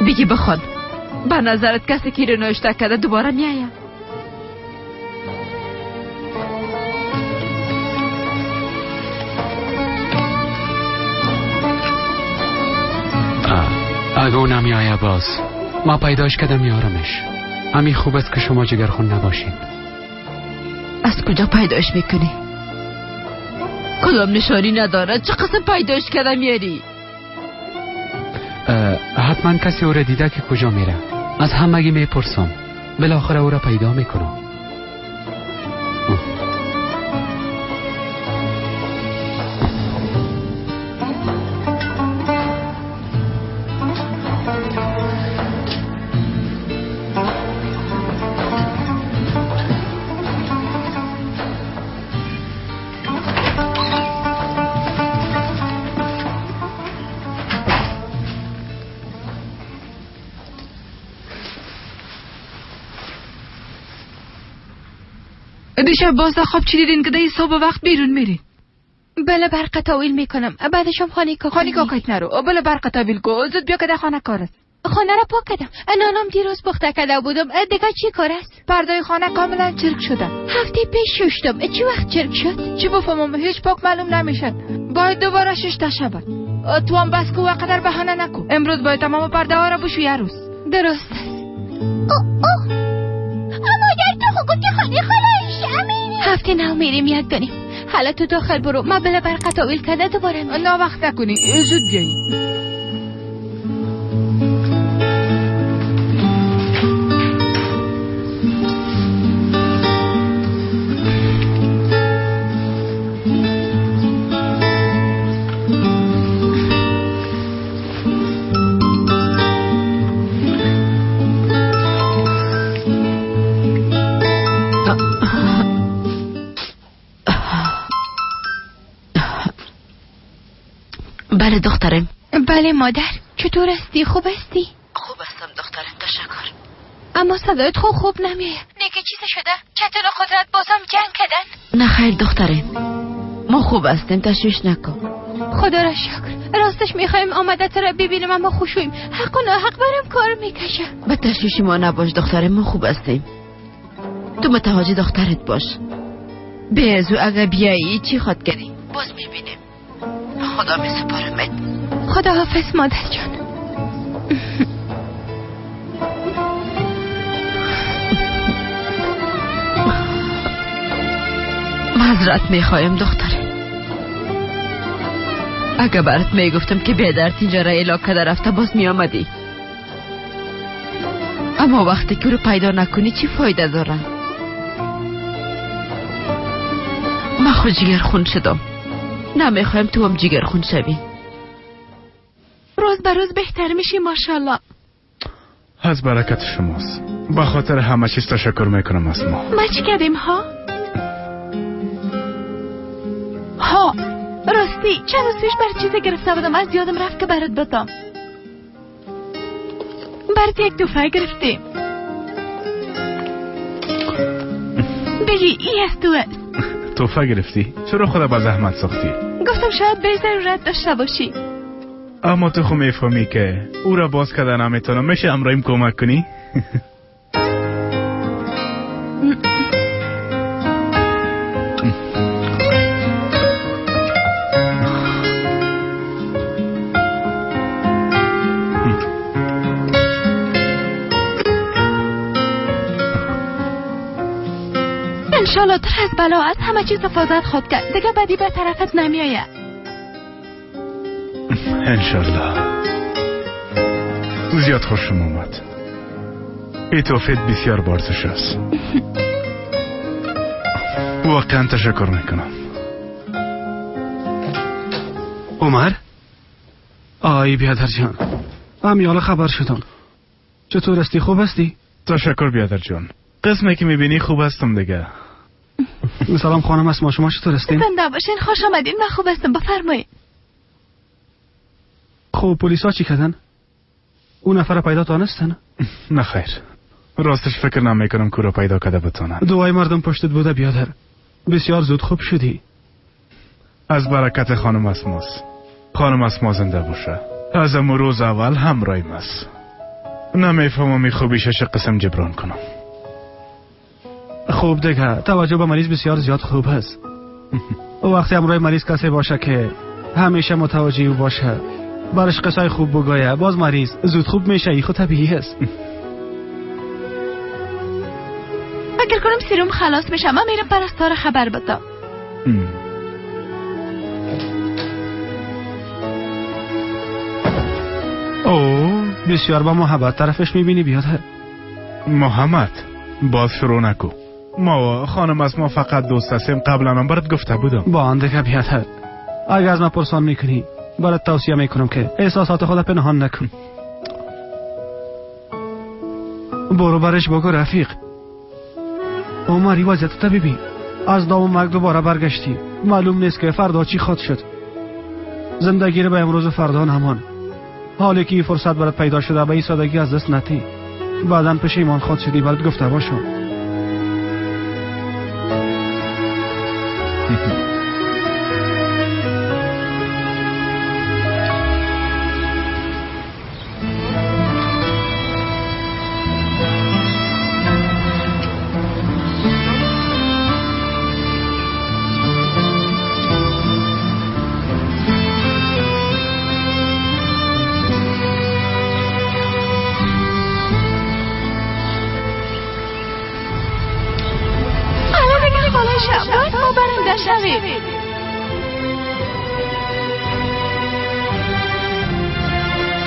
بگی بخوان، به نظرت کسی که رو نوشته کرده دوباره میآید؟ اگه او نمیآید باز ما پیداش کردم یارمش. همین خوب است که شما جگرخون نباشین. از کجا پیداش میکنی؟ کدام نشانی نداره؟ چه قسم پیداش کرده میاری؟ حتما کسی او را دیده که کجا میره. از همگی میپرسم، بالاخره او را پیدا میکنم. دیشب باز در خواب چی دیدین که در صبح وقت بیرون میرین؟ بله برق تاویل میکنم. بعدشم خانه کاکا. خانه کاکایت نرو. بله برق تاویل کو. زود بیا که در خانه کار است. خانه را پاک کردم. نانم دیروز پخته کرده بودم. دیگه چی کار است؟ پردای خانه کاملا چرک شده. هفته پیش ششتم. چی وقت چرک شد؟ چی بفهمم؟ هیچ پاک معلوم نمیشد. باید دوباره ششته شود. تو هم بس کو و قدر بهانه نکو. امروز باید تمام پرده ها را بشوی عروس. درست است. او مادر تو خو گفتی خانه خاله میریم. هفته نو میریم یک دانیم. حالا تو داخل برو. ما بله برق تاویل کرده دوباره میریم. نه وقت نکنی. زود بیایی. بله دخترم. بله مادر، چطور هستی؟ خوب هستی؟ خوب هستم دخترم، تشکر. اما صدایت خوب نمیاد. نگه چیز شده؟ چطور قدرت بازم جنگ کردن؟ نه خیر دخترم، ما خوب هستیم، تشویش نکن. خدا را شکر. راستش میخوایم آمده را ببینم اما خوشویم. حق و ناحق برم کار میکشه. به تشویش ما نباش دخترم، ما خوب هستیم. تو متوجه دخترت باش. به ازو اگه بیایی چی خواد کردی؟ باز میبینیم. خدا می سپارمت. خدا حافظ مادر جان. معذرت میخوایم دختره. اگه برات میگفتم که بیادرت اینجا را اعلا کرده رفته باز میآمدی. اما وقتی که رو پیدا نکنی چی فایده داره؟ من خود جگر خون شدم. نمیخوایم تو هم جگر خون شوی. روز به روز بهتر میشی ماشاءالله. از برکت شماست. به خاطر همه چیز تشکر میکنم از ما. ما چی کردیم ها؟ ها راستی چند روز پیش بر چیز گرفته بودم از یادم رفت که برات بدم. برات یک توفه گرفتیم. بگی ای از تو است. توفه گرفتی؟ چرا خدا با زحمت ساختی؟ گفتم شاید به ضرورت داشته باشی. اما تو خو میفهمی که او را باز کردن نمیتونم. میشه امرایم کمک کنی؟ انشالله تر از بلا از همه چیز حفاظت خواد کرد. دیگه بدی به طرفت نمیآید. انشالله. زیاد خوشم آمد. ای توفیق بسیار بارزش است. واقعا تشکر میکنم. عمر؟ آی بیادر جان، همیالا خبر شدم. چطور هستی؟ خوب هستی؟ تشکر بیادر جان. قسمی که میبینی خوب هستم دیگه. سلام خانم اسما، شما چطور هستین؟ زنده باشین، خوش آمدین. من خوب هستم، بفرمایید. خب پلیسا چی کردن؟ اون نفر پیدا تانستن؟ نه خیر، راستش فکر نمیکنم که رو پیدا کرده بتونن. دعای مردم پشتت بوده بیادر، بسیار زود خوب شدی. از برکت خانم اسماست. خانم اسما زنده باشه. از امو روز اول همراهیم است. نمیفهمم این خوبیش چه قسم جبران کنم. خوب دیگه، توجه به مریض بسیار زیاد خوب است. وقتی همراه مریض کسی باشه که همیشه متوجه او باشه، برش قصای خوب بگویه، باز مریض زود خوب میشه. ای خود طبیعی است. فکر کنم سیروم خلاص میشه. من میرم پرستار خبر بدم. او بسیار با محبت طرفش میبینی بیادر. محمد باز شروع نکو. ما خانم از ما فقط دوست هستیم. قبلا هم برات گفته بودم. با آن دیگه بیادر، اگر از ما پرسان میکنی برات توصیه میکنم که احساسات خود پنهان نکن. برو برش بگو رفیق عمری وضعیت تا ببین. از دام مرگ دوباره برگشتی. معلوم نیست که فردا چی خواد شد. زندگی رو به امروز و فردا نمان. حالی که این فرصت برات پیدا شده به این سادگی از دست نتی. بعدا پشیمان خواد شدی. برات گفته باشم.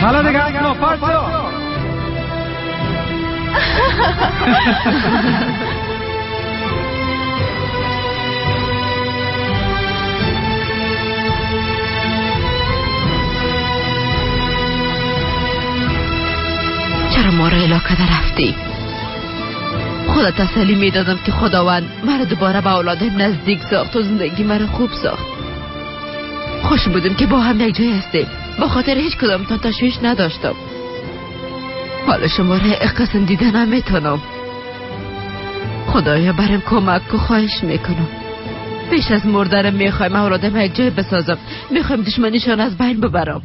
حالا دیگه اسما فرسو. چرا ما را الا کرده رفتی؟ خدا تسلی میدادم که خداوند مرا دوباره به اولادم نزدیک ساخت و زندگی مرا خوب ساخت. خوش بودم که با هم یک جای هستیم. با خاطر هیچ کدامتان تشویش نداشتم. حالا شما را قسم دیده نمیتونم. خدایا برم کمک کو، خواهش میکنم. پیش از مردنم میخوایم اولادم یک جای بسازم. میخوایم دشمنیشان از بین ببرم.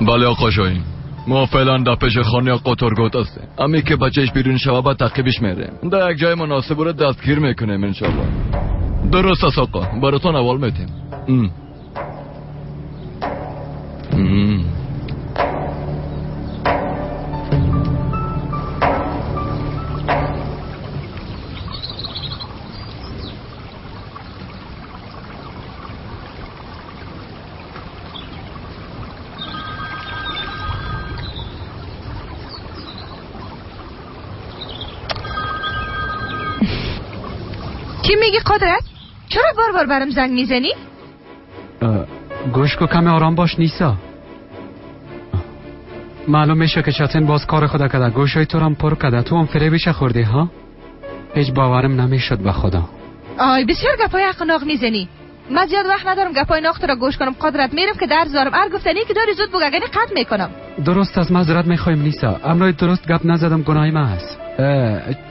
بله آقا شاهین، ما فعلا در پیش خانه آقا ترگوت هستیم. امی که بچهش بیرون شوه با تعقیبش میریم. در یک جای مناسب رو دستگیر میکنیم انشالله. درست است آقا، براتون اول میتیم. چی میگی قدرت؟ چرا بار بار برم زنگ میزنی؟ گوش کو، کمی آرام باش نیسا. معلوم میشه که چتن باز کار خدا کرده. گوشای تو هم پر کرده. تو هم فریبش خوردی ها؟ هیچ باورم نمیشد به خدا. آی بسیار گپای حق میزنی. من زیاد وقت ندارم گپای ناق را گوش کنم. قدرت میرم که درس دارم. هر گفتنی که داری زود بگو، اگه قطع میکنم. درست از معذرت میخوایم نیسا. امروز درست گپ نزدم، گناه من است.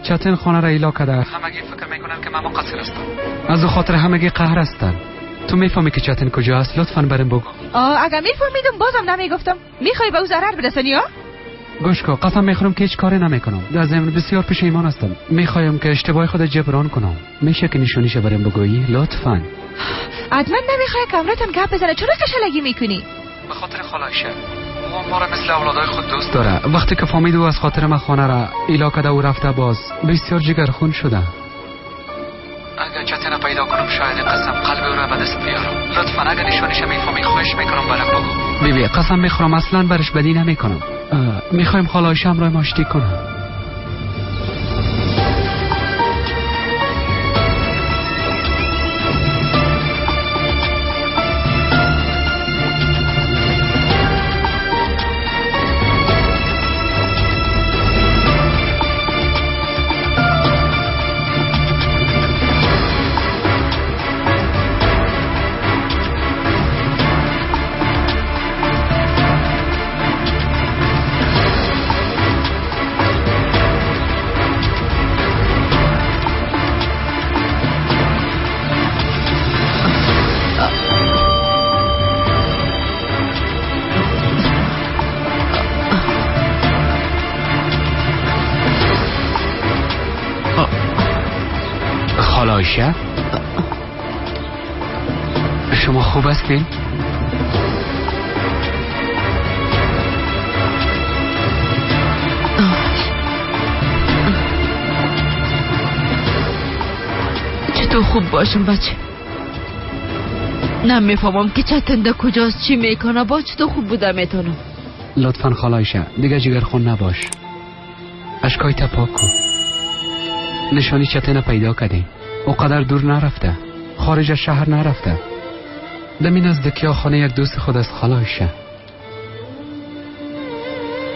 چتن خانه را ایلا کرده. همگی فکر میکنن که من مقصر هستم. از خاطر همگی قهر هستن. تو میفهمی که چتن کجا است؟ لطفاً برم بگو. اگه میفهمیدم بازم نمیگفتم. میخوای به او ضرر برسانی ها؟ گوش کن، قسم میخورم که هیچ کاری نمیکنم. در ضمن بسیار پشیمان هستم. میخوایم که اشتباه خود جبران کنم. میشه که نشونیش برم بگویی لطفاً؟ حتما نمیخوای که امرتون گپ بزنه. چرا کشلگی میکنی؟ به خاطر خالایشه. او ما را مثل اولادای خود دوست داره. وقتی که فهمید او از خاطر من خانه را ایلا کرده و رفته، باز بسیار جگرخون شده. اگر چتن پیدا کنم شاید قسم قلب او را به دست بیارم. لطفا اگر نشانش میفهمی خواهش میکنم برام بگو. بیبی قسم میخورم اصلا برش بدی نمیکنم. میخوایم خاله عایشه همراه ما آشتی کنم. عایشه شما خوب هستین؟ چطور خوب باشم بچه؟ نمیفهمم که چتن ده کجاست، چی میکنه. با چطور خوب بودم میتونم. لطفا خاله عایشه دیگه جگرخون نباش. اشکای پاک کن. نشانی چتن پیدا کردیم. او قدر دور نرفته، خارج از شهر نرفته. دمی نزدیکی خانه یک دوست خود از خاله عایشه.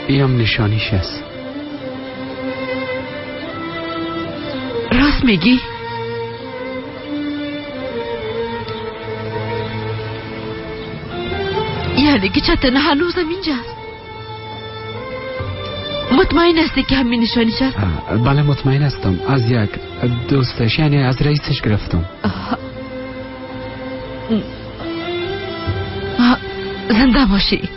ایم نشانیش است. راست میگی؟ یعنی که چتن هنوزم اینجاست. مطمئن هستی که همین نشانیش است؟ بله مطمئن هستم. از یک دوستش، یعنی از رئیسش گرفتم. زنده باشی.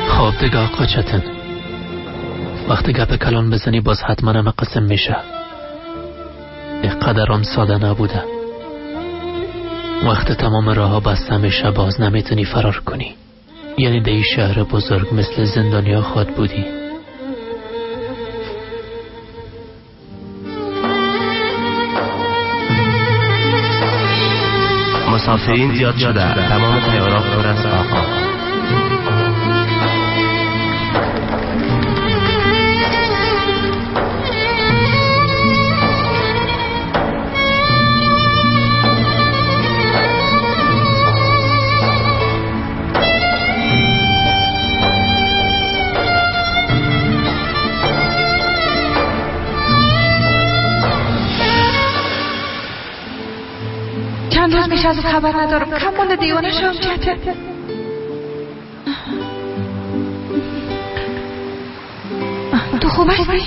خب دیگه آقا چتن، وقتی گپ کلان بزنی باز حتما همه قسم میشه. قدرم ساده نبوده. وقت تمام راه ها بسته میشه باز نمیتونی فرار کنی. یعنی در این شهر بزرگ مثل زندانیا خود بودی. مسافرین زیاد شده، تمام طیارات پر است آقا. چند روز میشه ازت خبر ندارم. کم مونده دیوانه شم چته. تو خوب هستی؟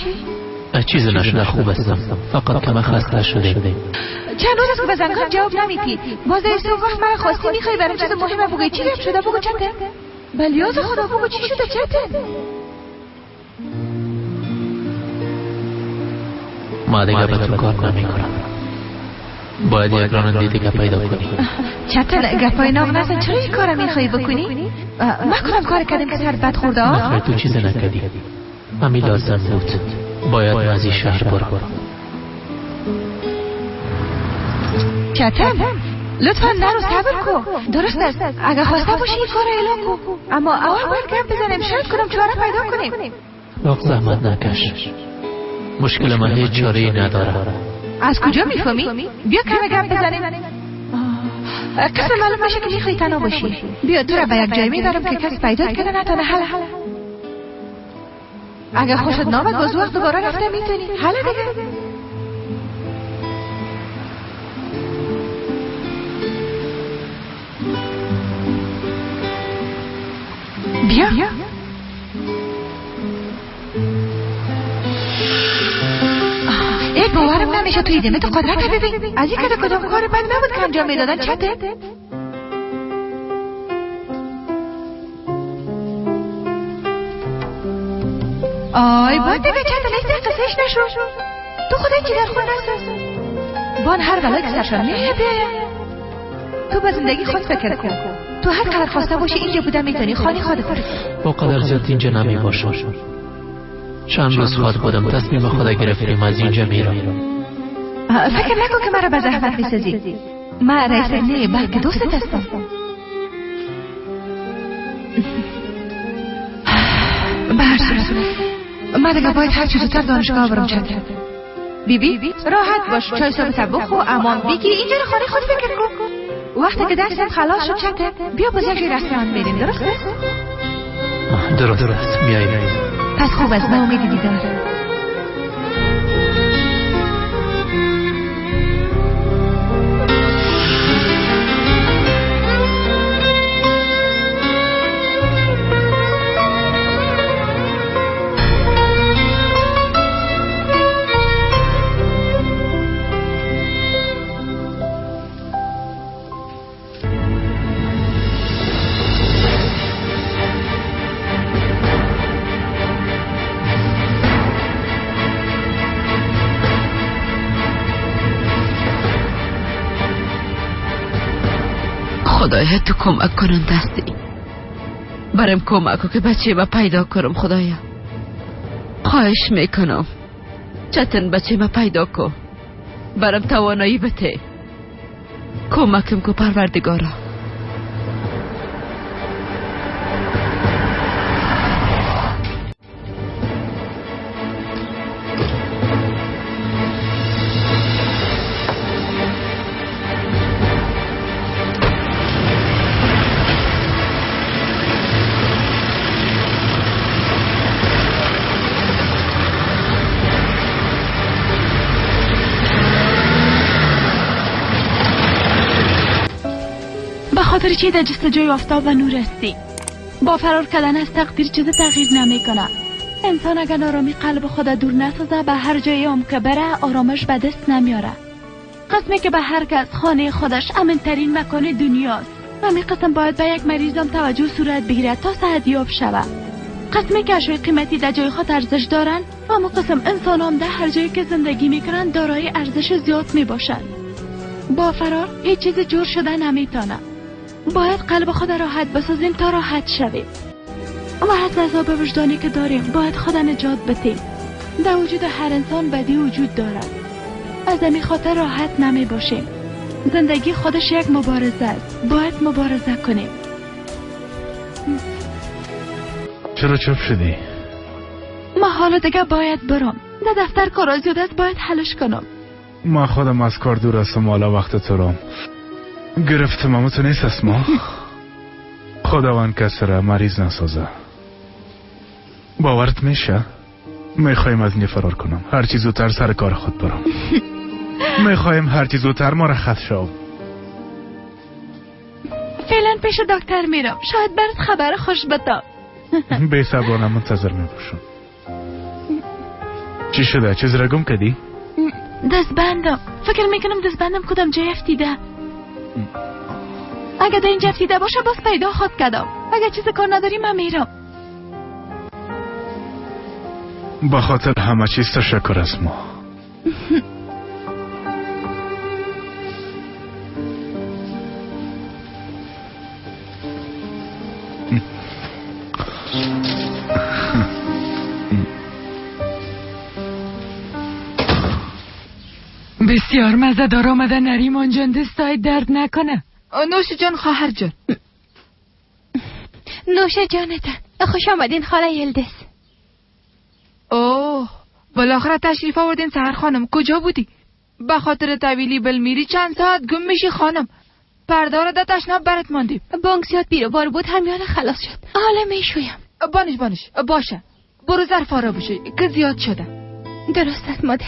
چیز نشده، خوب هستم. فقط کم خسته شدیم. چند روز است که به زنگام جواب نمیدی. باز در صبح وقت مرا خواستی میخوای برام چیز مهم بگویی. چی گپ شده بگو چته. بلیاز خدا بگو چی شده چته. ما دیگه به تو کار نمیکنم. باید یک راننده دیگه پیدا کنی. چتن گپای ناغ نزن. چرا این کارو میخوای بکنی؟ ما کدام کار کردیم که سر بد خورده؟ نه تو چیز نکردی. همین لازم بود. باید از این شهر برم. چتن لطفا نرو، صبر کن. درست است، اگه خواسته باشی این کار اعلام کن، اما اول باید گپ بزنیم. شاید کدام چاره پیدا کنیم. واقع زحمت نکش. مشکل من هیچ چاره‌ای نداره. از کجا میفهمی؟ بیا کم گپ بزنیم. قسم معلوم میشه که میخوای تنها باشی. بیا تو را به یک جای میبرم که کسی پیدا کنه نتونه. حل اگه خوشت نامد باز وقت دوباره رفته میتونی. حل دیگه. بیا. ای باورم نمیشه توی دمت قدرت ببین. از این کده کدام کار بد نبود که انجام میدادن چته. آی باید دیگه چته نیست قصهش نشو. تو خدای چی در خون نساز بان هر بلایی که سرشان میایه بیایه. تو به زندگی خود فکر کن. تو هر قدر خواسته باشی اینجا بوده میتونی. خانه خودت. با قدر زیاد اینجا نمی باشم. چند روز خود بودم تصمیم خود گرفتیم از اینجا میرم. فکر نکن که مرا به زحمت میسازی. من رئیس نه بلکه دوستت هستم. به هر صورت من دیگه باید هر چه زودتر دانشگاه برم. چته بی بی راحت باش، چای صبح بخو، امان بگیر، اینجا رو خانه خود فکر کن. وقتی که درست خلاص شد چته بیا باز یک رستوران میریم. درست است؟ درست است، میاییم. پس خوب است، به امید دیدار. خدایا تو کمک کنن دستی برم، کمک کن که بچه ما پیدا کنم. خدایا خواهش میکنم چتن بچه ما پیدا کن، برم توانایی بده، کمکم کو پروردگارا. خاطر چی در جستجوی آفتاب و نور هستی؟ با فرار کردن از تقدیر چیز تغییر نمیکنه. انسان اگر آرامی قلب خود دور نسازه به هر جایی هم که بره آرامش به دست نمیاره. قسمی که به هر کس خانه خودش امن ترین مکان دنیاست، همین قسم باید به یک مریض هم توجه صورت بگیره تا صحت یاب شود. قسمی که اشیای قیمتی در جای خود ارزش دارن، اما قسم انسان هم در هر جایی که زندگی میکنن دارای ارزش زیاد میباشند. با فرار هیچ چیز جور شده نمیتونه. باید قلب خود راحت بسازیم تا راحت شویم و از عذاب وجدانی که داریم باید خود نجات بدیم. در وجود هر انسان بدی وجود دارد، از همین خاطر راحت نمی باشیم. زندگی خودش یک مبارزه است، باید مبارزه کنیم. چرا چپ شدی؟ ما حالا دیگه باید برم، در دفتر کارا زیاد است، باید حلش کنم. ما خودم از کار دور هستم، حالا وقت تو رو گرفتم، اما تو نیست از ما. خداوند کسی را مریض نسازه. باورت میشه؟ میخوایم از اینجا فرار کنم، هرچی زودتر سر کار خود برم. میخوایم هرچی زودتر مرخص شوم. فعلا پیش دکتر میرم، شاید برات خبر خوش بدم. بی صبرانه منتظر میباشم. چی شده؟ چیز را گم کردی؟ دستبندم، فکر میکنم دستبندم کدام جای افتیده. اگه در اینجا افتیده باشه باز پیدا خود کردم. اگه چیز کار نداری من میرم. با خاطر همه چیز تشکر از ما. بسیار مزه دار آمده نریمان جان، دستای درد نکنه. نوش جان خواهر جان. نوش جانتان، خوش آمدین خاله یلدز. اوه بالاخره تشریف آوردین سحر خانم. کجا بودی؟ به خاطر طویلی بلمیری چند ساعت گم میشی خانم. پرده را در تشناب برات ماندیم. بانک زیاد بیروبار بود، همیان خلاص شد. حالا میشویم. بانش بانش باشه، برو ظرف را بشوی که زیاد شده. درست است مادر.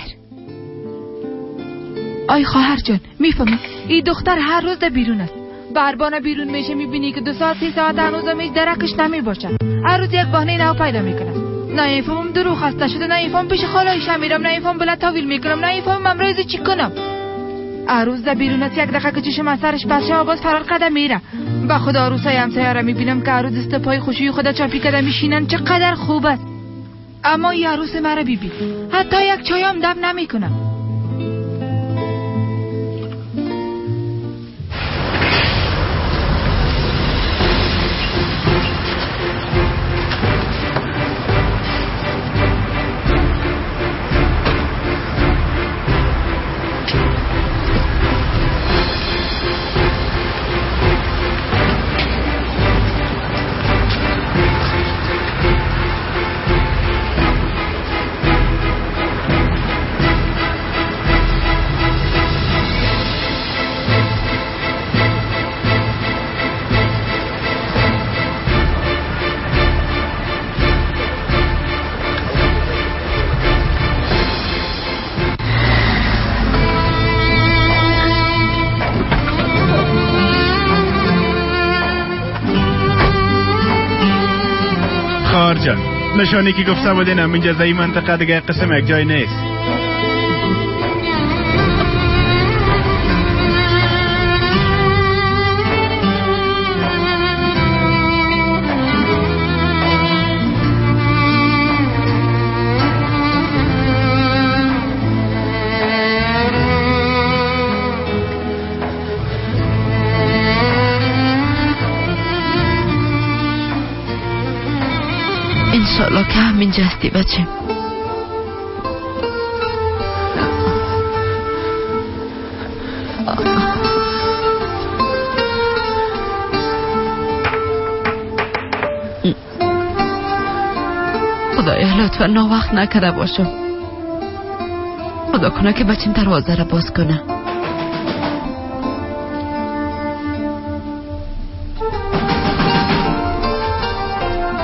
آی خواهر جان میفهمی این دختر هر روز در بیرون است. بربانه بیرون میشه، میبینی که 2 ساعت 3 ساعت هنوزم هیچ درکش نمیباشه. هر روز یک بهانه نو پیدا میکنه. نه میفهمم دروغ خسته شده، نه میفهمم پیش خالایش میرم، نه میفهمم بلد تاویل میکنم، نه میفهمم امروز چی کنم. هر روز در بیرون است، یک دقیقه که چشم از سرش پس شه باز فرار قدم میره. به خدا عروسای همسایه را میبینم که هر روز دست پای خوشوی خدا چاپی کده میشینن، چقدر خوب است. اما این عروس مرا ببین، حتی یک چای هم دم نمیکنه. نشانی که گفته بودین همینجا در این منطقه دیگه قسم یک جای نیست. انشالله که همینجا هستی بچه. خدایا لطفا ناوقت نکرده باشم. خدا کنه که بچیم دروازه را باز کنه.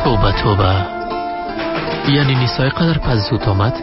توبه توبه، یعنی نیسای قدر پس زود آمد؟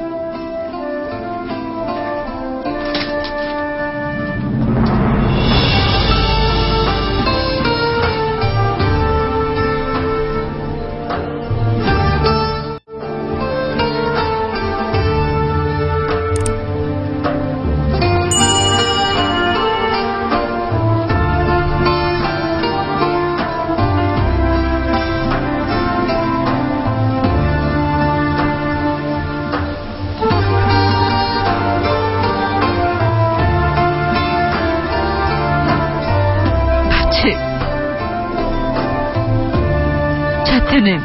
شیرینم،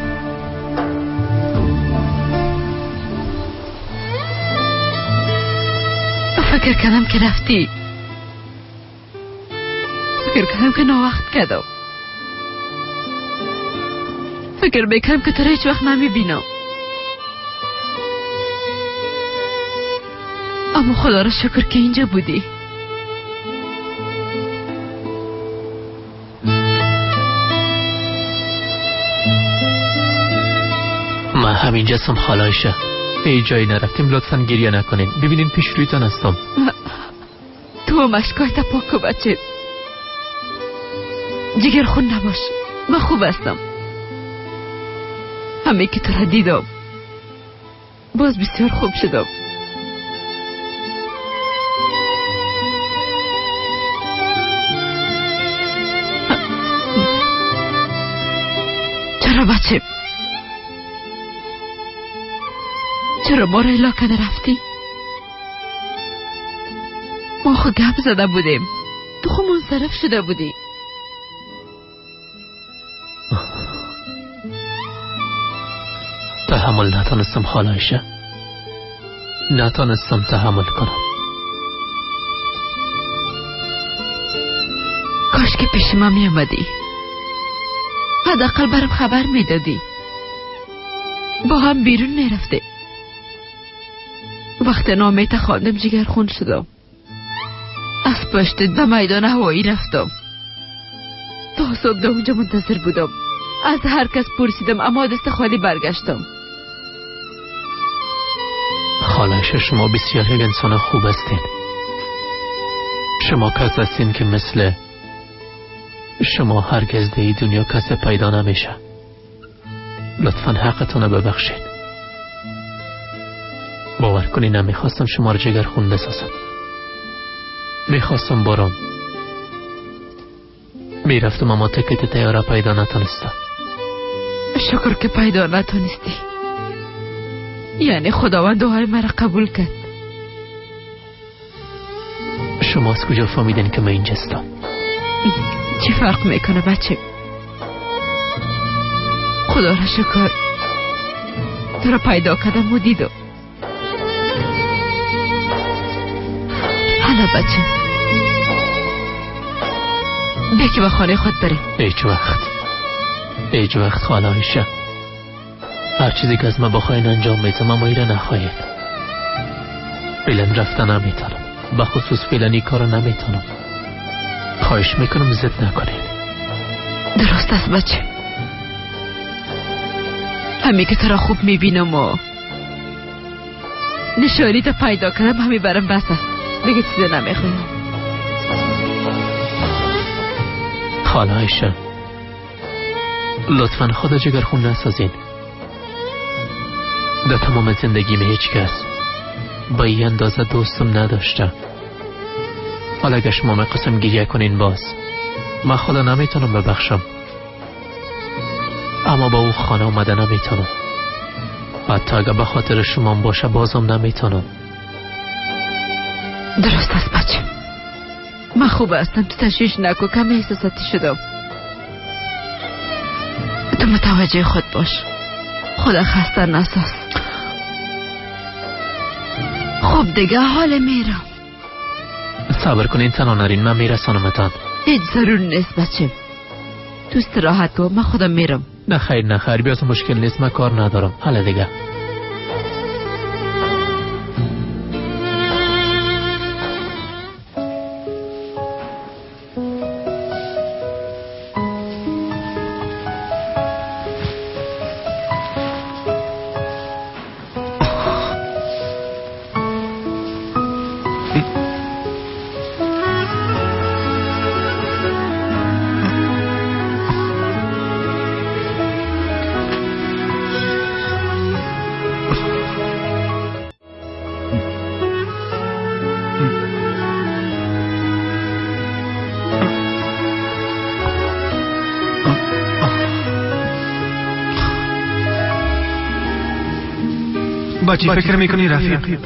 فکر کردم که رفتی، فکر کردم که ناوقت کردم، فکر میکردم که تو را هیچ وقت نمیبینم، اما خدا را شکر که اینجا بودی. من همینجا هستم خاله عایشه، هیچ جایی نرفتیم، لطفا گریه نکنین، ببینین پیش رویتان هستم. تو مشکایت پاک کن بچه، جگر خون نباش، من خوب هستم. همه که تو را دیدم باز بسیار خوب شدم. چرا بچه، چرا ما را الا کرده رفتی؟ ما خود گپ زده بودیم، تو خود منصرف شده بودی. تحمل نتانستم خاله عایشه، نتانستم تحمل کنم. کاش که پیش ما می آمدی، حداقل برام خبر میدادی، با هم بیرون میرفتیم. وقت نامه تا خواندم جگر خون شدم، از پشت به میدان هوایی رفتم، تا صبح در اونجا منتظر بودم، از هر کس پرسیدم اما دست خالی برگشتم. خاله عایشه شما بسیار یک انسان خوب هستین، شما کس هستین که مثل شما هرگز در این دنیا کس پیدا نمیشه. لطفا حقتون رو ببخشید. باور کنی نمیخواستم شما رو جگر خون بسازم، میخواستم برام میرفتم اما تکت تیاره پیدا نتونستم. شکر که پیدا نتونستی، یعنی خداوند دعای مرا قبول کرد. شما از کجا فهمیدین که من اینجاستم؟ چی فرق میکنه بچه، خدا را شکر تو را پیدا کردم و دیدم. حالا بچه بیا که به خانه خود بریم. هیچ وقت، هیچ وقت خاله عایشه، هر چیزی که از من بخواین انجام میتم اما ایره نخواهید. فعلا رفته نمیتونم، به خصوص فعلا این کارو نمیتونم. خواهش میکنم ضد نکنید. درست است بچه، همین که تو را خوب میبینم و نشانی تا پیدا کردم همین برام بس است، دیگه چیزی نمیخوایم. خاله عایشه لطفا خدا جگر خون نسازین. در تمام زندگیم هیچ کس با این اندازه دوستم نداشته. حالا اگه شما میقسم گریه کنین باز من خدا نمیتونم ببخشم، اما با او خانه اومده نمیتونم، حتی اگه به خاطر شما باشه بازم نمیتونم. درست است بچه، من خوب هستم، تو تشویش نکن، کم احساساتی شدم. تو متوجه خود باش، خدا خسته نساز. خب دیگه حال میرم. صبر کنین تنها نرین، من میرسانمتان. هیچ ضرور نیست بچه، تو استراحت کن، من خودم میرم. نه خیر نه خیر، بیاز مشکل نیست، من کار ندارم. حالا دیگه با چی فکر میکنی رفیق؟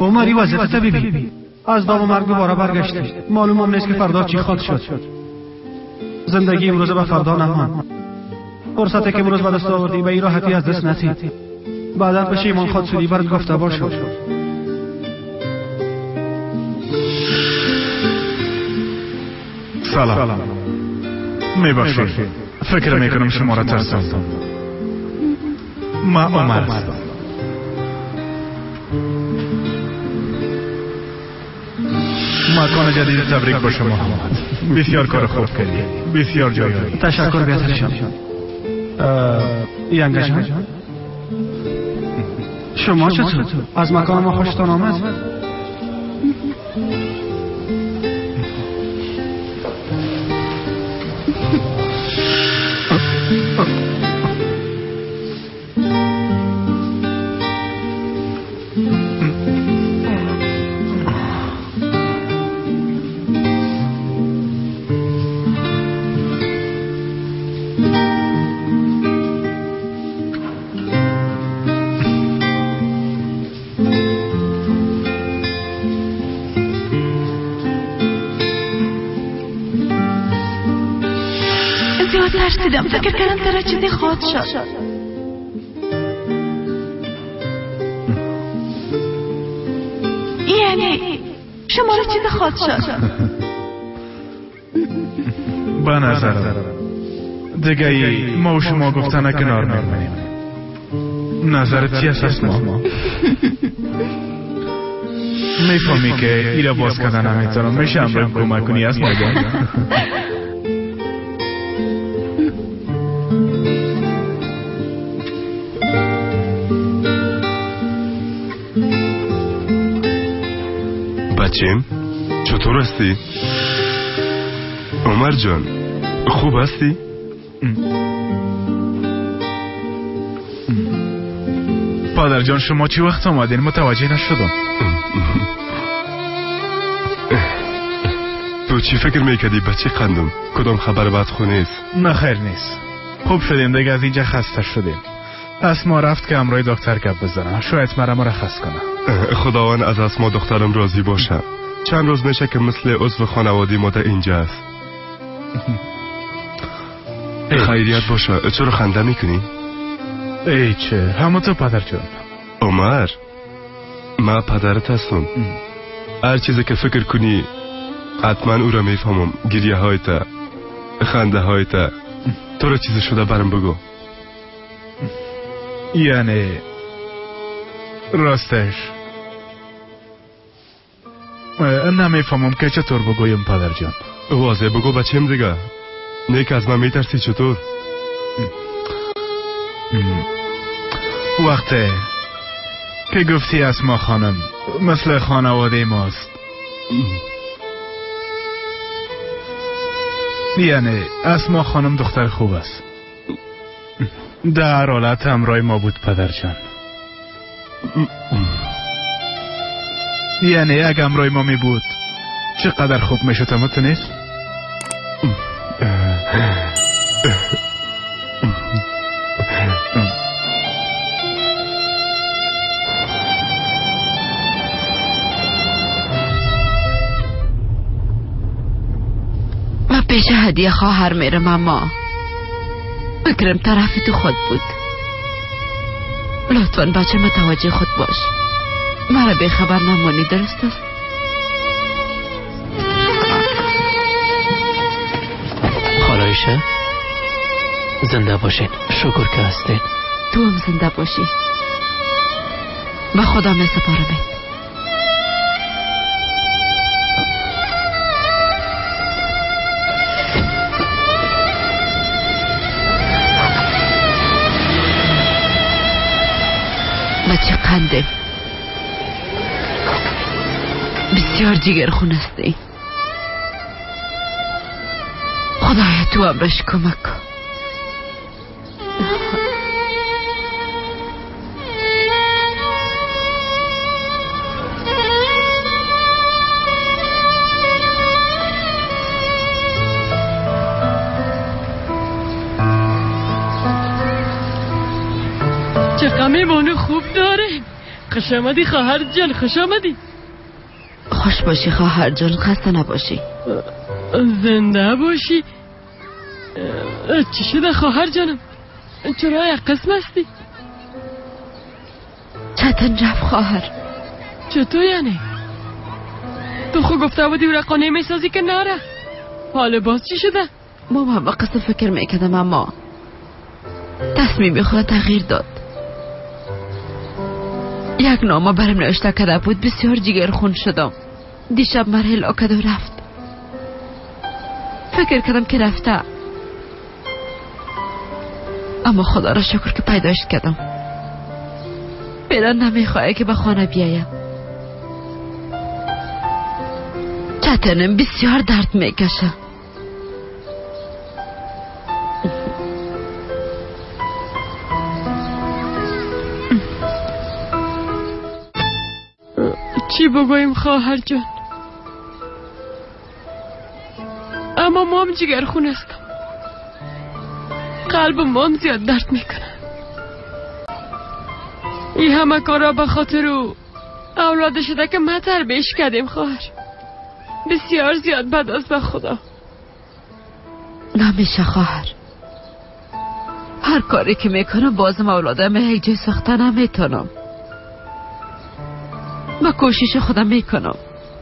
عمری وضعیت ببین، از دام و مرگ دوباره برگشتی، معلوم هم نیست که فردا چی خواهد شد. زندگی امروز به فردا نماند. فرصتی که امروز به دست آوردی به این راحتی از دست ندی. بعدا پشیمان خود شدی، برات گفته باشم. سلام. میبخشید، فکر میکنم شما را ترساندم. ما عمر هستم. مکان جدید تبریک با شما آمد. بسیار کار خوب کردی، بسیار جای. تشکر بیادر جان. ینگه جان، شما چطور؟ از مکان ما خوشتان آمد؟ ترسیدم، فکر کردم ترا چیزی خواهد شد. یعنی شما را چیزی خواهد شد؟ به نظرم دیگه ما و شما گفتن کنار میمونیم. نظرت چی است ما؟ میفهمی که ایره باز کردن نمیتونم. میشه امرم کمک کنی اسما جان؟ بچیم چطور هستی؟ عمر جان خوب هستی؟ پادر جان شما چی وقت آمدین؟ متوجه نشدم. تو چی فکر میکردی بچه قندم؟ کدام خبر بد خو نیست؟ نه خیر نیست. خوب شدیم دیگه، از اینجا خسته شدیم. اسما رفت که همراه دکتر گپ بزنه، شاید مرا مرخص کنه. خداوند از اسما دخترم راضی باشه. چند روز میشه که مثل عضو خانواده ما در اینجا است. خیریت باشه. چرا خنده میکنی؟ ای چه همون تو پدر جان. عمر من پدرت هستم. هر چیزی که فکر کنی حتما او را میفهمم. گریه های تا، خنده های تا، تو را چیزی شده برم بگو. یعنی راستش نمیفهمم که چطور بگویم پدر جان. واضح بگو بچیم دیگه. نیک از من میترسی چطور؟ وقتی که گفتی اسما خانم مثل خانواده ماست، یعنی اسما خانم دختر خوب است. در حالت همراه ما بود پدر جان. یعنی اگه همراه ما می بود چقدر خوب می شد. اما تو نیست؟ من پیش هدیه خواهر میرم، اما فکرم طرف تو خود بود. لطفا بچه متوجه خود باش، مرا بی خبر نمانی، درست است؟ خالایشه زنده باشین، شکر که هستین. تو هم زنده باشی. به خدا می سپارمت. بچه قنده بسیار جگر خون هستی. خدایا تو امرش کمک کن. چه میمانو خوب داره. خوش آمدی خواهر جان، خوش آمدی. خوش باشی خواهر جان، خسته نباشی. زنده باشی. چی شده خواهر جانم؟ چرا یک قسم هستی؟ چتن رفت خواهر. چطور یعنی؟ تو خو گفته بودی او را قانع میسازی که نره. حالا باز چی شده؟ ما هم قصد فکر میکردم، اما تصمیم خود تغییر داد. یک نامه برم نوشته کرده بود، بسیار جگر خون شدم. دیشب مرا هلا کرد و رفت. فکر کردم که رفته، اما خدا را شکر که پیداش کردم. فعلا نمیخواه که به خانه بیایم. چتنم بسیار درد میکشه. چی بگوییم خواهر جان؟ اما مام جگر خون هستم. قلب مام زیاد درد میکنه. این همه کارا به خاطر او اولاد شده که ما تربیش کردیم خواهر. بسیار زیاد بد است به خدا. نمیشه خواهر، هر کاری که میکنم بازم اولادم یک جای ساخته نمیتونم. ما کوشش خودم میکنم،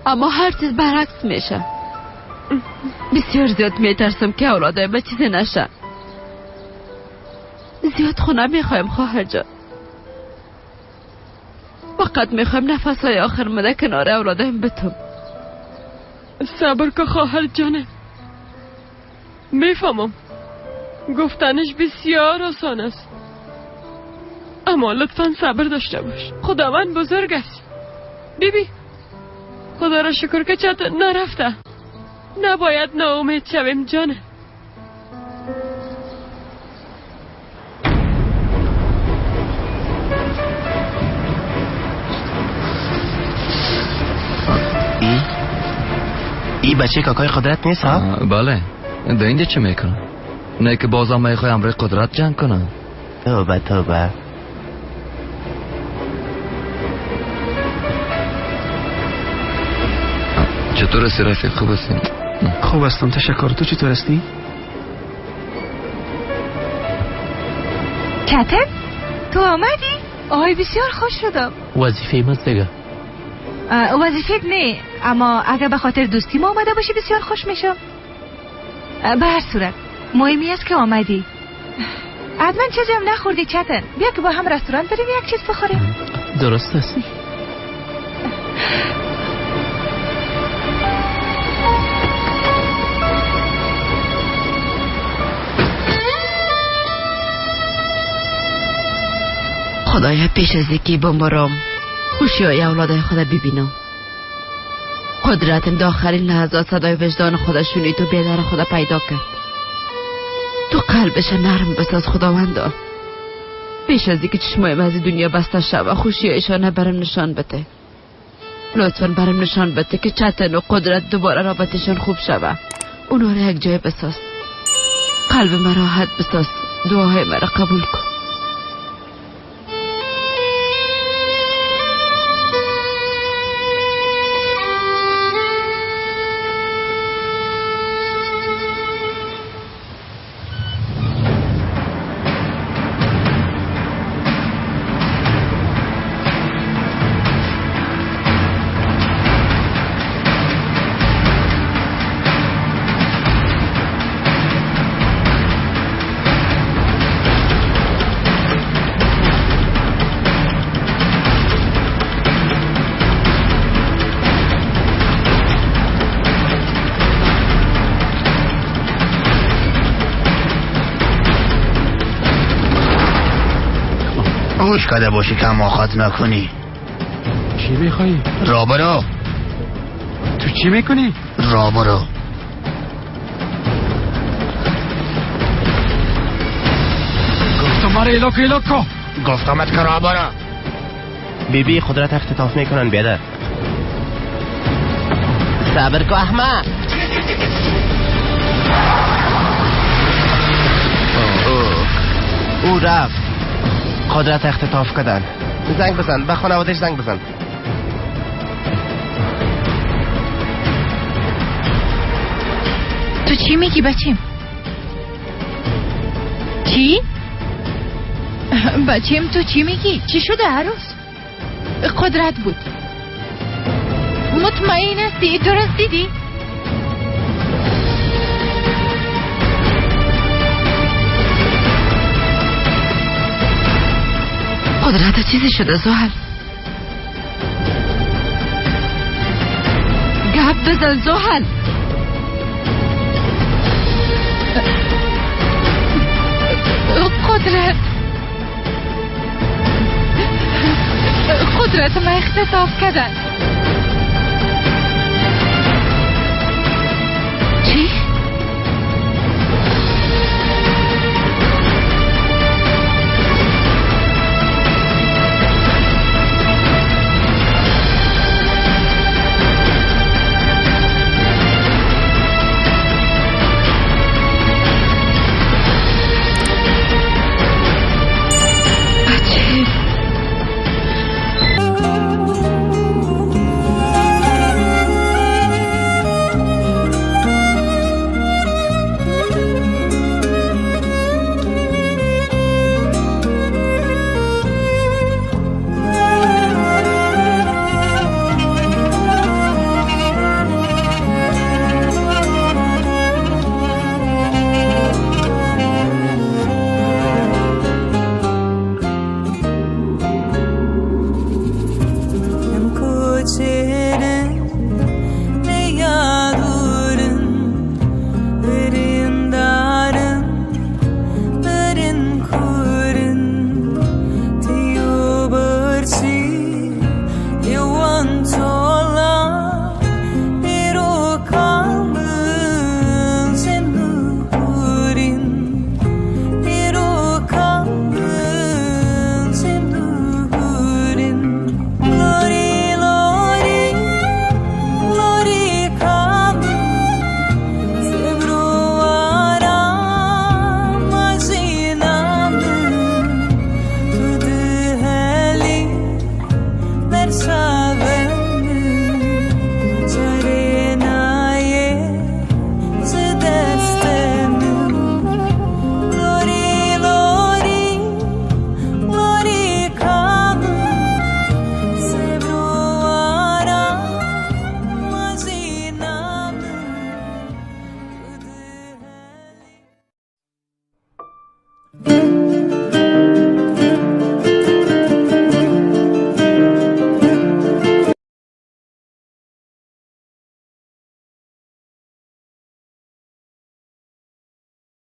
اما هر چیز برعکس میشه. بسیار زیاد میترسم که اولادم به چیزی نشه. زیاد خونه میخوایم خواهر جان. فقط میخوایم نفس های آخر مده کنار اولادم بتم. صبر که خواهر جانه. میفهمم گفتنش بسیار آسان است، اما لطفا صبر داشته باش. خداوند بزرگ است. بیبی خدا را شکر که چت نرفته. نباید ناامید شویم جانه. ای بچه کاکای قدرت نیست ها؟ بله. در اینجا چه میکنم؟ نه که بازم میخوای امر قدرت جنگ کنم. توبه توبه. چطور هستی رفیق؟ خوب هستی؟ خوب هستم تشکر. تو چطور هستی؟ چتن تو آمدی؟ آی بسیار خوش شدم. وظیفه من دیگه. وظیفه نه، اما اگر به خاطر دوستی ما آمده باشی بسیار خوش میشم. به هر صورت مهمی است که آمدی. حتما چیزی هم نخوردی چتن. بیا که با هم رستوران بریم یک چیز بخوریم. درست است. خدایا پیش از اینکه بمیرم خوشیای اولادای خود ببینم. قدرتم در آخرین لحظات صدای وجدان خود شنید و بیدر خود پیدا کرد. تو قلبش نرم بساز خداوندا. پیش از اینکه چشمایم از دنیا بسته شود خوشیایشان برم نشان بده. لطفا برم نشان بده که چتن و قدرت دوباره رابطشان خوب شود. اونا را یک جای بساز. قلب مرا راحت بساز. دعاهای مرا قبول کن. گوش کده باشی که ماخات نکنی. چی میخوایی؟ را برو. تو چی میکنی؟ را برو. گفتم مرا ایلاک ایلاک کن. گفتمت که را برو. بیبی قدرت اختطاف میکنن بیادر. صبر کو احمد. او رفت. قدرت اختطاف کردن. زنگ بزن به خانوادهش، زنگ بزن. تو چی میگی بچیم؟ چی؟ بچیم تو چی میگی؟ چی شده عروس؟ قدرت بود. مطمئن هستی؟ درست دیدی؟ قدرت چیزی شده زحل. گپ بزن زحل. قدرت، قدرت ما اختطاف کردن. چی؟ کوچه